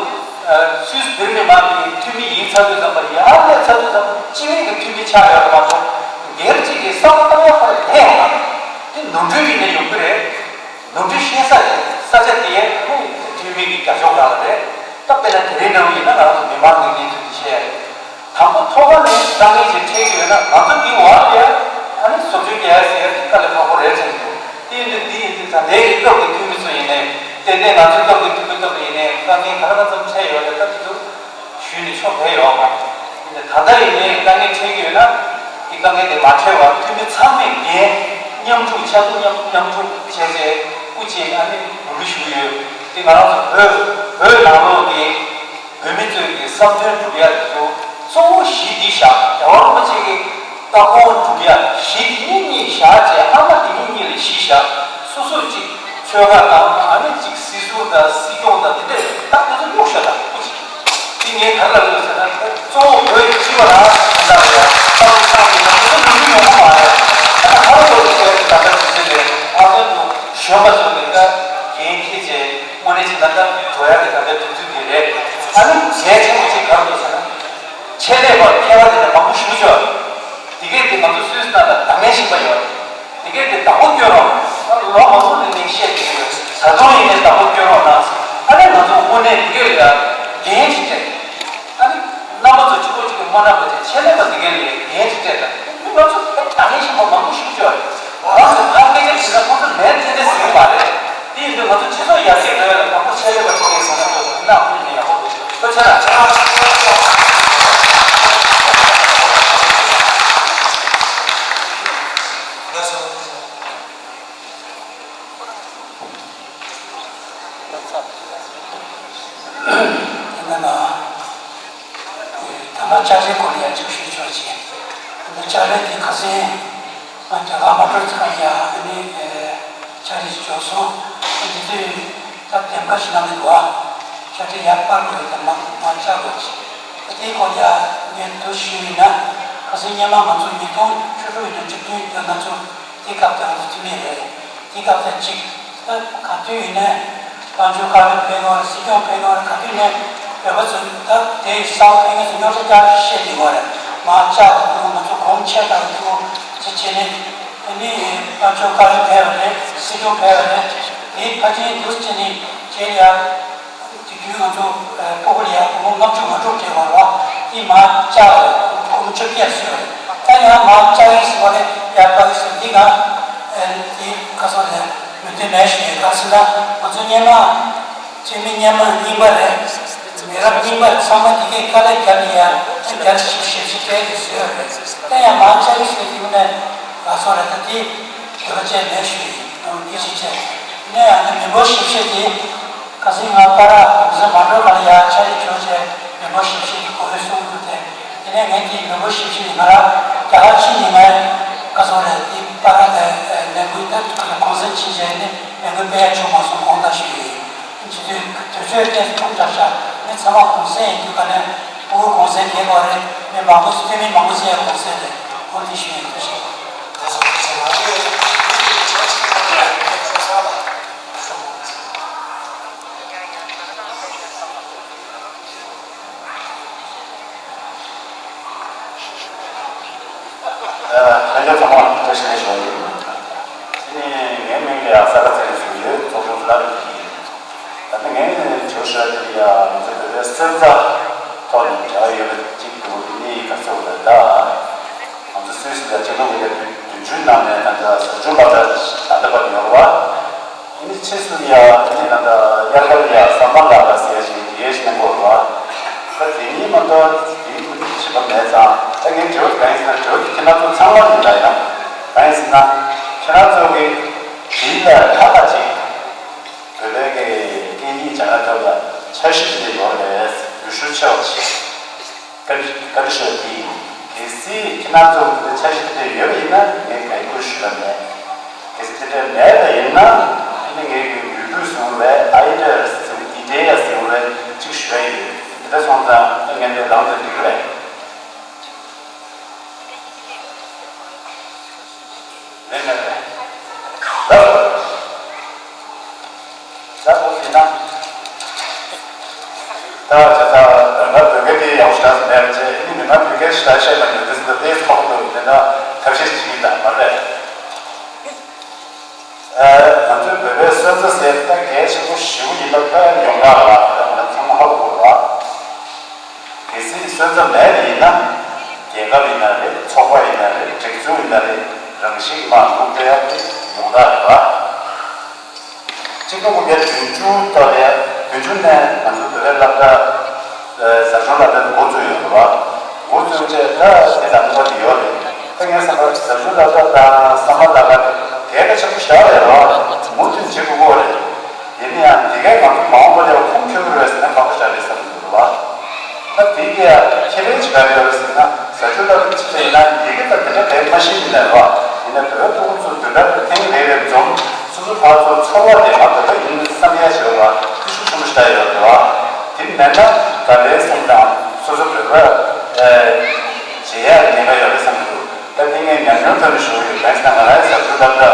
སུད་སི་བོད་མི་མང་གི་འཐུས་མི་ཡིན་ཚར་དུས་ཙམ་པ་ལ་ཡ། སླེབས་ཚར་དུས་ཙམ་པ་སྤྱི་མི་གི་འཐུས་མི་ཆགས་ཡོད་པ་མ་གཏོགས། སྒེར་གཅིག་གི་བསམ་བློ་བཏང་ཡག་པ་ལ་ལྷན་ཡོང་བ་རེད། དེ་ནོར་འཁྲུལ་ཡིན་ན་ཡོང་གི་རེད། ནོར་འཁྲུལ་ཤེས་ས་དེ་ས་ཆ་དེ་ནི་འཐུས་མི་གི་རྒྱབ་ཕྱོགས་སྒང་ལ་རེད། ད་དཔེར་ན་དེ་རིང་འདྲ་བོ་ཡིན་ན་ང་རང་ཚོ་མི་མང་གི་གནས་ཚུལ་དེ་བཤད་ཡ་རེད། དང་པོ་ཐོག་ཁ་ནས་དཀའ་ངལ་ཅིག་འཕྲད་ཀྱི་ཡོད་ན། ང་ཚོ་འདི་འོག་ལ་ཡ་ཨ་ནི་བཟོ་བཅོས་རྒྱག་ཡ་ཟེར་ཡ་དེ་དཀའ་ལས་ཁག་པོ་རེད་བསམ་གྱི་འདུག་དེ་ཡིན་དུས་འདི་ཡིན་དུས་ད་ལྟའི་གི་སྐབས་ཀྱི་འཐུས་མི་ཚོ་ཡིན་ནའི། ཏན་ཏན་ང་ཚོའི་སྐབས་ཀྱི་འཐུས་མི་སྐབས་ལ་ཡིན་ནའི་དཀའ་ངལ་ག་རེ་ག་ཙམ་འཕྲད་ཡོད་རེད། ད་དེ་ཚོ་ཞུས་ནས་ཆོག་བསྡད་ཡོད་མ་རེད། ཡིན་ནའི་ད་ལྟ་ཡིན་ནའི་དཀའ་ངལ་འཕྲད་ཀྱི་ཡོད་ན། དེ་དཀའ་ངལ་དེ་མ་འཕྲད་པར་འཐུས་མི་ཚང་མས་འགན་མཉམ་ཞུགས། ཕྱར་གྲུ་མཉམ་མཉམ་ཞུགས་བྱས་ཏེ་སྐུ་མཁྱེན་ཨ་ནི་འབོད་སྐུལ་ཞུ་གི་ཡོད། དེ་ང་རང་ཚོ་བོད་བོད་ནང་ལོགས་ཀྱི་བོད་མི་ཚོའི་གི་བསམ་དོན་སྒྲུབ་ཡ་དེ་ཚོ་གཙོ་བོ་གཞི་འདི་བཞག་རྒྱལ་བ་རིན་པོ་ཆེ་གི་བཀའ་དགོངས་སྒྲུབ་ཡ་གཞི་འདི་གཉིས་གཉིས་བཞག་བྱས། ཨ་མ་འདི་གཉིས་གཉིས་ལ་གཞི་བཞག་སོ་སོ་གཅིག་ཆོལ་ཁ་དང་ཨ་ནི་གཅིག་སྲིད་ཟུར་དང་སྲིད་སྐྱོང་དང་དེ་འདྲས་ད་དེ་ཚོ་གཡུག་བཞག་དང་སྐུ་མཁྱེན། དེ་ངས་ག་རེ་ལབ་ཡོད་ཟེར་ན། གཙོ་བོ་བོད་ཀྱི་སྤྱི་པ་རང་དོན་དག་ལ་ཡ་བསམ་བློ་བཏང་ཡིན་ན་དེ་ཚོ་ནོར་འཁྲུལ་ཡོང་གི་མ་རེད། ད་ལྟ་ཧ་རུ་ཧ་རུ་བྱས་ད་ལྟ་དུས་ཚོད་རེད། ཨ་ཁོང་ཚོ་གཞོན་པ་ཚོ་གི་ད་འགན་འཁྱེར་བྱས་དངོས་གནས་བྱས་ན་ད་འགྲོ་ཡ་གི་ད་ལྟ་དུས་ཚོད་འདི་རེད། ཨ་ནི་གལ་ཆེན་པོ་ཅིག་ག་རེ་འདུག་ཟེར་ན། ཆེད་ལས་པ་མཁས་པ་དེ་འདྲ་མང་པོ་ཞིག་བྱོས། དེ་གས་དེ་ང་ཚོ་སུད་སི་ནང་ལ་ད་ངས་ཤེས་པ་ཡོད་རེད། དེ་གས་དེ་བདག་པོ་སྐྱོན་རོགས། ལོ་མང་པོ་ནས་ངས་བཤད་ཀྱི་ཡོད། ད་དུང་ཡིན་ནའི་བདག་པོ་སྐྱོན་རོགས་གནང་། ཨ་ནི་ང་ཚོ་དངོས་གནས་དེ་གས་ལ་འགན་ཅིག་སྤྲད། ཨ་ནི་རྣམ་པ་ཚོ་གཅིག་པོ་གཅིག་གིས་མ་གནང་བ་བྱས། ཆེད་ལས་པ་དེ་གས་ལ་འགན་ཅིག་སྤྲད་དང་། ང་ཚོ་ད་ངས་ཤེས་པ་མང་པོ་ཞིག་བྱོས་རེད། ང་ཚོ་ཕར་སྐད་ཆ་དྲིས་ན་ཁོང་ཚོ་ལན་ཐེ་ཐེ་ཟིན་པ་རེད། དེ་ཡིན་དུས་ང་ཚོ་སྤྱི་ཚོགས་ཡར་རྒྱས་འགྲོ་ཡ་ལ་དང་པོ་ཆེད་ལས་པ་དེ་གས་གང་ཤེས་ཐོག་ཏུ་གནང་ཐུབ་ན་ཡག་པོ་འདུག་ད་ ད་ལྟ་ལྕགས་རིའི་སྐོར་ལ་ཡང་ཅིག་ཞུས་ཆོག་ཅིག་ད་ལྟ་ལྕགས་རི་དེ་ཁ་སང་ང་རྒྱ་གར་མ་འགྲོ་ཙམ་ལ་ཡང་ཨ་ནི་ལྕགས་རི་ཞིག་འབྱོར་སོང་། འདི་དུས་ད་འདེམས་ཀ་ཞིག་གནང་གི་འདུག་ཨ། ལྕགས་རི་ཡར་སྤར་དགོས་ཡོད་དམ་མ་བཅག་དགོས་ཅིག་ད་དེའི་སྐོར་ལ་ཡང་ངས་འདུག་ཞུས་ཡིན་ན། ཁ་སང་སྔོན་མ་ང་ཚོ་ཉིས་སྟོང་བཅུ་དྲུག་ཡིན་ན་བཅུ་བདུན་ད་ང་ཚོ་དེ་སྐབས་དེ་ང་ཚོ་འཐུས་མི་རེད། དེ་སྐབས་དེ་གཅིག་ད་ག་དུས་ཡིན་ནའི་དཔལ་འབྱོར་བཀའ་བློན་ཕེབས་ཀྱི་ཡོད་རེད། སྲིད་སྐྱོང་ཕེབས་ཀྱི་ཡོད་རེད། ག་དུས་ནས་བོད་པ་ཚོ་ད་དེ་གསར་པ་ཕེབས་མཁན་ཚོ་རྙོག་དྲ་རྒྱག་བཤད་བསྡད་ཀྱི་ཡོད་རེད། མར་བཅག་དགོས་འདུག་ང་ཚོ་གོང་ཆེ་དྲགས་འདུག་ཅེས་བྱས་ནས་ཨ་ནི་དཔལ་འབྱོར་བཀའ་བློན་ཕེབས་པ་རེད། སྲིད་སྐྱོང་ཕེབས་པ་རེད། དེ་ཕལ་ཆེར་འདུག་ཅེས་ནས་བྱས་ཡ། དེ་དུས་ང་ཚོ་སྤུ་གུ་ལ་ཡང་སྒོར་མོ་ལྔ་བཅུ་ང་དྲུག་སྤྲད་པ་རེད་བ། དེ་མར་བཅག་རེད། སྒོར་མོ་བཅོ་བརྒྱད་བཟོས་རེད། ད་ཡང་མར་བཅག་ཡིན་ཟེར་བ་རེད། ཡར་སྤར་གི་ཟེར་འདི་ག་དེ་ག་སོ་རེད། མོས་མཐུན་མེད་ཞུ་ཡོད། ག་རེ་ཟེར་ན་ང་ཚོ་སྔོན་མ་འཐུས་མི་སྔོན་མ་རྙིང་པ་རེད། མི་རབས་རྙིང་པ་རེད། ཚང་མ་དེ་གའི་དཀའ་ལས་བརྒྱབ་ནས་ཡར་རྒྱལ་ཞིབ་ཞིབ་ཞིབ་སྤྲད་དེ་བཟོས་རེད། ད་ཡང་མར་བཅག་གི་ཟེར་དེ་མིན་ནས་ག་སོ་རེད། ད་དེ་དེ་ག་བཅད་མེད་ཞུ་ཡོད། འདི་ཅི་བྱས་ནས་ཡང་ནི་མི་འབོར་ཞིབ་བཤེར་དེ། ཁ་སང་ང་པ་ར་གོང་ས་མ་འགྲོ་ག་ལ་ཡ་ཆ་རེ་བྱོས་བྱས་མི་འབོར་ཞིབ་བཤེར་གྱི་གོ་བོས་གསུང་གི་འདུག་སྟེ། དེ་ནས་ངས་དེའི་མི་འབོར་ཞིབ་བཤེར་ནི་ང་ར་རྒྱ་གར་ཕྱིན་ནས་ངས་བཀའ་ཚོགས་ལས་དེ་པ་ར་དེ་ལས་འགུལ་དེ་གོང་ས་ཕྱིན་བྱས་ནས་ལས་འགུལ་སྤེལ་ཡ་བྱུང་མ་སོང་དགོངས་དག་ཞུ་ཡི་ཡིན། སྤྱི་འཐུས་དུས་ཚོད་ཏན་ཐུང་དྲགས་ཤག་མི་ཚང་མ་གུང་སེང་ཡིན་དུས་ག་ནས་ཕྲུ་གུ་གུང་སེང་གས་དགོས་རེད། མི་མང་པོ་འཐུས་མི་མང་པོ་ཟེར་ཡ་གུང་སེང་རེད། འོ་དེ་ཞུ་ཡིན། ཐུགས་རྗེ་ཆེ། ལྷན་རྒྱས་ཚང་མ་བཀྲ་ཤིས་བདེ་ལེགས་ཞུ་བ་ཡིན། དེ་ནི་ངའི་མིང་ལ་ཡང་ས་དགའ་ཚེ་རིང་ཞུ་ཡོད། ཚོགས་ཆུང་བླ་རུང་གི་ཡིན། ད་ནི་ངས་དྲི་བ་ཞུ་ཡ་དེ་ཡང་ང་ཚོ་བོད་པའི་སོན་རྩ་ཐོག་ནས་འབྲེལ་བ་ཡོད་པ་གཅིག་འདུག་དེ་ནི་ག་ཚོད་རེད་ད། ང་ཚོ་སུད་སི་ལ་ཆིག་སྟོང་དགུ་བརྒྱ་བདུན་ཅུ་ནང་ནས་ད་ལྟ་ཟུར་ཆུང་ལ་ད་ལྟ་བར་ཡོད་རེད་བ། དེ་ནི་ཕྱིས་སུ་ཡ་དེ་ནི་ད་ལྟ་དབྱར་ཁ་ལ་ཡ་ས་མ་ལ་ལ་ཟེར་ཞིག་ཡོད་ཞིག་གནང་གོ་རེད་བ། ད་དེ་ནི་མ་གཏོགས་དེའི་ཁུལ་དུ་ཞིབ་པ་མེད་ཙང་ད་ངས་དྲི་བ་གང་ཡིན་ཟེར་ན། དྲི་བ་དེ་ཁྱེད་རང་ཚོ་ཚང་མ་ཡིན་ད་ཡ། གང་ཡིན་ཟེར་ན་ཁྱེད་རང་ཚོ་གི་དེའི་ལ་ཁ་ཁ་ཅིག་བོད་པའི་གི་སྐད་ཡིག་སྦྱང་ཡ་ཐོག་ལ་འཆར་གཞི་དེ་ཡོད་རེད། འོས་ཤོག་ཆེ་བ་ཞིག་བཀའ་བཀའ་འདྲི་ཞུ་བ་དེ་ཡིན། གལ་སྲིད་ཁྱེད་རང་ཚོ་འདི་འཆར་གཞི་དེ་འདྲ་ཡོད་པ་ཡིན་ན་ངས་གང་ཡིན་ཁུལ་ཞུ་ལ་མེད། གལ་སྲིད་དེ་འདྲ་མེད་པ་ཡིན་ན་ཨ་ནི་ངས་ཀྱི་ཡུལ་དུས་བཟུང་བའི་ཨའི་ཌི་ཡ་བཟུང་ཨི་ཌི་ཡ་བཟུང་བའི་གཅིག་ཞུ་ཡ་ཡོད། འདི་འདྲ་སོང་ཙང་ངས་འདི་ལམ་དུ་འགྲིག་གི་རེད། ལན་མེད་པས། ལགས་སོ། ལགས་སོ་ཡིན་ན། ད་བྱས་ཙང་ང་བོད་སྐད་དེ་ཡག་པོ་ཞེ་དྲག་མེད་པ་བྱས། ཨ་ནི་མི་མང་བོད་སྐད་ཞེ་དྲག་བཤད་མ་ཉན་དུས་ད་དེ་ཚོགས་འདུག་དེ་འདྲ་ཐབས་ཤེས་བྱེད་ཀྱི་ཡིན་ད་མ་རེད། ཨ་ང་ཚོའི་བོད་པའི་སོན་རྩ་ཟེར་ད་གལ་ཆེན་པོ་ཞེ་པོ་ཡིན་པ་ད་ཡོངས་གྲགས་རེད་བ། ད་ང་ཚང་མ་ཧ་གོ་དགོས་རེད་བ། གལ་སྲིད་སོན་རྩ་མེད་པ་ཡིན་ན། རྒྱལ་ཁབ་ཡིན་ན་རེད། ཚོགས་པ་ཡིན་ན་རེད། སྒྲིག་འཛུགས་ཡིན་ན་རེད། རང་བཞིན་མར་འགུག་སྤེལ་ཡག་དེ་ཡོངས་གྲགས་རེད་བ། གཅིག་སྟོང་དགུ་བརྒྱ་བདུན་ཅུ་ཐོག་ལ་བདུན་ཅུ་ནས་ང་ཚོ་བོད་པའི་སློབ་གྲྭ་ཟབ་སྦྱོང་སློབ་གྲྭ་འགོ་བཙུགས་ཡོད་རེད་བ། འགོ་བཙུགས་རྗེས་ད་དེ་ལ་ནུས་པ་དེ་ཡོད་རེད། ད་ངས་བསམ་པར་ཟབ་སྦྱོང་སློབ་གྲྭ་དང་བསམ་པ་ལ་གལ་ཆེན་པོ་ཞེ་དྲག་རེད་བ། མུ་མཐུད་བྱེད་དགོས་ཀྱི་རེད། ཡིན་ན་ཡང་དེ་གས་ང་ཚོ་མ་འོངས་པ་ལ་ཁུངས་འཁྱོལ་གྱི་རེད་ཟེར་ན་ཁག་པོ་ཞིག་རེད་བསམ་གྱི་འདུག་རེད་བ། ད་དེ་གས་ཁྱད་ལས་ཅི་ག་རེ་ཡོད་རེད་ཟེར་ན། ཟ་ཆུ་ལྟ་བུ་ཅི་ཡིན་ན་ཡི་གེ་དང་དེ་འདྲ་བས་མ་ཤེས་ཀྱི་ནས་རེད་བ། ཡིན་ན་བོད་པ་ཕྲུ་གུ་ཚོ་བདུན་ཕྲག་ཐེངས་རེ་རེ་འཛོམས། སོ་སོ་ཕར་ཚུར་ཚོར་བ་དེ་ང་བོད་པ་ཡིན་བསམ་ཡ་ཞིག་ཡོད་རེད་བ། ཤུགས་ཆེན་པོ་ཞིག་ཡོད་རེད་བ། དེ་མེད་ན་ད་ལན་སོང་དང་སོ་སོ་བོད་པ་བྱེད་ཡ་ཉེན་ཁ་ཡོད་རེད་བསམ་གྱི་འདུག་ད་དེ་ངས་ཉམས་མྱོང་ཐོག་ནས་ཞུ་གི་ཡོད། གང་ཡིན་ཟེར་ན་ང་རང་ཡང་ཟ་ཆུ་ལྟ་བུ་ལ་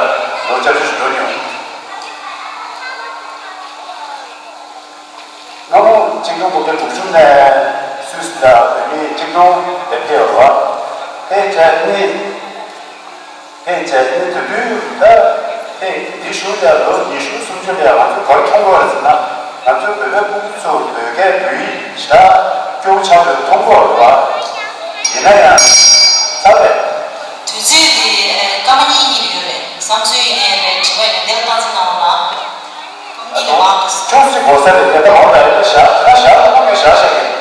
ལོ་བཅུ་བཞི་ཞིག་འགྲོ་མྱོང་། སྔ་མོ་ཆིག་སྟོང་དགུ་བརྒྱ་དྲུག་ཅུ་ནས་སུད་སི་ལ་བོད་མི་ཆིག་སྟོང་དེ་ཕེབས་ཡོད་རེད་བ། ཕེབས་བྱས་ནི། ཕེབས་བྱས་ནི་དེ་དུས་ད་ཕེབས་དེ་གཞུག་ལ་ལོ་ཉི་ཤུ་སུམ་ཅུ་ལ་ང་ཚོ་ག་རེ་མཐོང་གི་ཡོད་རེད་ཟེར་ན། ང་ཚོའི་བོད་པའི་ཕྲུ་གུ་ཚོ་བོད་སྐད་བོད་ཡིག་ཞེ་དྲག་སྐྱོ་བོ་ཆགས་པ་མཐོང་གི་ཡོད་རེད་བ། ཡིན་ན་ཡང་ཚར་བས། དུས་ཚོད་འདི་སྐར་མ་གཉིས་གཉིས་ཡོད་རེད། བསམ་ཚུལ་ཡིན་ནའི་རེད། དྲི་བ་ཡིན་ནའི་འདི་ལ་སྟངས་འཛིན་གནང་རོགས་གནང་། ཁྱོད་སུ་གོ་ས་རེད། དེ་ལྟ་མང་དྲགས་ཡོད་ན་བཞག་ད་བཞག་ད་ཁོ་ངས་བཞག་བཞག་གི།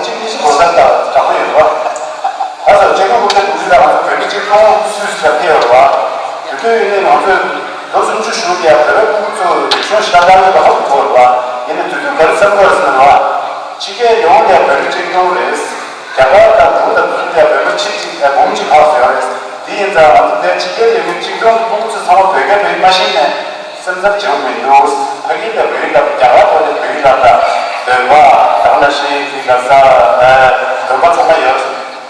གཅིག་གཉིས་བཞི་གོ་ས་དང་དྲག་པོ་ཡོད་པ། ད་སོ་ཆེ་ཁུངས་ཀུན་ཏུ་འདུག་ཟེར་ང་ཚོ་བོད་མི་གཅིག་སྟོང་སུད་སི་ལ་ཕེབས་ཡོད་པ། དེ་དུས་ཡིན་ནའི་ང་ཚོས་ལོ་སུམ་ཅུ་བཞུགས་ཏེ་བོད་པའི་སྤུ་གུ་ཚོ་རིག་གཞུང་ཞིབ་ཕྲ་ལྟ་ཡོད་པ་ཧ་གོ་ཡོད་པ། ཡིན་ནའི་དེ་དུས་ག་རེ་བསམ་གྱི་ཡོད་རེད་ཟེར་ན། ཕྱི་རྒྱལ་ཡོངས་ལ་བོད་མི་གཅིག་སྟོང་རེད། རྒྱ་གར་དང་འབྲུག་དང་དེ་ཚོ་ལ་བོད་མི་ཁྲི་གཅིག་ཨ་འབུམ་གཅིག་ལྷག་ཙམ་ཡོད་རེད། དེ་ཡིན་ཙང་ང་ཚོ་དེ་ཕྱི་རྒྱལ་ཡོད་མཁན་གཅིག་སྟོང་གི་སྤུ་གུ་ཚོ་ཚང་མ་བོད་སྐད་བོད་ཡིག་མ་ཤེས་ནས་སེམས་འཚབ་བྱེད་དགོས་མི་འདུག་ཕ་གི་ལ་བོད་ཡིག་ལབ། རྒྱ་གར་ཐོག་ནས་བོད་ཡིག་ལབ་དང་། བོད་པ་ད་ག་ནང་བཞིན་གྱི་ག་ས་ཨ་བོད་པ་ཚང་མ་ཡོད།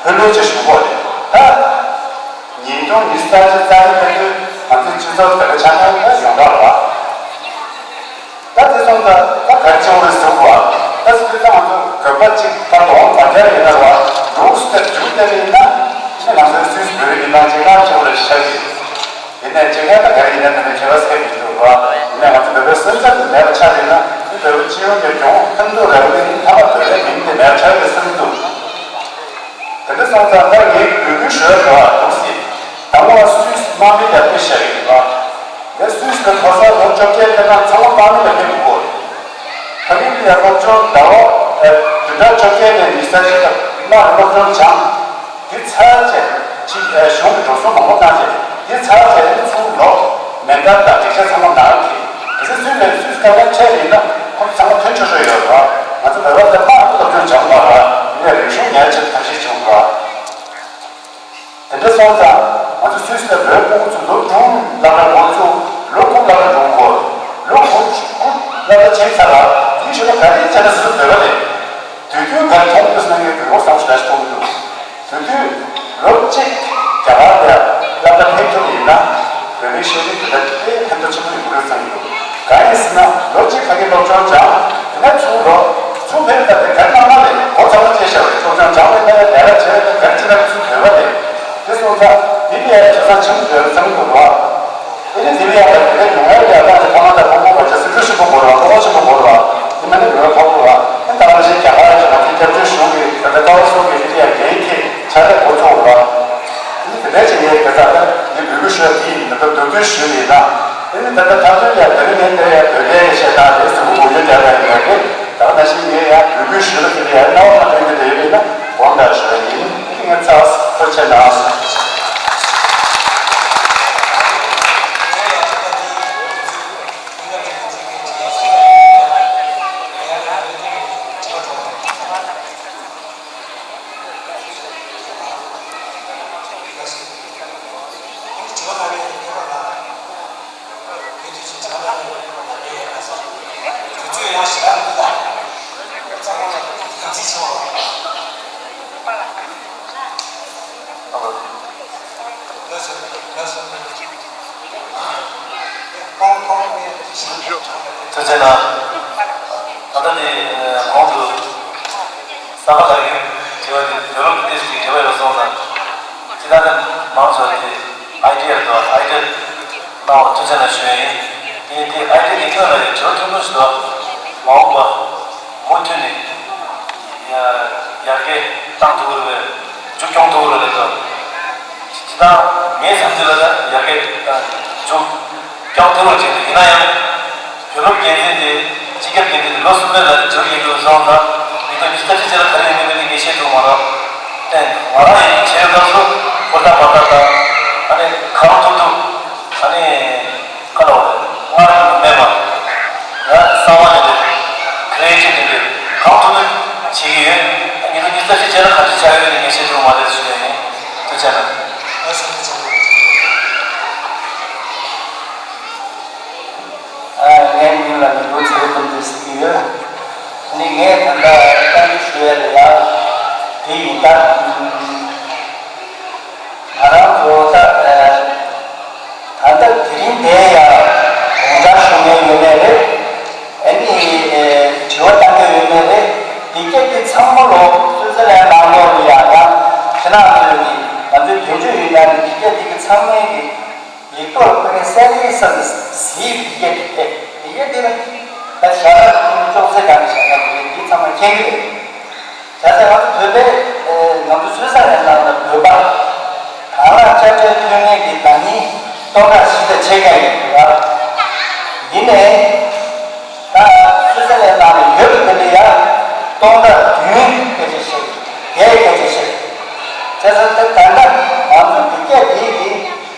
ལྷོད་ལྷོད་ཅིག་བཞུགས་དགོས་རེད་ད། ཉིས་སྟོང་ཉི་ཤུ་རྩ་གཅིག་རྩ་གཉིས་ལ་དུས་ང་ཚོའི་སྤྱི་ཚོགས་དེ་ག་ཆ་ནས་ད་ཡོང་གྲབས་རེད་བ། ད་དེ་སོང་ཙང་ད་ག་རེ་བྱེད་དགོས་རེད་ཟེར་བ། ད་སྤྱིར་བཏང་ང་ཚོ་བོད་པ་གཅིག་ད་གདོང་མ་བརྒྱབ་ཡིན་ན་ར་འདུག་སེ་བྱུང་བསྡད་པ་ཡིན་ན། ཨ་ནི་ང་ཚོའི་སུད་སི་བོད་རིགས་མི་མང་གཅིག་སྒྲིལ་བྱེད་དགོས་རེད་ཤག་གི། ཡིན་ནའི་གཅིག་ཡང་ད་ག་རེ་ཡིན་ན་ད་ནི་ཁྱད་པར་ཟེར་མི་འདུག་ར། ཡིན་ནའི་ང་ཚོ་བོད་པའི་སེམས་འཚབ་དེ་མེད་པ་ཆགས་ཡོད་ན། ཨ་ནི་བོད་པ་སྤྱི་ཡོངས་ཀྱི་གྱོང་ཕན་ཐོགས་རེད་པ། དེ་ནི་མཐའ་མ་བོད་པའི་མིང་དེ་མེད་པ་ཆགས་ཡོད་བསམ་གྱི་འདུག་དེ་འདྲ་སོང་ཙང་ད་ངས་འབོད་སྐུལ་ཞུ་ཡ་ཞུ་བ་འདུག་སེ། དང་པོ་སུད་སི་དམག་མི་ཡར་ཕེབས་བཞག་ཡོད་པ། དེ་སུད་སི་ལ་ཐོག་ས་ལོ་བཅོ་བརྒྱད་ཕེབས་ན་ཚང་མ་དམག་མི་ལ་ཕེབས་དགོས། ཕ་གི་ལ་ཡར་སློབ་སྦྱོང་ཟླ་བ་བདུན་ཕྲག་བཅོ་བརྒྱད་ནས་ཉི་ཤུ་རྩ་གཅིག་དམག་གི་སློབ་སྦྱོང་སྦྱངས། དེ་ཚར་རྗེས་ཕྱི་གཞུང་གི་འགྲོ་སོང་མང་པོ་བཏང་རྗེས་དེ་ཚར་རྗེས་ཚུར་ལོག་མེ་མདའ་དང་རིག་ཆ་ཚང་མ་ནང་གི། གལ་སྲིད་སུད་སི་ལ་སུད་སི་དཀའ་ངལ་འཕྲད་ཡིན་ན་ཁོང་ཚོ་ཚང་མ་ཐོན་ཆོག་ཆོག་ཡོད་རེད་བ། ང་ཚོ་བོད་པ་ཚོ་དམག་གི་སློབ་སྦྱོང་སྦྱངས་པ་ར། ཡིན་ནའི་རིག་གཞུང་ཉར་ཆེད་ཐབས་ཤེས་བྱུང་བ། དེ་འདྲ་སོང་ཙང་ང་ཚོ་སུད་སི་ལ་བོད་ཕྲུག་ཚོ་ལོ་དྲུག་ལྷག་ཙམ་འགོ་བཙུགས། ལོ་དགུ་ལྷག་ཙམ་འགྲོ་དགོས། ལོ་དགུ་དགུ་ལྷག་ཙམ་ཕྱིན་ཚར་ལ་དེའི་ཤུལ་ལ་ག་རེ་བྱས་ན་སོ་སོ་བོད་པ་རེད། དུས་རྒྱུན་ག་རེ་མཐོང་གི་འདུག་ཟེར་ན་ངས་དགོས་མཁོ་བཟང་པོ་ཞེ་དྲག་ཞིག་མཐོང་གི་འདུག་དེ་དུས་ལོ་གཅིག་རྒྱ་གར་ལ་སློབ་གྲྭ་ཕེབས་ཐུབ་པ་ཡིན་ན་བོད་པའི་ཤེས་རིག་དེ་འདྲ་དཔེ་ཕན་ཐོགས་ཆེན་པོ་ཡོང་གི་རེད་བསམ་གྱི་འདུག་གང་ཡིན་ཟེར་ན་ལོ་གཅིག་ཕ་གིར་སློབ་སྦྱོང་སྦྱངས། དེ་ནས་ཚུར་ལོག་ཚུར་ཕེབས་ད་དེ་ག་རེ་གནང་གནང་རེད། གོ་ཚང་མ་བཅད་བཞག་རེད། སློབ་སྦྱོང་སྦྱངས་པའི་ནང་ཡང་ལས་ཀ་བྱས་ད་ག་རེ་བྱེད་ན་ཚུར་ཕེབས་པ་རེད། དེ་སོང་ཙང་དེ་ལ་ཡང་ཆ་ཚང་ཆེན་པོ་ཡོད་རེད་བསམ་གྱི་འདུག་ར། ཨེ་རེད། དེ་ལ་ཡང་ད་དེ་འདྲ་ཡོང་ཡ་ལ་ཡང་ད་ཕ་མ་དང་ཕུ་བོ་བར་ཆད་སེམས་ཁྲལ་ཆེན་པོ་དགོས་རེད་བ། བློ་ཁོག་ཆེན་པོ་དགོས་རེད་བ། དེ་མ་ནི་ལོས་ཕོག་གི་རེད་བ། ཨེ་ད་ག་ནང་བཞིན་རྒྱ་གར་ཡོད་ན་དེ་སྐྱབས་བཅོལ་གཞུང་གིས་ད་ལྟ་ཀ་བ་སུ་གི་དེ་ལ་ཡང་འགན་འཁྱེར་ཕྱག་ལས་འགོ་ཚུགས་རེད་བ། ཨེ་དེ་འདྲ་བྱེད་ཡས་དེ་ད་ལྟ་ངས་འབོད་སྐུལ་ཞུ་ཡ་དེ་ཡིན། ད་ལྟ་འབོད་སྐུལ་ཞུས་ཡིན་ན། ཨེ་ནི་ད་ལྟ་ཐག་གཅོད་ཡ་དེ་རིང་ནས་དེ་ཡ་བོད་སྐད་བཤད་སྟངས་རེད་ཟེར་གྱི་འོ་ཡོད་རྒྱག་ཡ་ཡོད་རེད། ད་ག་ནང་བཞིན་ངས་ཡང་འབོད་སྐུལ་ཞུས་ལ་དེ་ལ་ཡང་རྣ་བ་མ་སྤྲོད་མཁན་དེ་ཡོད་པ་ཡིན་ན་དགོངས་དག་ཞུ་ཡ་ཡིན། ངས་ཚར། ཐུགས་རྗེ་གནང་། ཐུགས་རྗེ་གནང་། ད་ལྟ་ནི་གོང་དུ་ས་ག་ལགས་ཀྱིས་དྲི་བ་འདི་བོད་ལུགས་ཀྱི་ཏོག་ཙམ་ཅིག་དྲི་བ་ཡོད་སོང་ཙང་། ཅི་ལྟར་ནི་མང་ཚོགས་ཀྱི་ཨའི་ཌི་ཡ་དང་ཨའི་ཌི་ཡ་གནང་བར་ཐུགས་རྗེ་གནང་ཞུ་ཡ་ཡིན། དེ་དེ་ཨའི་ཌི་ཡ་དེ་ཁྱོད་ལ་ཡང་བྱོལ་ཐུབ་ཐུབ་ཞིག་འདུག་མ་འོངས་པ་མུ་མཐུད་ནས་ཡར་རྒྱས་བཏང་ཐུབ་ཀྱི་རེད་པས། མཇུག་སྐྱོང་ཐུབ་ཀྱི་རེད་པས། ཅི་ལྟར་ངའི་བསམ་ཚུལ་ལ་ཡར་རྒྱས་མཇུག་སྐྱོང་ཐུབ་པ་ཅིག་ཡིན་ན་ཡང་། བོད་པ་འགན་འཛིན་དེ་སྤྱི་ཁྱབ་འགན་འཛིན་དེ་ལོ་གསུམ་པའི་ནང་ནས་འཇུར་ཡིན་འདུག་སོང་ཙང་མི་ཐོག་ཉི་ཤུ་རྩ་གཅིག་ལ་ག་རེ་ཡིན་མིན་དེ་ངས་ཤེས་ཐུབ་མ་རེད། ཨེ་ང་རང་ཡིན་བྱས་སྐབས་སུ་ཧུར་ཐག་འབད་ཐག་དང་། ཨ་ནི་གང་ཐུབ་ཐུབ། ཨ་ནི་ཁ་ལོ་སྔར་མེད་པ་ཡང་གསར་བ་ནས་འདུག་ཁ་རེ་ཅིག་ནས་འདུག་གང་ཐུབ་ཐུབ་བྱེད་ཀྱི་ཡོད། ཉི་ཤུ་རྩ་གཅིག་རྗེས་ལ་ག་འདྲ་ཆགས་ཡོད་ནས་ངས་ཤེས་ཐུབ་མ་རེད་ཞུ་ཡ་ཡིན། ཐུགས་རྗེ་གནང་། ངའི་མིང་ལ་མི་འདུག་ཚེ་རིང་སྟོབས་ལྡན་ཟེར་གྱི་ཡོད། ཨ་ནི་ངས་ད་ལྟ་བཀའ་འདྲི་ཞུ་ཡ་ལ་ཡང་དེ་ཡིན་ད། ང་རང་ཚོ་ད་ད་ལྟ་དེ་རིང་འདིར་ཡང་དགོངས་འཆར་ཞུ་མཁན་ཡོད་མེད་རེད། ཨ་ནི་དྲི་བ་བཏང་མཁན་ཡོད་མེད་རེད། འདི་སྐད་འདི་ཚང་མ་ལོ་སུད་སི་ལན་ནང་ལོགས་ལ་ཡང་ཡང་ཕྱི་ནང་ཚོས་ནི་ང་ཚོའི་དོན་གཅོད་ཡིན་ན་ནི་འདི་སྐད་འདི་གི་ཚང་མའི་གི་ཡིག་ཐོག་ལ་ཁོ་ནས་གསལ་ཁའི་ས་ནས་གཟིགས་འདི་སྐད་དེ་དེ་འདི་སྐད་དེ་ནི་ད་ཞྭ་སྒབ་ཀྱི་ཅོག་ཙེ་སྒང་ནས་ཞྭ་སྒབ་ཀྱི་འདི་ཚང་མ་མཁྱེན་གྱི་རེད། བྱས་ཙང་ང་ཚོ་བོད་པའི་ང་ཚོ་སུད་སི་ལན་ནང་ལ་བོད་པ་དང་བླངས་དཔྱ་ཁྲལ་ཐོན་མཁན་གྱི་བདག་ཉིད་སྟོང་ཕྲག་བཞི་དང་ཕྱེད་ཀ་ཡིན་པ་ཡིན་ནའི། ད་སུད་སི་ལན་ནང་ལ་ཡོད་པ་དེ་འདྲ་ཡང་སྟོང་ཕྲག་བདུན་སྐད་ཆ་ ད་ད་ད་ད་ང་ཚོ་འདི་སྐད་འདི་གི་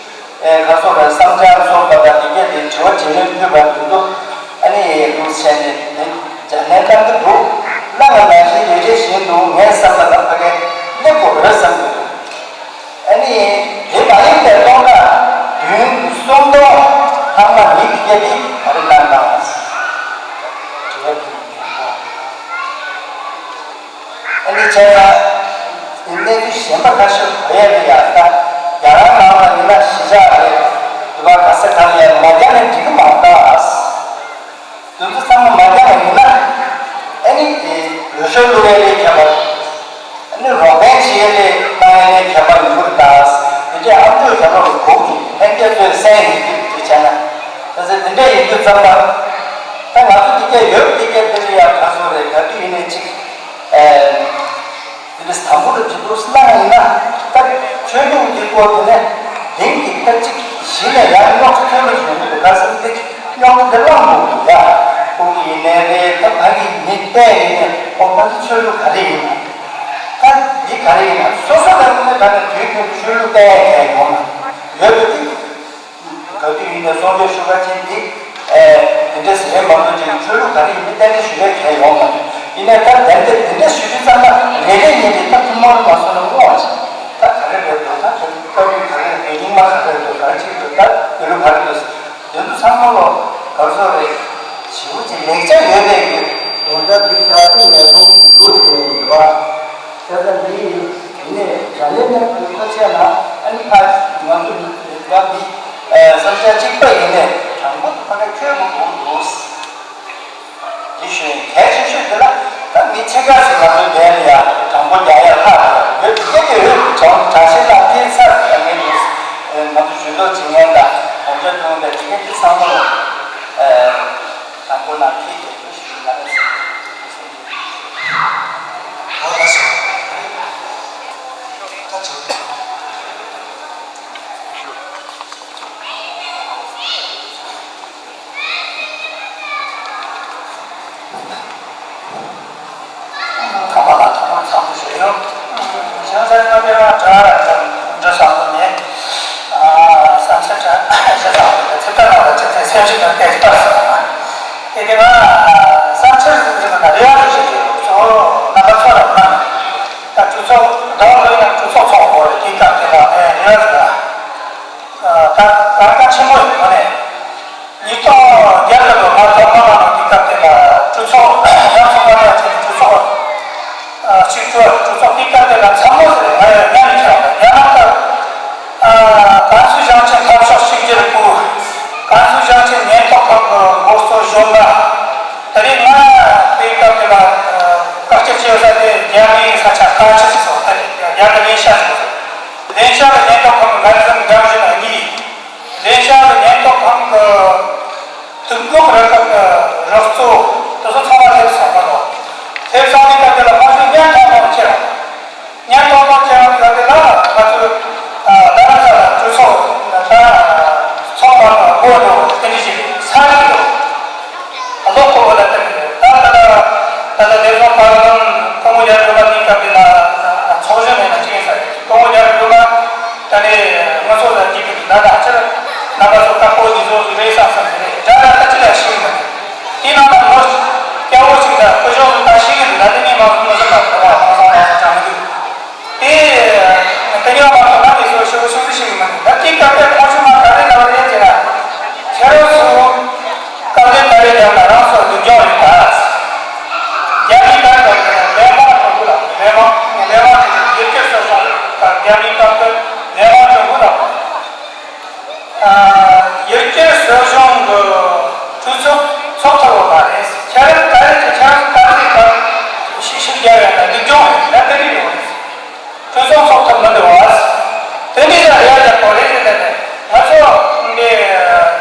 ཨེ་ཁ་སོགས་ལ་བསམ་འཆར་སོགས་པ་དང་འདི་སྐད་འདི་དྲི་བ་དྲིས་ལན་ཕུལ་བ་དེ་ཚོ་ཨ་ནི་ལུགས་བྱས་ནས་འདི་སྦྱར་ནས་བཏང་གི་འདུག་གནང་བ་ནང་བཞིན་རེ་རེ་བཞིན་དུ་ངའི་བསམ་པ་ལ་ཕ་གི་སླེབས་དགོས་རེད་བསམ་གྱི་འདུག་ཨ་ནི་དེ་མ་ཡིན་པའི་སྟོང་ཕྲག་བདུན་སུམ་སྟོང་ལྷག་མ་མི་འདི་སྐད་འདི་ག་རེ་གནང་གནང་བ། དྲི་བ་འདི་ཡིན་པ། ཨ་ནི་བྱས་ན། གནས་ཚུལ་གཞན་པ་ཁ་ཤས་གོ་ཡས་རེད་ཡ་ད། རྒྱ་གར་ནང་ལ་ཡིན་ན་གཞིས་ཆགས་རེད། འདི་པར་ག་ས་ག་ལ་ཡ་མ་རྒྱག་ན་འགྲིག་གི་མ་རེད་ད། དེ་ཚོ་ཚང་མ་མ་རྒྱག་པ་ཡིན་ན། ཨ་ནི་འོས་ཤོག་བླུག་ཡས་ལས་ཁྱད་པར། ཨ་ནི་རོགས་ཕན་བྱེད་ཡས་ལས་གནང་ཡས་ལས་ཁྱད་པར་ཡོང་གི་རེད་ད། དེ་འདྲའི་ཨ་མཆོག་རྒྱ་ལོ་གོང་གི་ལྷན་རྒྱས་ཚོས་གསན་ཡིན་གྱི་རེད་བྱས་ན། ད་ཚེ་དེ་འདྲ་ཡིན་དུས་ཙམ་པ། ད་ང་ཚོ་དེ་གས་ཡོད་དེ་གས་དེ་ལ་ཡ་ག་ཚོད་རེད་ག་དུས་ཡིན་ནའི་ཅིག་དེ་འདྲ་དང་པོ་ལ་ཇི་ལྟར་གནང་ཡིན་ན་ད་ཆོས་ལུགས་འདི་སྐོར་དེ་ནས་དེང་གི་ད་ཅིག་གཞི་ནས་ཡང་རྙོག་དྲ་ཐོན་པ་ཞིག་ཡོང་གི་འདུག་ག་ཟེར་ན་དེ་རྙོག་དྲ་དེ་བསླངས་འདུག་ཡ། ཁོང་གི་ཡིན་ནའི་རེད་ད་ཕ་གི་མི་བལྟས་ཡིན་ནའི་ཨོ་ཕ་གི་ཆོས་ལུགས་ག་རེ་ཡིན་ན། ད་འདི་ག་རེ་ཡིན་ན་སོ་སོ་ལ་དངོས་གནས་ད་ནི་དུས་རྒྱུན་ཆོས་ལུགས་བལྟས་ཡ་ཡོང་ན་ཡོད་པ་དེ། ག་དུས་ཡིན་ནའི་གསུང་ཆོས་ཞུ་བ་ཅན་འདི། ཨེ། འདི་འདྲ་ཟེར་མ་གཏོགས་ཅིག་ཆོས་ལུགས་ག་རེ་ཡིན་མིན་གཏན་འཁེལ་ཞུ་ཡས་གང་ཡོད་མ་རེད། ཡིན་ནའི་ད་ལན་དེ་འདི་འདྲ་ཞུ་དུས་ཙམ་ལ་རེ་རེ་གཉིས་རེ་ད་ཐུན་མོང་རུ་མ་སོང་ན་བསྔོ་བ་བྱེད། ད་ག་རེ་རེད་འདུག་ད་དེ་ལྟ་བུའི་ག་རེ་རེད་རྙིང་མ་ག་རེ་རེད་འདུག་ག་རེ་བྱེད་འདུག་ད་དགེ་ལུགས་ག་རེ་འདུག་དེ་ཚོ་ཚང་མ་ལོ་ག་ཚོད་རེད། ཞེ་པོ་ཅིག་ལེགས་ཆ་ཡོད་པའི་གི་དོན་དག་འདི་ཆ་ཚང་ནས་མཐོང་གི་འདུག་ཟེར་ཡོད་པ། བྱས་ཙང་འདི་ཡིན་ནས་ལག་ལེན་ནས་ཐུགས་ཁ་ཆད་ན་ཨ་ནི་ཕ་ང་ཚོ་མི་རིགས་པ་འདི་བསམ་འཆར་གཅིག་པ་ཡིན་ནས་དྲང་པོ་ཕ་ག་ཁྱོད་མ་གོ་འདུག་འདི་ཞུ་ཡིན་གལ་ཆེ་ཤོས་འདི་ལ་ད་མི་ཕྱེད་ཀ་ཞིག་ང་ཚོའི་འགན་ལ་ཡང་དྲང་པོ་རྒྱག་ཡ་ལྷག་ཡོད་དེ་གི་ཡོད་གྲོང་གྲྭ་ཤེས་ལགས་དེའི་ཚབ་ཡང་ངས་ནི་ང་ཚོ་ཇུས་གཏོགས་བྱེད་མཁན་དང་གོམ་བགྲོད་གཏོང་མཁན་དེ་གི་དེ་ཚང་མ་ལ་དྲང་པོ་ནང་ཁྱེད་ཀྱི་ཞུ་ཡིན་ལ། ཁམས་པ་ལ་ཐོག་མར་འཚམས་འདྲི་ཞུ་ཡོད། ཞང་ཚན་ལྔ་པའི་རང་གྲྭ་ར་དང་འདྲ་བསམ་བློ་ནས། བསམ་འཆར་གྲྭ་ཞེ་ས་ཚིག་ཐ་ན་བ་ཅི་ཚེ་སེམས་ཤིག་དང་བསྟན་པར་སོང་། དེ་དེ་ང་བསམ་འཆར་ཟེར་བ་ན་རེ་བ་རེ་ཞིག་གི་གཙོ་བོ་རྣམ་པ་ཚོ་ལ་ན། ད་གྲོས་ཚོགས་ཟླ་བ་ལོ་ཡང་གྲོས་ཚོགས་ཚོགས་དགོས་རེད་དེའི་སྐབས་དེ་ལ་ངས་རེ་བ་ཟེར་བ། ད་ད་གལ་ཆེན་པོ་ཡིན་པ་ནས། ཉིས་སྟོང་བརྒྱད་ལོར་ང་ཚོ་མ་མང་དུས་སྐབས་དེ་ལ་གྲོས་ཚོགས་ཡང་ཚོགས་པ་ཡང་ཆེན་གྲོས་ཚོགས་གཅིག་གྲོས་གྲོས་ཚོགས་དེ་སྐབས་དེ་ལ་ཚང་མ་ཟེར་ང་ཡང་ཉན་ཁྱེར་བ་རྒྱ་ནག་ལྟར་ཀན་སུའུ་ཞིང་ཆེན་འཐབ་ཕྱོགས་གཅིག་གྱུར་པུའུ་ཀན་སུའུ་ཞིང་ཆེན་ཉེན་རྟོག་ཁང་གི་འགོ་གཙོ་གཞོན་པ་དེ་རིང་ང་དེ་སྐབས་དེ་ལ་བཀའ་སྤྱི་བྱེད་ས་དེ་རྒྱ་མིའི་ས་ཆ་ཁག་ཆེ་ཞིག་སོང་དེ་རེད་རྒྱ་གི་ལེ་ཤ་ཞིག་སོང་ལེ་ཤ་གི་ཉེན་རྟོག་ཁང་གི་འགན་འཛིན་འགན་བཞིན་གཉིས། ལེ་ཤ་གི་ཉེན་རྟོག་ཁང་གི་དུག་སྦྲུལ་རུ་ཁག་གི་རོགས་གཙོ་དེ་ཚོ་ཚང་མ་སླེབས་སོང་བ་དང་། སླེབས་སོང་དུས་སྐབས་དེ་ལ་ཁོང་ཚོས་བརྙན་ཐུང་མང་ཁྱེར་བ། བརྙན་ཐུང་མང་ཁྱེར་བ་དེ་སྐབས་དེ་ལ་ང་ཚོས་རྡ་རམ་ས་ལ་གྲོས་ཚོགས་ད་ཚོགས་པ་དང་སྒོ་འགྲོ་དེ་འདྲ་ཞིག་ས་རིག་འདུག་ལོ་གོ་བོ་ལ་བསྟན་ཏེ་ད་ད་ད་ད་ད་ལས་བཟོ་པ་དང་སྐུ་ངོ་རྒྱ་རི་སྒྲོལ་མ་དེའི་སྐབས་དེ་ལ་ཚོགས་གཞོན་མེད་ན་ཅི་ཡིན་ས་རེད། སྐུ་ངོ་རྒྱ་རི་སྒྲོལ་མ་ད་ནི་ང་ཚོ་ལ་འཇིགས་ཀྱི་འདུག་ད་ད་ཕྱིར་རྣམ་པ་ཚོ་བཀའ་པོ་འདི་ཚོ་རེད་བསམ་བསམ་ཟེར་རེད་དྲ་ད་ད་ཅི་ལ་ཤེས་ཀྱི་མ་རེད། དེའི་ནང་ན་ངོ་སྐྱ་བོ་ཅིག་ད་སྐུ་ཞབས་སུ་ད་ཤེས་ཀྱི་འདུག་ད་དེ་ནས་མ་སོང་ངོ་ཟེར་ན་ད་ད་ཧང་སང་ཧང་སང་དྲང་མི་འདུག་དེ། དེ་ནས་མ་གཏོགས་ང་དེ་ཚོ་ཞེ་པོ་ཞེ་པོ་ཞིག་མ་འདུག་ད་དེའི་སྐབས་དེར་ཁོང་ཚོ་ང་ག་རེ་ལབ་རེད་ཟེར་ན། ཁྱེད་རང་ཚོ་སྐབས་དེ་ག་རེ་ལབ་ན་རང་ཚོ་སྡུག་སྦྱོང་རེད་ད། རྒྱ་མིའི་སྐབས་དེར་ལས་དབང་གྲུང་པོ་ལབ་ལས་དབང་ལས་དབང་གྲུང་པོ་ཡུལ་སྐྱོར་སོགས་སོང་རྒྱ་མིའི་སྐབས་དེར་ལས་དབང་གྲུང་པོ་ལབ། ཡུལ་སྐྱོར་སྲིད་གཞུང་གི་གྲོས་ཚོགས་ཚོགས་ཐུབ་ཡོད་མ་རེད། ཁྱེད་རང་ག་རེ་ཁྱེད་རང་ག་རེ་ག་ཤིག་ཤིག་རྒྱབ་ཡོད་ན་སྡུག་སྦྱོང་རེད་ད་དེ་རིགས་ཡོད་རེད། གྲོས་ཚོགས་ཚོགས་ཐུབ་མི་འདུག་བ། དེ་འདྲའི་ལ་རེ་བ་རྒྱག་དགོས་རེད་ཟེར་ནས་ང་ཚོ་འདི་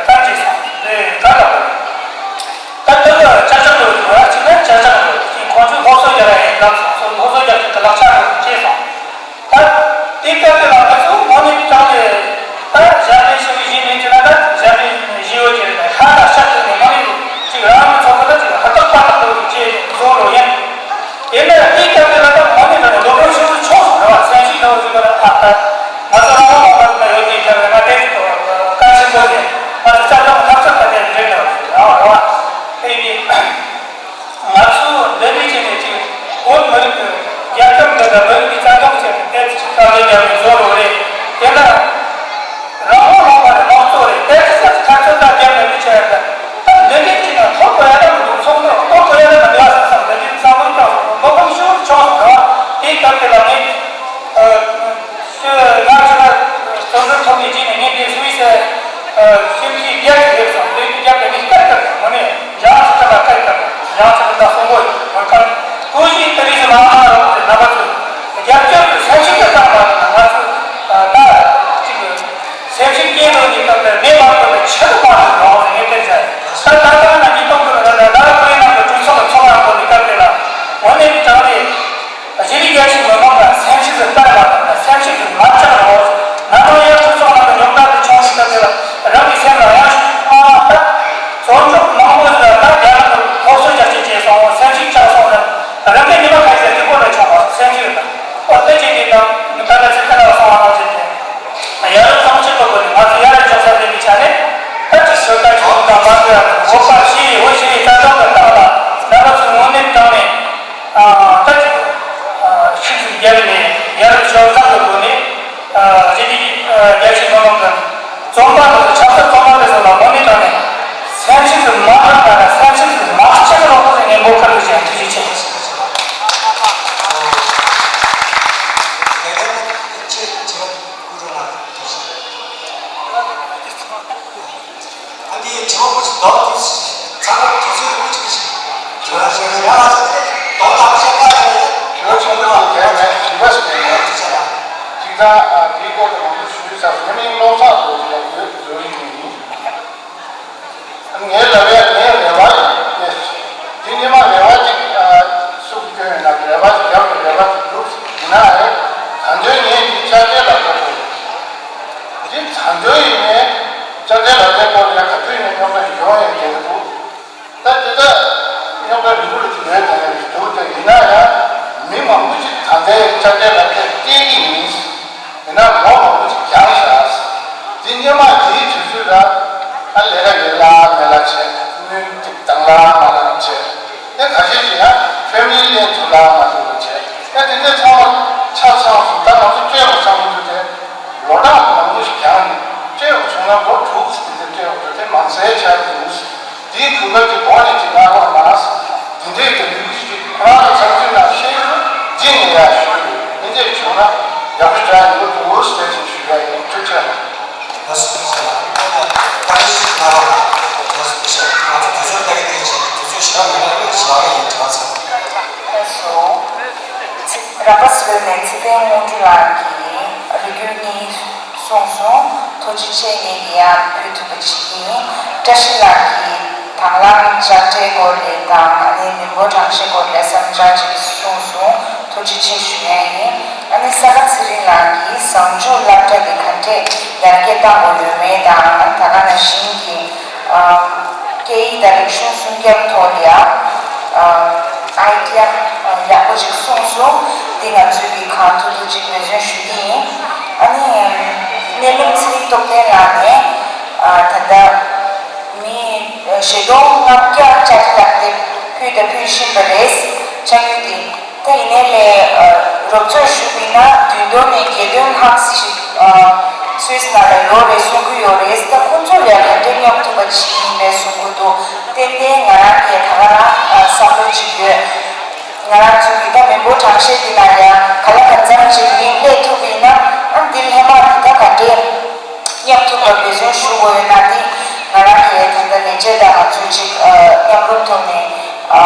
གཏམ་ཅིག་སོང་རེད་ག་ལ་དགོས་རེད། ད་དེ་ལ་ཅག་ཅག་རེད་འདུག་བ་ཅིག་ན་ཅག་ཅག་རེད་ཅིག་ཁོང་ཚོས་སློབ་གསོ་རྒྱག་ཡ་ཡིན་ལབ་སོང་སློབ་གསོ་རྒྱག་ཆེད་དུ་ལག་ཆ་རེད་ཅེས་སོང་། ད་དེའི་སྐབས་དེ་ བོད་ཀྱི་རྩ་དོན་ཆེད་དུ་ཏོག་ཙམ་ཞིག་དཀའ་ལས་བརྒྱབ་ནས་བཟོ་རོགས་རེད། དེ་ལ་རང་དབང་ལུང་པ་ནས་དམངས་གཙོ་རེད། ཏོག་ཙམ་ཙམ་ཁ་ཚོད་ལྟ་བརྒྱབ་ནས་མི་བྱེད་ཡ་ད་ད་འདི་འདྲའི་ཅིག་ན་ཐོབ་དགོས་ཡ་ད་མི་འདུག་ཚོགས་འདུ་ཐོབ་དགོས་ཡ་ད་མི་འདུག་བསམ་བསམ་འདི་འདྲའི་བསམ་བློ་བཏང་སོང་། མི་ཕམ་ཤུགས་ཆུང་སོང་། དེ་སྐབས་དེ་ལ་ངས་ཨ། ང་ཚོ་ལ་བཙོན་གྲོལ་ཐོབ་ནས་རྗེས་ནས་ངས་འདི་སུད་སི་སེམས་ཤུགས་རྒྱ་ཆེ་རེད་སོང་། དེ་རྒྱ་དེ་ནི་སྐད་བཏང་དགོས་ནས་ཡང་ཚིག་ཁ་ལ་སྐད་བཏང་། ཡང་ཚིག་ཁ་ལ་གསུང་དགོས་མ་ཁང་ཀུ་ཤི་ཏི་རི་སི་མ་མ་རོ་རྣམ་པ་ཚོས་རྒྱབ་སྐྱོར་གྱི་སེམས་ཤུགས་ཀྱི་སྟངས་མ་རེད་ན། ང་ཚོས་ད་གཅིག་སེམས་ཤུགས་སྐྱེད་འགྲོ་ནས་སྐབས་དེར་མེ་མ་ཐོན་པའི་ཆུ་དུ་མ་རེད་རོགས་ངས་བལྟས་ཚར། ད་ད་ལྟ་ང་ཉིས་སྟོང་དྲུག་ལོ་ད་ད་ལྟ་ཁོའི་ནང་གི་གྲོས་ཚོགས་ཀྱི་ཚོགས་ར་སྐོར་ནས་སྐབས་དེ་ལ་འོ་ནས་དྲང་ནས། གཞི་རིགས་རྒྱ་ཆེའི་མི་མང་ལ་སེམས་ཤུགས་སུ་སྤར་བ་དང་སེམས་ཤུགས་སུ་མ་ཆག་རོགས། ནམ་ཡང་སྤྱི་ཚོགས་ནང་གི་ཉོག་དྲ་དེ་ཆུང་ཞིག་སྐབས་དེ་ལ་རང་གི་སེམས་ལ་ཡང་ཞིག་སྤང་བ་ལྟར། བཙོན་འཇུག་མང་པོ་ཞིག་ལ་ད་རྒྱ་ནག་གི་སློབ་གསོ་རྒྱག་ཆེད་བྱས་སོང་། སེམས་ཤུགས་ཆག་སོང་ཟེར། རང་གི་ཉི་མ་ཁ་ཤས་དེ་སྐོར་ལ་ཆོག་པ་སེམས་ཤུགས་དང་། ཨོ་དེ་བྱས་ནས་ད་ད་ལྟ་ཚིག་ཁ་ལ་སོང་བ་ནང་བཞིན་ཏེ། ཡ་རབས་གཙང་ཆེ་ཐོག་གི་ང་ཚོ་ཡ་རབས་ཅོག་ས་དེ་གི་ཆ་ནས་ད་ཅི་ཞོར་ད་ཆོག་དང་མ་འདོད་ཡ་དང་བོད་པ་ཤི་ཡི་འོ་ཤི་ཡི་རྩ་དོན་ལ་བཏང་ལ་རྣམ་པ་ཚོའི་ངོ་ནས་དྲངས་ནས། ཨ། ད་ཅིག་ཨ། ཤུགས་ཆེ་རྒྱབ་ནས་ཡ་རབས་ཞབས་བཟང་གི་སྒོ་ནས། ཨ། རྗེས་ལུས་ཀྱི་ཨ། རྒྱ་ཆེའི་མི་མང་གི་རྩོམ་པ་དང་ཆབ་སྲིད་རྩོམ་པ་དེ་ཚོ་ལ་ངོ་ནས་དྲངས་ནས་སེམས་ཤུགས་སུ་མ་བཏང་ན་སེམས་ཤུགས་སུ་མ་བཅུག་རོགས་པ་ཟེར་ངས་འབོད་སྐུལ་ཞུ་ཡ། ཐུགས་རྗེ་ཆེ། ཨ་ནི་དྲི་བ་ཁོ་ཚོས་ལབ་དུས་ཚང་མ་དུས་ཚོད་ཀྱི་དངུལ་ཅིག་གི་ཞིག་དྲི་བ་ཞིག་ཡང་ང་ཚོ་དེ་དོན་དག་ཆེན་པོ་ཡིན། དྲི་བ་ཆུང་ཆུང་དང་དེ་མེད། དྲི་བ་ཞིག་ཡིན། ཅིག་ད་དེའི་སྐོར་དུ་མང་པོ་ཞུས་ཚར་སོང་། ངས་བློ་བཟང་རྡོ་རྗེ་ལ་འོས་བཟོ་ཡིན། ངས་ལབ་ཡ་ངའི་རེ་བ་ཡིན་ཏེ། དེ་ཉི་མ་རེ་བ་ཅིག་སུ་སྐྱོན་ཡོད་ན་རེ་བ་ཅིག་རྒྱབ་ནས་རེ་བ་ཅིག་འདུག་ཡིན་ན་རེད། ད་དུང་ངས་འདི་ཅ་ལག་ལ་འགྲོ་དགོས། འདི་ད་དུང་ཡིན་ནའི་ཅ་ལག་ལ་འགྲོ་དགོས་ཡ་ག་དུས་ནས་རྙོག་དྲ་ཡོང་ཡོད་འདྲ་འདུག་ད་དེ་ལྟར་རྙོག་དྲ་རིགས་རུས་ཀྱི་ཡོད་དེ་འདུག་དེ་ཡིན་ན་ཡང་མི་མང་པོ་ཅིག་ད་ལྟའི་ཅ་ལག་ལ་སྐད་བལྟས་ཀྱི་ཡིན། ཡིན་ན་ལོ་མང་པོ་ཅིག་འགྱངས་ཤག་འདི་སྔོན་མ་དེའི་དུས་ཚོད་ལ་ཨ་ལས་ཀ་ཡོད་ལ་མེད་ལ་བྱས། དངུལ་ཅིག་འདང་ལ་མ་འདང་བྱས། ཨེ་ཁ་ཤས་ཤིག་ཡང་ཕེ་མི་ལི་ལེན་ཐུབ་ལ་མ་ཐུབ་ལ་བྱས། ཨེ་དེ་འདྲ་ཚང་མ་ཆ་ཚང་སོང་། ད་ང་ཚོ་སྤྲད་དགོས་བསམ་གྱི་འདུག་དེ་ལོ་གྲངས་མང་པོ་ཞིག་འགྱངས་ནས་སྤྲད་དགོས་བྱུང་ན་ལོ་དྲུག་ཙམ་དེ་འདྲ་སྤྲད་དགོས་འདུག་དེ་མ་ཟད་ཆགས་ཀྱི་འདུག་དེའི་གོ་སྐབས་དེ་གོང་ནས་ཅིག་གནང་རོགས་གནང་། དེ་འདྲའི་གི་ལུགས་ཀྱི་ཁོ་རང་གི་ཚབ་མཚོན་ནང་ཤེས་ཡོན་འདི་ངས་ཡར་ཞུ་གི་ཡོད། དེ་འདྲས་བྱུང་ན་ཡག་པོ་འདྲ་ཡིན་པ་འདུག་ཟེར་ཅིག་ཞུ་ཡ་ཡིན། ཐུགས་རྗེ་ཆེ། ལགས་སོ། ཐུགས་རྗེ་ཆེ། བཀའ་དྲིན་ཞུ་གནང་རོགས་གནང་། ལགས་སོ། ཐུགས་རྗེ་ཆེ། ང་ཚོ་དུས་ཚོད་ལྟ་གི་དེ་ཆེ་དུས་ཚོད་ཞེ་དྲག་མི་འདུག་དེ་ཞེ་དྲག་ཡིན། དྲི་བ་ཚང་། ལགས་སོ། ར་བ་སི་བོད་ནས་ཚེ་བརྟན་དངོས་གྲུབ་ལགས་ཀྱིས་ལོ་རྒྱུས་གཉིས་གསུངས་སོང་། ཐུགས་རྗེ་ཆེ། ངེད་ཀྱིས་ཡང་ཕུལ་ཐུབ་པ་བྱེད་ཀྱི་ཡིན། བཀྲ་ཤིས་ལགས་ཀྱིས་དང་བླངས་དཔྱ་ཁྲལ་སྐོར་ལས་དང་ཨ་ནི་མི་འབོར་གྲངས་བཤེར་སྐོར་ལས་བསམ་འཆར་ཅིག་གསུངས་སོང་། ཐུགས་རྗེ་ཆེ་ཞུ་ཡ་ཡིན། ཨ་ནི་ས་ག་ཚེ་རིང་ལགས་ཀྱིས་གཟའ་མཇུག་སློབ་གྲྭ་དེ་ག་འདྲས་ཡར་རྒྱས་གཏང་དགོས་ཡོད་མེད་དང་། ཨ་ནི་ད་ག་ནང་བཞིན་གྱི་ཨ། སྐད་ཡིག་དང་རིག་གཞུང་སྲུང་སྐྱོབ་ཐོག་ལ་ཡང་ཨ་ཨའི་ཌི་ཡ་ཡག་པོ་ཅིག་གསུངས་སོང་། འདི་ང་ཚོས་ཀྱིས་གང་ཐུབ་ཐུབ་ཅིག་འབད་བརྩོན་ཞུ་གི་ཡིན། ཨ་ནི་སྣེ་ལེན་ཚེ་རིང་སྟོབས་ལྡན་ལགས་ནས་ཨ་ད་ལྟ་མི་བཞི་སྟོང་ལྔ་བརྒྱ་ཅ་ལག་དེ་ཕུལ་དང་ཕུལ་བཞིན་པ་རེད། དཔྱ་དངུལ་དེ། ད་ཡིན་ནའི་ལས་རོབ་ཚོད་ཞུས་པ་ཡིན་ན་བདུན་སྟོང་ནས་བརྒྱད་སྟོང་ལྷག་ཞིག་སུད་སི་ནང་ལ་ཡོད་རེད་གསུང་གི་ཡོད་རེད། ད་ཁོང་ཚོ་ལ་ག་འདྲས་སྙོབ་ཐུབ་པ་ཞིག་ཡིན་པའི་གསུང་གི་འདུག་ཏན་ཏན་ང་རང་གིས་ད་ག་རང་བསམ་བློ་ཅིག་ཡོད། ང་རང་ཚོ་གི་ད་མི་འབོར་གྲངས་བཤེར་འདི་ནང་ལ་ག་ལ་གང་འཚམ་ཅིག་མི་སླེབས་ཐུབ་པ་ཡིན་ན། ཨ་འདི་སླེབས་མ་འདི་ད་ག་འདྲས། མཉམ་དུ་ལ་འབད་བརྩོན་ཞུ་དགོས་ཡོད་ན་འདི་ང་རང་གིས་ད་ལྟ་ལས་བྱེད་དང་ང་ཚོའི་ཅིག་ཨ་མཉམ་རུབ་ཐོག་ནས་ཨ་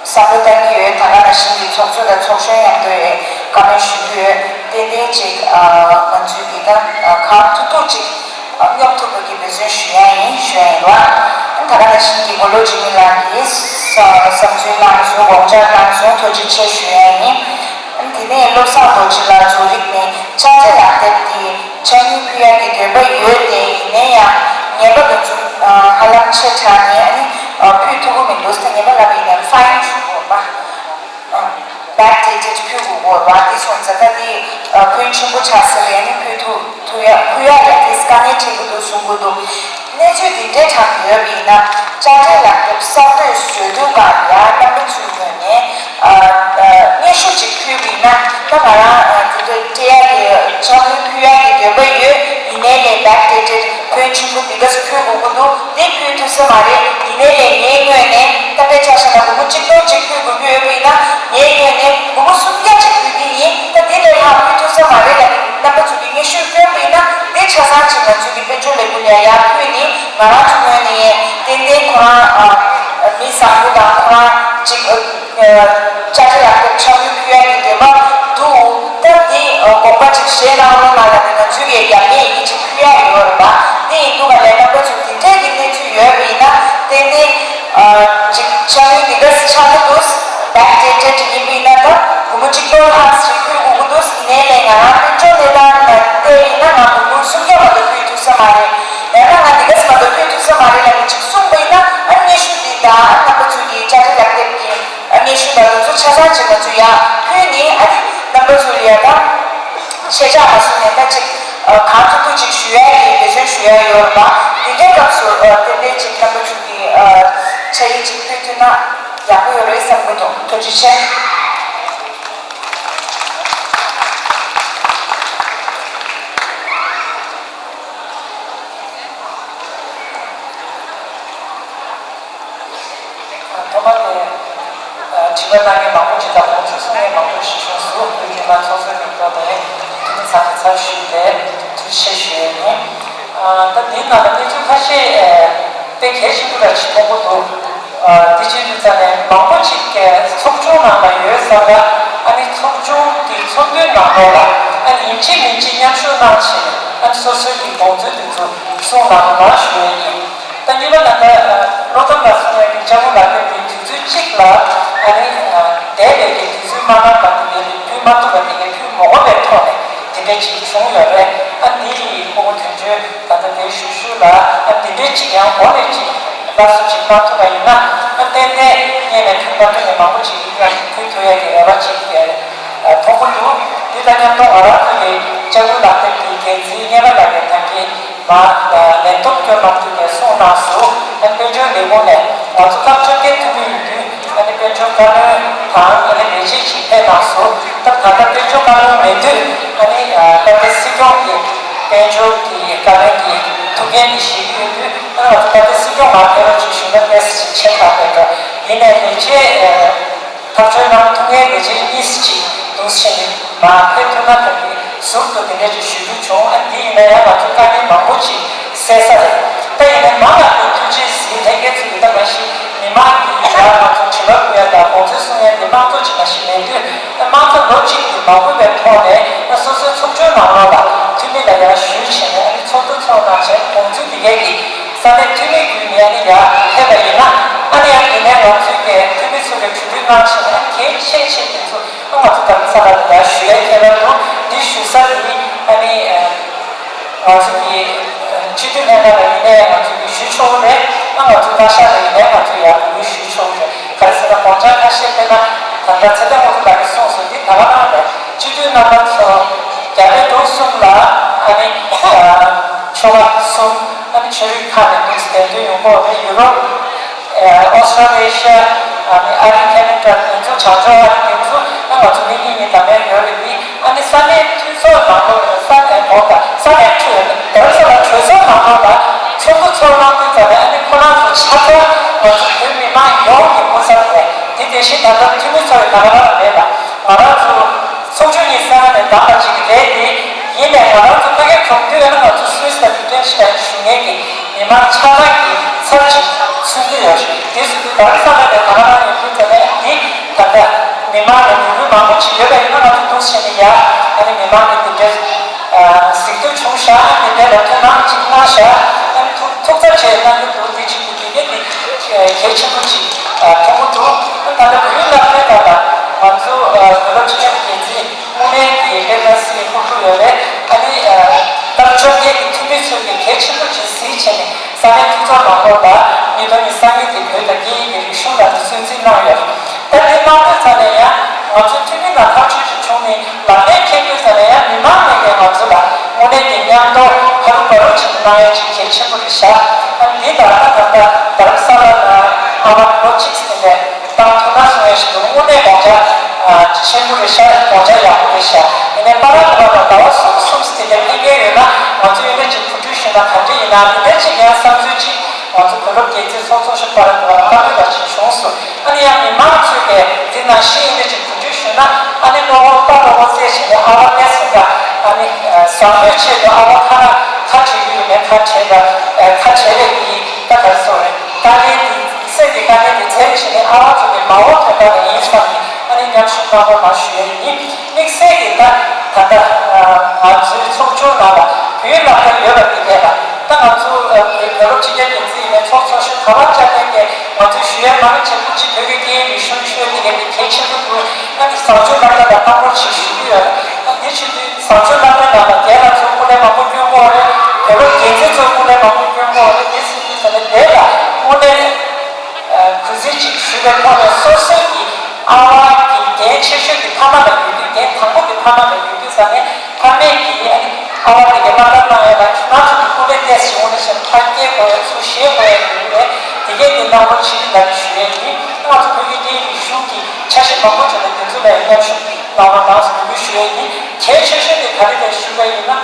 བསམ་བློ་བཏང་གི་ཡོད། ད་ག་ནང་བཞིན་གྱི་ཚོགས་གཙོ་དང་ཚོགས་གཞོན་མཉམ་དུ་ཡོད་བཀའ་མོལ་ཞུ་གི་ཡོད། ཏན་ཏན་ཅིག་ཨ་ང་ཚོའི་གི་ད་ཨ་གང་ཐུབ་ཐུབ་ཅིག་ཨ་མཉམ་ཐུབ་པ་གི་འབད་བརྩོན་ཞུ་ཡ་ཡིན་ཞུ་ཡ་ཡིན་ར། ད་ག་ནང་བཞིན་གྱི་མགོ་ལོག་འཇིགས་མེད་ལགས་ཀྱིས་བསམ་ཚུལ་གནང་སོང་། དགོངས་འཆར་གནང་སོང་། ཐུགས་རྗེ་ཆེ་ཞུ་ཡ་ཡིན། དེ་ནས་བློ་བཟང་རྡོ་རྗེ་ལགས་ཛུ་རིག་ནས་ཅ་ལག་དེབ་དེ་ཕྱག་དངུལ་ཕུལ་ཡག་གི་འདོད་པ་ཡོད་དེ། ཡིན་ན་ཡང་ཉེས་པ་དེ་ཚོ་ཧ་ལམ་ཆེ་དྲགས་ནས་ཨ་ནི་ཕུལ་ཐུབ་ཀྱི་མི་འདུག་ད་ཉེས་པ་ལབ་པ་ཡིན་ན་ཕའིན་ཞུ་དགོས་པ། བེག་ཌེ་ཊེཌ་ཕུལ་དགོས་པ་དེ་སོང་ཙང་ད་དེ་ཕོན་ཆེན་པོ་ཆགས་ས་རེད། ཨ་ནི་ཕུལ་ཐུབ་ཐུབ་ཡག་ཕུལ་ཡག་ལས་དེ་དཀའ་ངལ་འཕྲད་ཀྱི་འདུག་གསུང་གི་འདུག་གནས་ཚུལ་འདི་འདྲའི་དྲངས་ཡོད་པ་ཡིན་ན་ཅ་ལག་དེབ་གསར་གཏོད་བཟོ་དུས་སྒང་ཡང་རྣམ་པ་ཚོའི་ངོས་ནས། ནས་ཨ་ཨ་སྙན་ཞུ་ཅིག་ཕུལ་བ་ཡིན་ན། ད་ང་རང་ཨ་དེ་འདྲ་སྤྲད་ཡག་གི་འཆར་ལོ་ཕུལ་ཡག་གི་འདོད་པ་ཡོད། ཡིན་ནའི་ལས་backdated ཕོན་ཆེན་པོ་འདི་ག་ཚོད་ཕུལ་དགོས་ཀྱི་འདུག་དེ་ཕུལ་ཐུབ་ས་མ་རེད། ཡིན་ནའི་ལས་ངའི་ངོས་ནས་ད་དཔེ་ཆ་བཞག་ན་སྒོར་མོ་གཅིག་སྟོང་ཅིག་ཕུལ་དགོས་ཀྱི་ཡོད་པ་ཡིན་ན། ངའི་ངོས་ནས་སྒོར་མོ་སུམ་བརྒྱ་ཅིག་ཕུལ་གྱི་ཡིན། ད་དེ་ལས་ལྷག་ཕུལ་ཐུབ་ས་མ་རེད་ལབ་ནས་རྣམ་པ་ཚོ་གིས་སྙན་ཞུ་བསྐྱོན་པ་ཡིན་ན། དེ་ཆ་ཚང་ཅིག་ང་ཚོའི་གི་དཔལ་འབྱོར་ལས་ཁུངས་ལ་ཡར་ཕུལ་ནས། ང་རང་ཚོའི་ངོས་ནས་ཏན་ཏན་ཁོ་རང་ཨ་མི་བཟང་པོ་དང་ཁོ་རང་ཅིག་ཨ་དཔྱ་ཁྲལ་ལག་དེབ་འཆར་ལོ་ཕུལ་ཡག་གི་འདོད་པ་འདུག་ད་འདི་ཨ་དགོངས་པ་ཅིག་བཞེས་གནང་རོགས་གནང་ལབ་ནས་ང་ཚོའི་གི་རྒྱབ་གཉེར་ཡི་གེ་ཅིག་ཕུལ་ཡག་ཡོད་རེད་པ། འདི་ཡིན་དུས་ག་ལས་རྣམ་པ་ཚོ་འདི་འདྲའི་གི་གནས་ཚུལ་ཡོད་པ་ཡིན་ན། ཏན་ཏན་ཨ་ཅིག་འཆར་ལོ་འདི་ག་ཆགས་ཀྱི་འདུག backdated ཡིན་པ་ཡིན་ན། ད་སྒོར་མོ་གཅིག་སྟོང་ལྷག་ཅིག་ཕུལ་དགོས་ཀྱི་འདུག་ཡིན་ནའི་ལས་ང་རང་དཔལ་འབྱོར་གནས་སྟངས་ལ་བལྟས་པ་ཡིན་ན། ང་སྒོར་མོ་སུམ་བརྒྱ་མ་གཏོགས་ཕུལ་ཐུབ་ས་མ་རེད། ཡང་ན་ང་འདི་ག་ཙམ་མ་གཏོགས་ཕུལ་ཐུབ་ས་མ་རེད་ལབ་ནས་ཅིག་གསུངས་པ་ཡིན་ན། ཨ་སྙན་ཞུ་འདི་དང་ཨ་རྣམ་པ་ཚོ་གི་དཔྱ་ཁྲལ་ལག་དེབ་ཀྱི་ཨ་སྙན་ཞུ་དང་དེ་ཚོ་ཆ་ཚང་ཅིག་ང་ཚོ་ཡར་ཕུལ་ནས། ཨ་ནི་རྣམ་པ་ཚོ་ལ་ཡ་ད་ཆད་འཇགས་མ་བཟོ་ནས། ད་ཅིག་ཨ་གང་ཐུབ་ཐུབ་ཅིག་ཞུ་ཡ་ཡི་འབད་བརྩོན་ཞུ་ཡ་ཡོད་རེད་པ། དེ་འདྲའི་སྐབས་སུ་ཨ་ཏན་ཏན་ཅིག་རྣམ་པ་ཚོ་གི་ཨ་ཕྱག་ཡིག་ཅིག་ཕུལ་ཐུབ་ན་ཡག་པོ་ཡོད་རེད་བསམ་གྱི་འདུག་ཐུགས་རྗེ་ཆེ། ཐོག་མ་ནས་དྲི་བ་གནང་མཁན་མང་པོ་ཅིག་དང་དགོངས་ཚུལ་གསུང་མཁན་མང་པོ་ཞིག་བྱུང་སོང་། བོད་མི་མང་ཚོགས་གཙོ་གི་ཐོག་ནས་འཐུས་མི་ཚང་གི་ཚབ་ཞུས་ཏེ་ཐུགས་རྗེ་ཆེ་ཞུ་ཡས་ཡིན། ད་འདིའི་ནང་ལ་གནས་ཚུལ་ཁ་ཤས་དཔེ་གལ་ཆེན་པོ་ར་ཅིག་མཐོང་གི་འདུག་འདི་བྱེད་དུས་ཙམ་ནས་མང་པོ་ཅིག་གིས་ཚོགས་ཆུང་ནང་ལ་ཡོད་ས་ལ། ཨ་ནི་ཚོགས་ཆུང་དེའི་ཚོགས་འདུའི་ནང་ལོགས་ལ་ཨ་ནི་ཡིན་གཅིག་མིན་གཅིག་མཉམ་ཞུགས་གནང་བྱས། ཨ་ནི་སོ་སོའི་གི་དགོངས་ཚུལ་དེ་ཚོ་གསུངས་གནང་རོགས་གནང་ཞུ་ཡས་ཡིན། ད་གཉིས་པ་ད་ལྟ་བློ་བཟང་ལགས་གསུངས་ཡས་ཀྱི་ལྕགས་ལོ་ལག་དེབ་དེ་དུས་ཚོད་གཅིག་ལ་ཨ་ནི་འདས་པའི་གི་དུས་ཚོད་མ་ལངས་པ་དེ་གའི་ཕུལ་མ་ཐུབ་པ་དེ་གའི་ཕུལ་མ་དགོས་པའི་ཐོག་ནས་དེ་འདྲ་ཅིག་བྱུང་ཡོད་རེད། ཨ་འདི་ཡི་སྐུ་ངོ་དོན་གཅོད་ད་ལྟ་དེ་ཞུ་ཞུ་ལ། ཨ་དེ་འདྲའི་ཅིག་ཡང་འགོ་ནས་ཅིག་སླར་གསོ་ཅིག་མ་ཐུབ་པ་ཡིན་ན། ཨ་ཏན་ཏན་སྔོན་ནས་ཕུལ་མ་ཐུབ་ནས་མང་པོ་ཅིག་ཡང་ཕུལ་ཐུབ་ཡས་ཀྱི་རེ་བ་ཅིག་ཡོད་རེད། མཐོང་གི་འདུག་འདི་དང་མཉམ་དུ་ང་རང་ཚོ་ཡི་ལྕགས་ལོ་ལག་དེབ་ཀྱི་འགན་འཛིན་གཉེར་པ་ལགས་ཀྱིས་ད་གིན་མ་ལན་ཐོབ་སྐྱོར་གནང་དུས་ནས་གསུངས་གནང་སོང་། ཨ་ནི་དཔལ་འབྱོར་ལས་ཁུངས་ནས་ང་ཚོ་སྐབས་བཅོ་བརྒྱད་འཐུས་མི་ཡིན་དུས། ཨ་ནི་དཔལ་འབྱོར་བཀའ་བློན་དང་ཨ་ནི་ལས་བྱེད་ཅིག་ཕེབས་གནང་སོང་། ད་ད་ལྟ་དཔལ་འབྱོར་བཀའ་བློན་མེད་དུས། ཨ་ནི་ཨ་ད་ལྟ་སྲིད་སྐྱོང་གི་དཔལ་འབྱོར་གྱི་བཀའ་བློན་གྱི་ཐུགས་འགན་དེ་བཞེས་ཀྱི་ཡོད་དུས། ཨ་ནི་ང་ཚོ་ད་ལྟ་སྲིད་སྐྱོང་མར་ཕེབས་རོགས་ཅིག་ཞུས་ན་ཏོག་ཙམ་ཅིག་ཁྱད་པར་མེད་འགྲོ། ཡིན་ནའི་ལས་བྱེད་ཨ། ཐག་གཅོད་གནང་ཐུབ་མཁན་ལས་བྱེད་གཉིས་ཅིག་འདུག་ཕྱིན་མ་ཕེབས་ཐུབ་ན། ད་གིན་ཟུར་དུ་དེ་འདྲ་ཅིག་ཞུ་རྒྱུ་བྱུང་། ཨ་འདི་ཡིན་ན་ཡང་ང་ཚོ་དཀའ་ངལ་མང་པོ་ཅིག་སེལ་ས་རེད། ད་ཡིན་ནའི་མ་ལག་ཏུ་ཐུགས་རྗེ་གཟིགས་ལྷན་རྒྱས་ཚོ་ཡིན་ད་མ་གཞི་མི་མང་གིས་ཡར་ང་ཚོ་དྲི་བ་བཀོད་ཡ་དང་དགོངས་ཚུལ་གསུང་ཡ་འདི་མང་ཚོགས་ཅིག་མ་གཞི་མེད་དུས། ཨ་མང་ཚོགས་ལོ་གཅིག་གིས་མ་གོ་བའི་ཐོག་ནས། ཨ་སོ་སོའི་ཚོགས་ཆུང་ནང་ལོགས་ལ་འཐུས་མི་ལ་ཡར་ཞུས་བྱས་ནས། ཨ་ནི་ཚོགས་འདུ་ཚོགས་གནང་བྱས་དགོངས་ཚུལ་འདི་གས་ཀྱི་ས་གནས་འཐུས་མི་བརྒྱུད་ནས་ཨ་ནི་ཡར་ཕེབས་པ་ཡིན་ན། ཨ་ནི་ཡང་དེ་ནས་ང་ཚོའི་གི་འཐུས་མི་ཚོ་གིས་གྲོས་བསྡུར་གནང་བྱས་ནས། ཨ་ནི་གལ་ཆེ་ཆེ་དེ་ཚོ་ཨ་ང་ཚོ་རྡ་རམ་ས་ལ་ལ་ཡར་ཞུ་ཡའི་ཁེ་ཕན་འདུག་འདི་ཞུ་ས་འདི་ཨ་ནི་ང་ཚོ་གི་སྤྱི་འཐུས་ལྷན་ཁང་ལ་ཡིན་ནའི་ང་ཚོ་གིས་ཞུ་ཆོག་གི་རེད། ཨ་ང་ཚོ་བཀའ་ཤག་ལ་ཡིན་ནའི་ང་ཚོ་ཡར་འབོད་སྐུལ་ཞུ་ཆོག་གི་རེད། ག་རེ་ཟེར་ན་དགོངས་འཆར་ཁ་ཤས་དཔེར་ན་ད་ལྟ་ཚེ་བརྟན་དབང་ཕྱུག་ལགས་ཀྱིས་གསུངས་སོང་། འདི་ད་ག་རང་རེད། སྤྱི་འཐུས་རྣམ་པ་ཚོ་རྒྱ་བལ་འབྲུག་གསུམ་ལ་ཨ་ནི་ཆོལ་ཁ་གསུམ། ཨ་ནི་ཆོས་རིག་ཁག་ནས་འདུག་གདན་དོན་ཡོང་གི་ཡོད་རེད། ཡུ་རོབ། ཨོ་སི་ཊོ་ལེ་ཤི་ཡ། ཨ་ནི་ཨ་རི། ཁེ་ན་ཌ། དེ་ཚོ་བྱང་ཕྱོགས་ཨ་རི་དེ་ཚོ། ཨ་ང་ཚོ་མི་གཉིས་གཉིས་ད་མེད་ཡོད་རེད། འདི་ཨ་ནི་ས་གནས་འཐུས་ཚོགས་ནང་ལོགས་ལ། ས་གནས་གོ་ད་ས་གནས་འཐུས་རྡ་རམ་ས་ལ་གྲོས་ཚོགས་ནང་ལོགས་ལ་ཚོགས་འདུ་ཚོགས་གནང་དུས་ཙམ་ནས། ཨ་ནི་ཁོ་རང་ཚོ་ཆ་ཚང་ང་ཚོ་བོད་མི་མང་ཡོངས་ཀྱི་མགོ་གསར་རེད། དེ་དེ་བཞིན་ད་ལྟ་འཐུས་མི་ཚོ་ཡི་ད་ག་རང་མེད་པ། ང་རང་ཚོ་ཚོགས་ཆུང་གཉིས་ས་གནས་ནས་བདམས་པ་ཅིག་རེད་དེ། ཡིན་ནའི་ང་རང་ཚོ་ཕ་གིར་གྲོངས་དུས་ཨ་ནི་ང་ཚོ་སུད་སི་དང་བྷི་རི་ཊན་ཞིག་ལ་བཞུགས་མཁན་གྱི་མི་མང་ཆ་ཚང་གི་ཚབ་ཅིག་མཚོན་གྱི་ཡོད་རེད། དེ་སོང་དུས་རྡ་རམ་ས་ལ་ནས་ད་ག་རང་ཡོང་དུས་ཙམ་ནས། འདི་ད་ལྟ་མི་མང་ལ་ནུས་པ་མང་པོ་ཅིག་ཡོད་པ་ཡིན་ན། ང་ཚོ་འདུག་བྱས་ནས་ཡ་ཨ་ནི་མི་མང་གི་འདི་འདྲའི་གཟིགས་འདོད་བྱུང་ཤག་འདི་འདྲའི་ལ་ཐུགས་སྣང་ཅིག་གནང་ཤག་ཨ་ནི་ཐུགས་ཐུགས་འཚབ་བྱས་གནང་གི་འདུག་འདི་ཅིག་གི་དེ་གས་འདི་གལ་ཆེན་པོ་ཅིག་མཐོང་གི་འདུག་ད་ལྟ་བོད་ཡིག་སློབ་གྲྭའི་སྐབས་ལ་ང་ཚོ་བོད་སློབ་ཆེན་གྱི་འགན་འཛིན་དངོས་གནས་ཀྱི་ལེགས་པ་སེ་ཕུར་ཕུར་ཡོད་རེད། ཨ་ནི་སྐབས་བཅོ་བརྒྱད་ཀྱི་འཐུས་མི་ཚོས་ཀྱི་གལ་ཆེན་པོ་ཅིག་གཟིགས་བྱས་ནས། ས་གནས་འཐུས་ཚོགས་ནང་ལོགས་ལ་ཉིས་སྟོང་ཉི་ཤུ་རྩ་གཉིས་ཀྱི་བོད་དང་སྐད་ཡིག་གི་རིག་གཞུང་ལ་ནི་གསོལ་ཚིགས་གནང་ཡོད། ད་དེ་གནང་དུས་ཙམ་ནས་ཡང་ང་ཚོའི་འཐུས་མི་ནང་ཐག་གཅོད་ཅིག་བྱུང་ནས་ལག་ལེན་འཁེལ་དུས་ཙམ་ནས། ཡང་མི་མང་ནས་ཀྱང་ང་ཚོ་ལ་དངོས་གནས་ཀྱི་མཉམ་དུ་ཕ་རུ་བ་རུ་ཅིག་གནང་ཡ་ཅིག་གལ་ཆེན་པོ་རེད་ཤག་ཨ་ནི་འདི་ལ་ད་ད་ལྟ་རྡ་རམ་ས་ལ་ལ་ཨ་མ་ལོ་གཅིག་ཙམ་ནས་བཏང་ཐུབ་ན་གསུང་ཡ་ཞིག་འདུག་དངོས་གནས་དགོངས་འཆར་ཆེན་པོ་རེད་ཤག་དགོངས་འཆར་ཡག་པོ་རེད་ཤག་ཡིན་ནའི་པ་ར་ལ་ལ་ཟླ་བ་གསུམ་གསུམ་དེ་འདྲ་ཕན་གྱི་ཡོད་ན་ང་ཚོ་ཡོད་ན་ཅིག་གོ་སྒྲིག་ཞུས་ན་ག་འདྲ་ཡིན་ན་དེ་འདྲ་ཅིག་ཡང་བསམ་ཚུལ་ཅིག་ང་ཚོ་བོད་སྐྱབས་རྒྱལ་སྤྱིའི་ཚོགས་གཙོ་ཞིག་པ་ར་ལ་ལ་བཀའ་མོལ་ལ་ཅིག་བྱུང་སོང་། ཨ་ནི་ཡང་མི་མང་ཚོས་དེ་འདི་ནང་བཞིན་ཡིན་ན་ཅིག་གོ་སྒྲིག་ཞུས་ན་ཨ་ནི་བློ་ཁོག་པ་བློ་ཁོག་བཙལ་བྱས་ནས་ཨ་བ་ཏེ་སོང་ཙང་ཨ་ནི་བཟང་པོའི་ཆེད་དུ་ཨ་བ་ཁ་ཁ་བྲལ་རྒྱུ་ཡིན་མེད་ཁ་བྲལ་བ་ཁ་བྲལ་བའི་གི་ད་ག་རེ་ཟེར་དགོས་རེད། དཀའ་ངལ་འདི་སེམས་ཀྱི་དཀའ་ངལ་འདི་བཙལ་བྱས་ནས་ཨ་བ་ཚོ་གི་མ་འོངས་དོན་དག་ལ་ཡིན་བསམ་ནས་ཨ་ནི་མཉམ་ཞུགས་གནང་རོགས་གནང་ཞུ་ཡ་ཡིན། དམིགས་བསལ་གྱིས་ད་ད་ལྟ་ང་ཚོའི་ཚོགས་ཆུང་ནང་ལ་བོད་ཡིག་སློབ་གྲྭ་ཡོད་པ་འདི་གས་ལ་ད་ང་ཚོ་བོད་རབ་ཆེན་སྐྱབས་མགོན་རྩེ་ཡིན་ནའི་ཚོགས་གཙོ་ཞུ་ག་པར་བཅར་མཁན་གྱི་ང་ཚོས་ཞུ་ཡ་མང་ཆེ་བོད་ཀྱི་བོད་ཀྱི་སྐད་ཡིག་རིག་གཞུང་ཞུ་ཡ་འདི་གས་འདི་གལ་ཆེན་པོ་འདུག་ཨ་ནི་བཟང་སྤྱོད་སློབ་གྲྭ་ལ་བཀའ་འཁོར་ཞིག་ཞུ་གི་ཡོད། ཨ་འདི་བྱེད་དུས། བཟང་སྤྱོད་སློབ་གྲྭའི་ནང་ལ་རྒན་ལགས་ཚོ་སྐུ་ལས་མང་པོ་བསྐྱོན་གྱི་ཡོད་རེད། བོད་པ་སྒེར་འཛིན་ཚོ་སྐུ་ལས་མང་པོ་བསྐྱོན་གྱི་ཡོད་རེད། དེ་སྲིད་དུས་ཙམ་ནས་བོད་ལ་དངོས་གནས་གུས་བརྩི་ཅིག་ཞུ་བའི་ཐོག་ནས་སོ་སོའི་གི་ཨ་བ་གི་འགན་ཆེ་ཤོས་ཀྱི་ཕ་མ་ལ་ཡོད་དུས་འགན་དང་པོ་གི་ཕ་མ་ལ་ཡོད་དུས་ཙམ་ནས་ཕ་མས་ཀྱི་ཨ་ནི་ཨ་བ་དེ་གའི་མ་ལྟ་བཏང་ཡ་ལ་ཁྱོད་རང་ཚོ་གི་སྐུ་ལས་ཏོག་ཙམ་འོང་ནས་བྱས་ཕར་སྐྱེལ་དགོས་ཡ་ཚུར་བཞེས་དགོས་ཡ་ཡོད་རེད། དེ་གས་དེ་གནང་རོགས་བྱེད་ལབ་ཞུ་ཡ་ཡིན། ང་ཚོ་བོད་ཀྱི་སྐད་ཡིག་རིག་གཞུང་གི་འཆར་གཞི་མང་པོ་བྱུང་ནས་དེ་ཚོ་ལ་ཡང་མཉམ་ཞུགས་གནང་རོགས་གནང་ཟེར་འབོད་སྐུལ་ཞུ་ཡ་ཡིན། གལ་ཆེ་ཤོས་དེ་ག་རེ་རེད་ཞུས་པ་ཡིན་ན།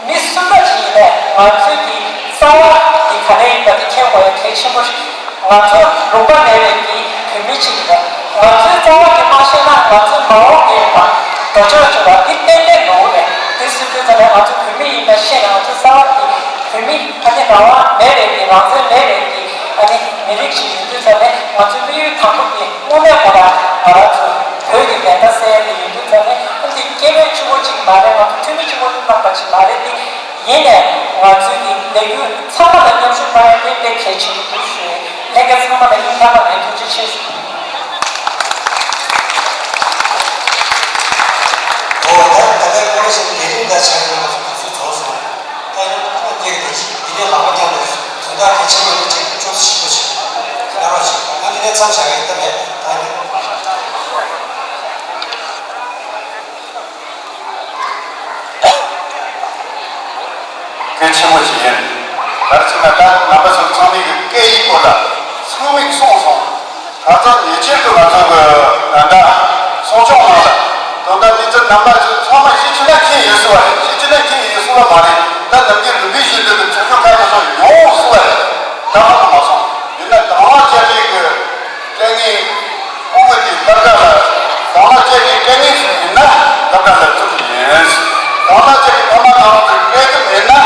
མི་སུ་འདྲ་ཞིག་ཡིན་ནའི་ང་ཚོའི་གི་རྩ་བ་དེ་ག་རེ་ཡིན་པ་དེ་མཁྱེན་དགོས་ཡ་གལ་ཆེན་པོ་རེད། ང་ཚོ་ལུང་པ་མེད་པའི་གི་བོད་མི་ཅིག་ཡིན་ནའི་ང་ཚོའི་རྩ་བ་དེ་མ་ཤེས་ན་ང་ཚོའི་མ་འོངས་པའི་བར་འགྲོ་ཕྱོགས་བཅུ་བ་དེ་ཏན་ཏན་ལོག་རེད། དེ་སུ་དུས་ཙམ་ནས་ང་ཚོ་བོད་མི་ཡིན་པ་ཤེས་ན་ང་ཚོ་རྩ་བ་དེ་བོད་མི་ཨ་ནི་རང་དབང་མེད་པའི་གི་རང་བཙན་མེད་པའི་གི་ཨ་ནི་མི་རིགས་ཅིག་ཡིན་དུས་ཙམ་ནས་ང་ཚོའི་དམིགས་ཡུལ་དང་པོ་དེ་དངོས་གནས་ཁོ་རང་ང་རང་ཚོ་བོད་ཀྱི་མེ་མདའ་གསལ་དེ་ཡིན་དུས་ཙམ་ནས་ཨ་འདི་སྐྱེ་བོའི་གཅིག་པོ་གཅིག་མ་རེད། ང་ཚོ་འཐུས་མི་གཅིག་པོ་གནང་པ་ཅིག་མ་རེད་དེ་ཡིན་ནས་ང་ཚོའི་གི་ལས་འགུལ་ཚང་མ་ལ་མཉམ་ཞུགས་གནང་ཡ་དེ་དཔེ་གལ་ཆེན་པོ་འདུག་ཞུ་ཡ་ལྷན་རྒྱས་ཚང་མ་ལ་སྙིང་ཐག་པ་ནས་ཐུགས་རྗེ་ཆེ་ཞུ། ཨོ་ད་ད་ལྟ་ཀོ་ལེ་ཤི་ལས་རིམ་དང་ཆ་རྐྱེན་ང་ཚོ་དུས་ཚོད་རྫོགས་སོང་། ད་ཡིན་ན་ཁོང་དེ་གི་དེ་གི་དེ་ནས་ལག་པ་བརྐྱངས་ནས་དོན་དག་གལ་ཆེན་པོ་ཡོད་པ་ཅིག་ཅུང་ཟད་ཞིབ་པོ་ཅིག་གནང་རོགས་ཅིག་ང་འདི་ནས་མཚམས་བཞག་གི་ཡིན། ད་མེད་ད་ཡིན། གལ་ཆེན་པོ་ཞིག་ཡིན། ད་རེས་ཚུགས་ན་ད་རྣམ་པ་ཚོ་ཚང་མས་ཀྱི་སྐད་ཡིག་སྐོར་ལ་ཚང་མས་གསུངས་སོང་། ད་ལྟ་ཉེ་ཆར་དུ་ང་ཚོ་གི་ད་ལྟ་ཚོགས་ཆུང་ནང་ལ་དོན་དག་འདི་ཚོ་རྣམ་པ་ཚོ་ཚང་མ་ཤེས་ཀྱི་ན་མཁྱེན་ཡོད་སྲིད་པ་རེད། ཤེས་ཀྱི་ན་མཁྱེན་ཡོད་སྲིད་པ་མ་རེད། ད་ནམ་རྒྱུན་རིམ་པས་བཞིན་དུ་གི་ཚོགས་ཆུང་ཁག་དེ་ཚོ་ཡོང་སྲིད་པ་རེད། ད་ཧ་གོ་མ་སོང་། ཡིན་ན་དང་བླངས་བཅའ་སྒྲིག་གི་སྐད་ངན། ཨོ་བོད་ཀྱི་སློབ་གྲྭ་ལ་དང་བླངས་བཅའ་སྒྲིག་སྐད་ངན་ཞིག་ཡིན་ན་སློབ་གྲྭ་ལ་བཙུགས་ཀྱི་ཡིན། དང་བླངས་བཅའ་སྒྲིག་ཕ་མ་དང་བླངས་སྤྲད་ཀྱི་མེད་ན་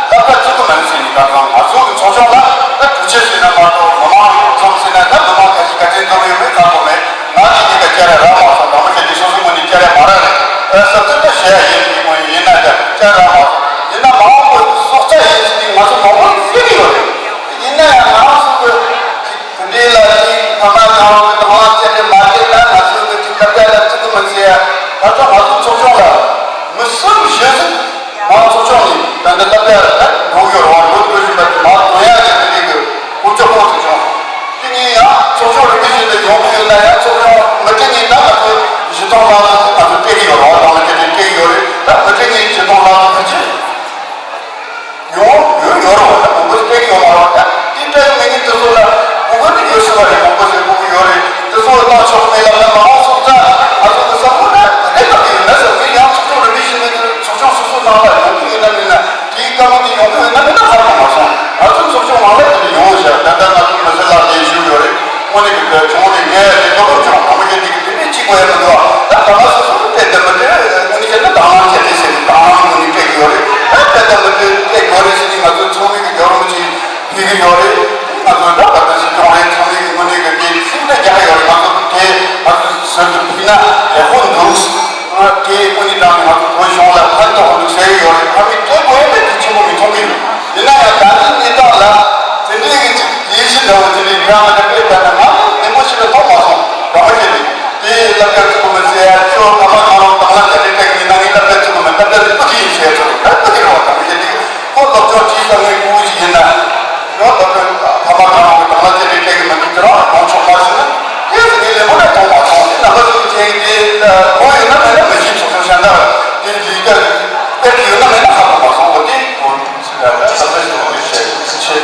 སློབ་གྲྭ་བཙུགས་ཀྱི་མིན་ཟེར་ནས་ད་གང་ང་ཚོ་གི་ཚོགས་ཆུང་ལ་ད་གྲོས་ཆོད་ཟིན་ན་མ་གཏོགས་མི་མང་ཚོགས་ཟིན་ན་ད་མི་མང་ཁ་ཤས་ག་ཚོད་འཛོམས་ཡོད་མེད་ཧ་གོ་མེད། ང་གིས་འདི་ག་བཅར་ར་མ་སོང་། དང་པོ་བྱས་ཏེ་སོ་སོའི་ངོས་ནས་བཅར་ཡ་མ་རག་རེད། ཨ་ས་ཚོད་ད་བཤད་ཡ་ཡིན་གྱི་མ་ཡིན་ན་ད་བཅར་ར་མ་སོང་། ཡིན་ན་མ་འོངས་པའི་སྲོག་རྩ་ཡིན་ཟེར་ནས་ང་ཚོ་མང་པོ་ཤེས་ཀྱི་ཡོད་རེད། ཡིན་ན་ཡང་ང་ཚོ་གི་དེ་འདྲའི་ལ་ཅིག་ཕ་མ་ཚང་མ་གི་དང་བླངས་བཅད་དེ་མ་བྱས་ན་ང་ཚོ་གི་ཅིག་སློབ་གྲྭ་ལ་བཙུགས་གི་མི་ཚེ་ཡ། ད་ལྟ་ང་ཚོ་ཚོགས་ཆུང་ལ་མི་གསུམ་བཞི་ཟིག་མ་ཚོགས་ཆུང་ནས་ད་ལྟ་སློབ་གྲྭ་ལ་འགྲོ་གི་ཡོད་རེད་བ། འགྲོ་དགོས་བཞིན་པ་དེ་མ་འགྲོ་ཡ་གི་དེ་འདྲའི་གི་གོ་སྐབས་ཐོབ་ཐུབ་བྱུང་། དེ་ངས་ཡང་ཚོགས་ཆུང་རིམ་པ་བཞིན་དུ་ཡོང་གི་ཡོད་ན་ཡང་ཚོགས་ཆུང་མི་ཁྲི་ངས་ད་ང་ཚོ་བཞི་སྟོང་ལྷག་ཙམ་ང་ཚོ་སྤྲད་ཀྱི་ཡོད་རེད་བ། དང་བླངས་བཅད་དེ་སྤྲད་ཀྱི་ཡོད་རེད། ད་མི་ཁྲི་ངས་བཞི་སྟོང་ལྷག་ཙམ་ཕལ་ཆེར། ཡོང་ཡོད་ཡོད་རེད་བ། ད་མང་པོ་ཞིག་སྤྲད་ཀྱི་ཡོད་མ་རེད་བ། ད་དེ་སྤྲད་ཀྱི་མེད་མཁན་དེ་ཚོ་ལ་གོ་སྐབས་དེ་ཡོད་སྲིད་པ་རེད། མང་པོ་ཞིག་གོ་གི་ཡོད་རེད། དེ་ཚོ་བཏང་ཆོག་གི་མེད་ལབ་ན་མ་འོངས་སོང་ཙང་ང་ཚོ་གི་བསམ་བློ་ད་ག་འདྲ་བཏང་གི་ཡོད་ན་ཟེར་བ་ཡང་ཚོགས་ཆུང་རིམ་པ་བཞིན་དུ་ཚོགས་ཆུང་སོ་སོའི་ནང་ལ་ཡོང་གི་ཡོད་ན་མིན་ན་དེའི་བཀའ་མོལ་དེ་ཡོང་གི་ཡོད་ན་མིན་ན་ཧ་གོ་མ་སོང་། ང་ཚོ་ཚོགས་ཆུང་མང་ལ་དེ་འདྲ་ཡོང་བ་ཞིག་ད་ལྟ་ང་ཚོ་མི་སེར་ལགས་ནས་ཞུས་ཡོད་རེད། དངོས་གནས་ཀྱི་བྱུང་བའི་ངས་དེ་དོ་དམ་བྱུང་། དམ་བཅའ་དེ་གི་དེ་ནས་གཅིག་པ་ཡང་མི་འདུག་ད་ག་ལ་སོ་སོ་སྤྲད་དེ་མི་སྤྲད་དངོས་གནས་བྱས་ན་དང་བླངས་བྱས་ཏེ་ཟེར་ནས་དང་བླངས་དངོས་གནས་སྤྲད་ཀྱི་ཡོད་རེད། ད་སྤྲད་དེ་མི་སྤྲད་སྤྲད་དགོས་རེད་ཟེར་ནས་ང་ཚོའི་ཚོགས་མི་གི་རྒྱལ་བ་རིན་པོ་ཆེ་ཕེབས་ཀྱི་ཡོད་རེད། ང་ཚོ་ད་བར་དུ་སྲིད་སྐྱོང་རེད། ཚོགས་མི་གི་དངོས་གནས་ཀྱི་དེ་སེམས་ཁྲལ་རྒྱག་གི་ཡོད་རེད། ང་ཚོ་དེ་ང་ཚོ་ཟུར་དུ་ཕུལ་ན་ཡག་པོ་འདུག་དེ་དངོས་གནས་དྲང་གནས་ང་ཚོ་བོད་གཞུང་ལ་ཕན་ཐོགས་འདུག་ཟེར་གྱི་ཡོད་རེད། ཕ་མས་སྤྲད་དགོས་ཡོད་པས་དེ་ཆེན་པོ་མི་མཐོང་གི་ཡོད། ཡིན་ན་ཡང་ད་ལྟའི་གནས་སྟངས་ལ་དེ་འདྲའི་གི་ཅིག་ཡིད་ཆེས་འདྲ་བོ་དེ་འདྲའི་འདྲ་མི་འདྲ་སྤྲད་པ་ན་ང་ནན་པོ་ཞིག་ལ་མཐོང་མ་སོང་། རང་བཞིན་དེ་སློབ་གྲྭ་ཚུགས་མི་ཟེར་ཡ་ཁྱོད་ཕ་མ་གང་རུང་དང་བླངས་བཅའ་སྒྲིག་སྤྲད་གི་མིན་ན་ངས་སློབ་གྲྭ་ཚུགས་གི་མིན། སློབ་གྲྭ་དེ་སྤུ་གི་ཡིན་ཟེར་ཚོད་ད་སྤུ་གི་རེད་བ། རང་བཞིན་དེ་ཁོ་སློབ་སྦྱོང་བྱས་ས་ངའི་ཕྲུ་གུ་ཞིག་ཡིན་ན་ཡང་སློབ་གྲྭ་ཕ་མ་གང་རུང་གི་དང་བླངས་བཅའ་སྒྲིག་སྤྲད་གི་མི་འདུག་དེ་རང་ཡོང་ཆོག་མ་ཟེར་ན་དེ་ཟེར་ངས་ལན་པོ་ནས་མཐོང་མ་སོང་། དེ་རྣམ་པ་ཚོ་གི་ཁྱེད་ཀྱི་དེ་ལ་གོ་ཡོད་ན་མེད་ན་མི་ཤེས། ཚོགས་ཆུང་གཞན་དག་དེ་ལས་ཀ་སྤེལ་གི་ཡོད་ན་མེད་ན་ཧ་གོ་མ་སོང་། འོ་དེ་འོ་ཟེར་ཡ་ལ་བསམ་ཚུལ་ཞིག་འོ་དེ་བཤད་ཆེ།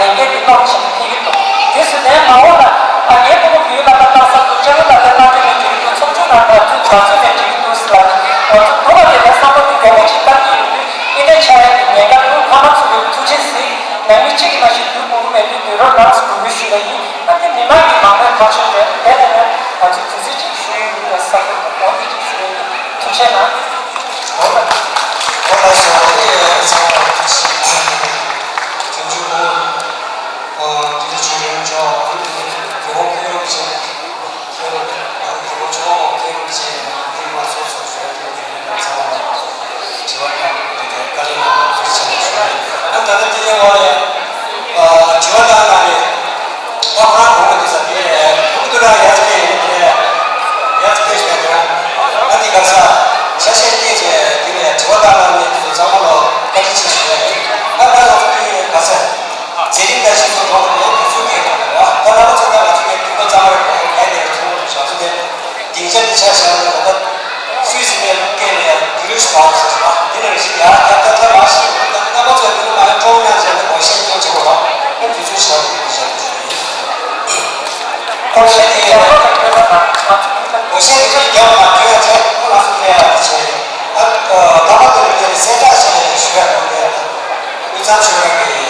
དེ་འདྲའི་གི་སྟོབས་ཆེན་པོ་ཐེབས་ཀྱི་འདུག་དེ་སུ་དེ་མ་འོངས་ལ་ཨ་ངའི་ཕྲུ་གུ་བོད་ཡིག་སློབ་གྲྭ་བཏང་ས་འདུག་ལྕགས་རི་སློབ་གྲྭ་བཏང་གི་མེད་འགྲིག་གི་འདུག་ཚོགས་ཆུང་ནང་ང་ཚོ་ང་ཚོ་ནས་འགྲིག་གི་འདུག་ཟེར་ལ་ནི་ང་ཚོ་སྡུག་པ་དེ་ལས་བསམ་བློ་དེ་གལ་ཆེན་བཏང་གི་ཡོད་དུས་ཨི་འདྲའི་ཆགས་ཡ་གི་ཉེན་ཁ་འདུག་ཕ་མ་ཚོ་ལ་ཐུགས་རྗེ་གཟིགས། ནང་མི་གཅིག་གིས་མ་ཤེས་སྡུག་དགོངས་ཀྱི་མེད་དུས་དུས་རབས་ནང་སུ་དགོངས་ཞུ་ཡ་ཡིན། ཨ་ནི་མི་མང་གི་མང་མོས་ཐག་ཆོད་རེད། དེ་ལས་ནི་ང་ཚོ་དུས་ཚོད་ཅིག་ཞུ་ཡི་ཡོད་ས་ཁུལ་དུ་འོ་དེ་ཅིག་ཞུ་ཡི་ཡོད། ཐུགས་རྗེ་གནང་། འོ་ལགས་སོ། དེ་ཚང་མ་ཐུགས་རྗེ་ཆེ། ཆུང་ཆུང་བུ། ཨ་དེ་ཚོ་ཆུང་ཆུང་ཆུང་ཆུང་བུ་ཁོ་རང་ཆེ། ཁྱེད་རང་ཨ་ནི་ཁོ་ཆུང་བ་ཁྱེད་རང་བྱས་ནས་ཁྱེད་མ་སོ་སོ་བྱས་ཏེ་ཁྱེད་རང་ཚང་མ་དྲི་བ་དང་དེ་གའི་བཀའ་ལན་གནང་བ་ཐུགས་རྗེ་ཆེ་ཞུ་ཡ་ཡིན། ཨ་ད་ལྟ་དེ་ཡང་བ་ལས་ཨ་དྲི་བ་དང་ལ་ལས་ཨ་ཁོ་རང་གོང་མ་དེ་ས་དེ་ཁོ་དེ་རང་ཡར་སྐད་ཡིན་དེ་ཡར་སྐད་ཞུ་ཡ་དེ་རང་ཨ་དེ་ག་ས་ཆ་ཤས་སྐད་བྱས་དེ་ལས་དྲི་བ་དང་ལ་ལས་དེ་ཚོ་ཚང་མ་ལ་བཀའ་དྲིན་ཆེ་ཞུ་ཡ་ཡིན། ཨ་ད་ལ་ཁོ་དེ་ག་ས། མཛད་རིམ་དང་སྤྱི་ཚོགས་ཐོག་ནས་དུས་ཚོད་སྐད་ཐོག་ནས་ད་ལྟ་ཚོ་ད་ང་ཚོ་གའི་དུས་ཚོད་གཙང་མ་རེད། གོང་གལ་ཏེ་ཚོགས་འདུ་བྱ་ཚོ་དེ་སྡིངས་ཆ་དེ་ཆ་བཞག་ནས་ད་ལྟ་སུད་སི་པའི་སྐད་ལ་ཡང་དུས་རིམ་ཞིག་བར་དུ་ཟེར་བ་དེ་ནས་རེ་ཞིག་ཡང་ད་ལྟ་ད་མ་ཤེས་ད་ལྟ་ཚོ་དེ་ནས་མ་ཡང་ཀྲོང་ཡང་བྱས་ནས་གོ་ཤེས་ཀྱང་བྱེད་དགོས་རོགས་ད་དུས་ཚོད་ཞིག་བར་དུ་དུས་བཞག་དུས་ཚོད་ཡིན། གོ་ཤེས་དེ་ཡང་གོ་ཤེས་དེ་ཡང་མ་བརྗོད་ཡང་བྱས་ཁོ་ལ་སུ་ལས་ཡང་བྱས་ཨ་ད་མ་དེ་ལས་གསལ་བསྒྲགས་བྱས་ནས་ཞུ་ཡ་དགོས་ལས། དབུས་གཙང་ཆོལ་ཁ་གི་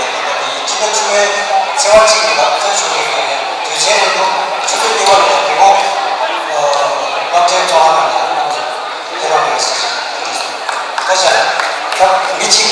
སྤྱི་ཟླ་བཅུ་པའི་ཚེས་པ་གཅིག་གི་ནང་དབུས་གཙང་ཆོལ་ཁ་གི་དུས་ཆེན་རིང་པོ་ཆུ་ཚོད་གཉིས་པ་ནས་དེ་གོང་སློབ་གྲྭའི་ཚོགས་ཁང་ནང་ནས་ཕེབས་རོགས་གནང་ཞེས་ཞུ་རྒྱུ་ཡིན། ད་བཞག་ད་མི་གཅིག་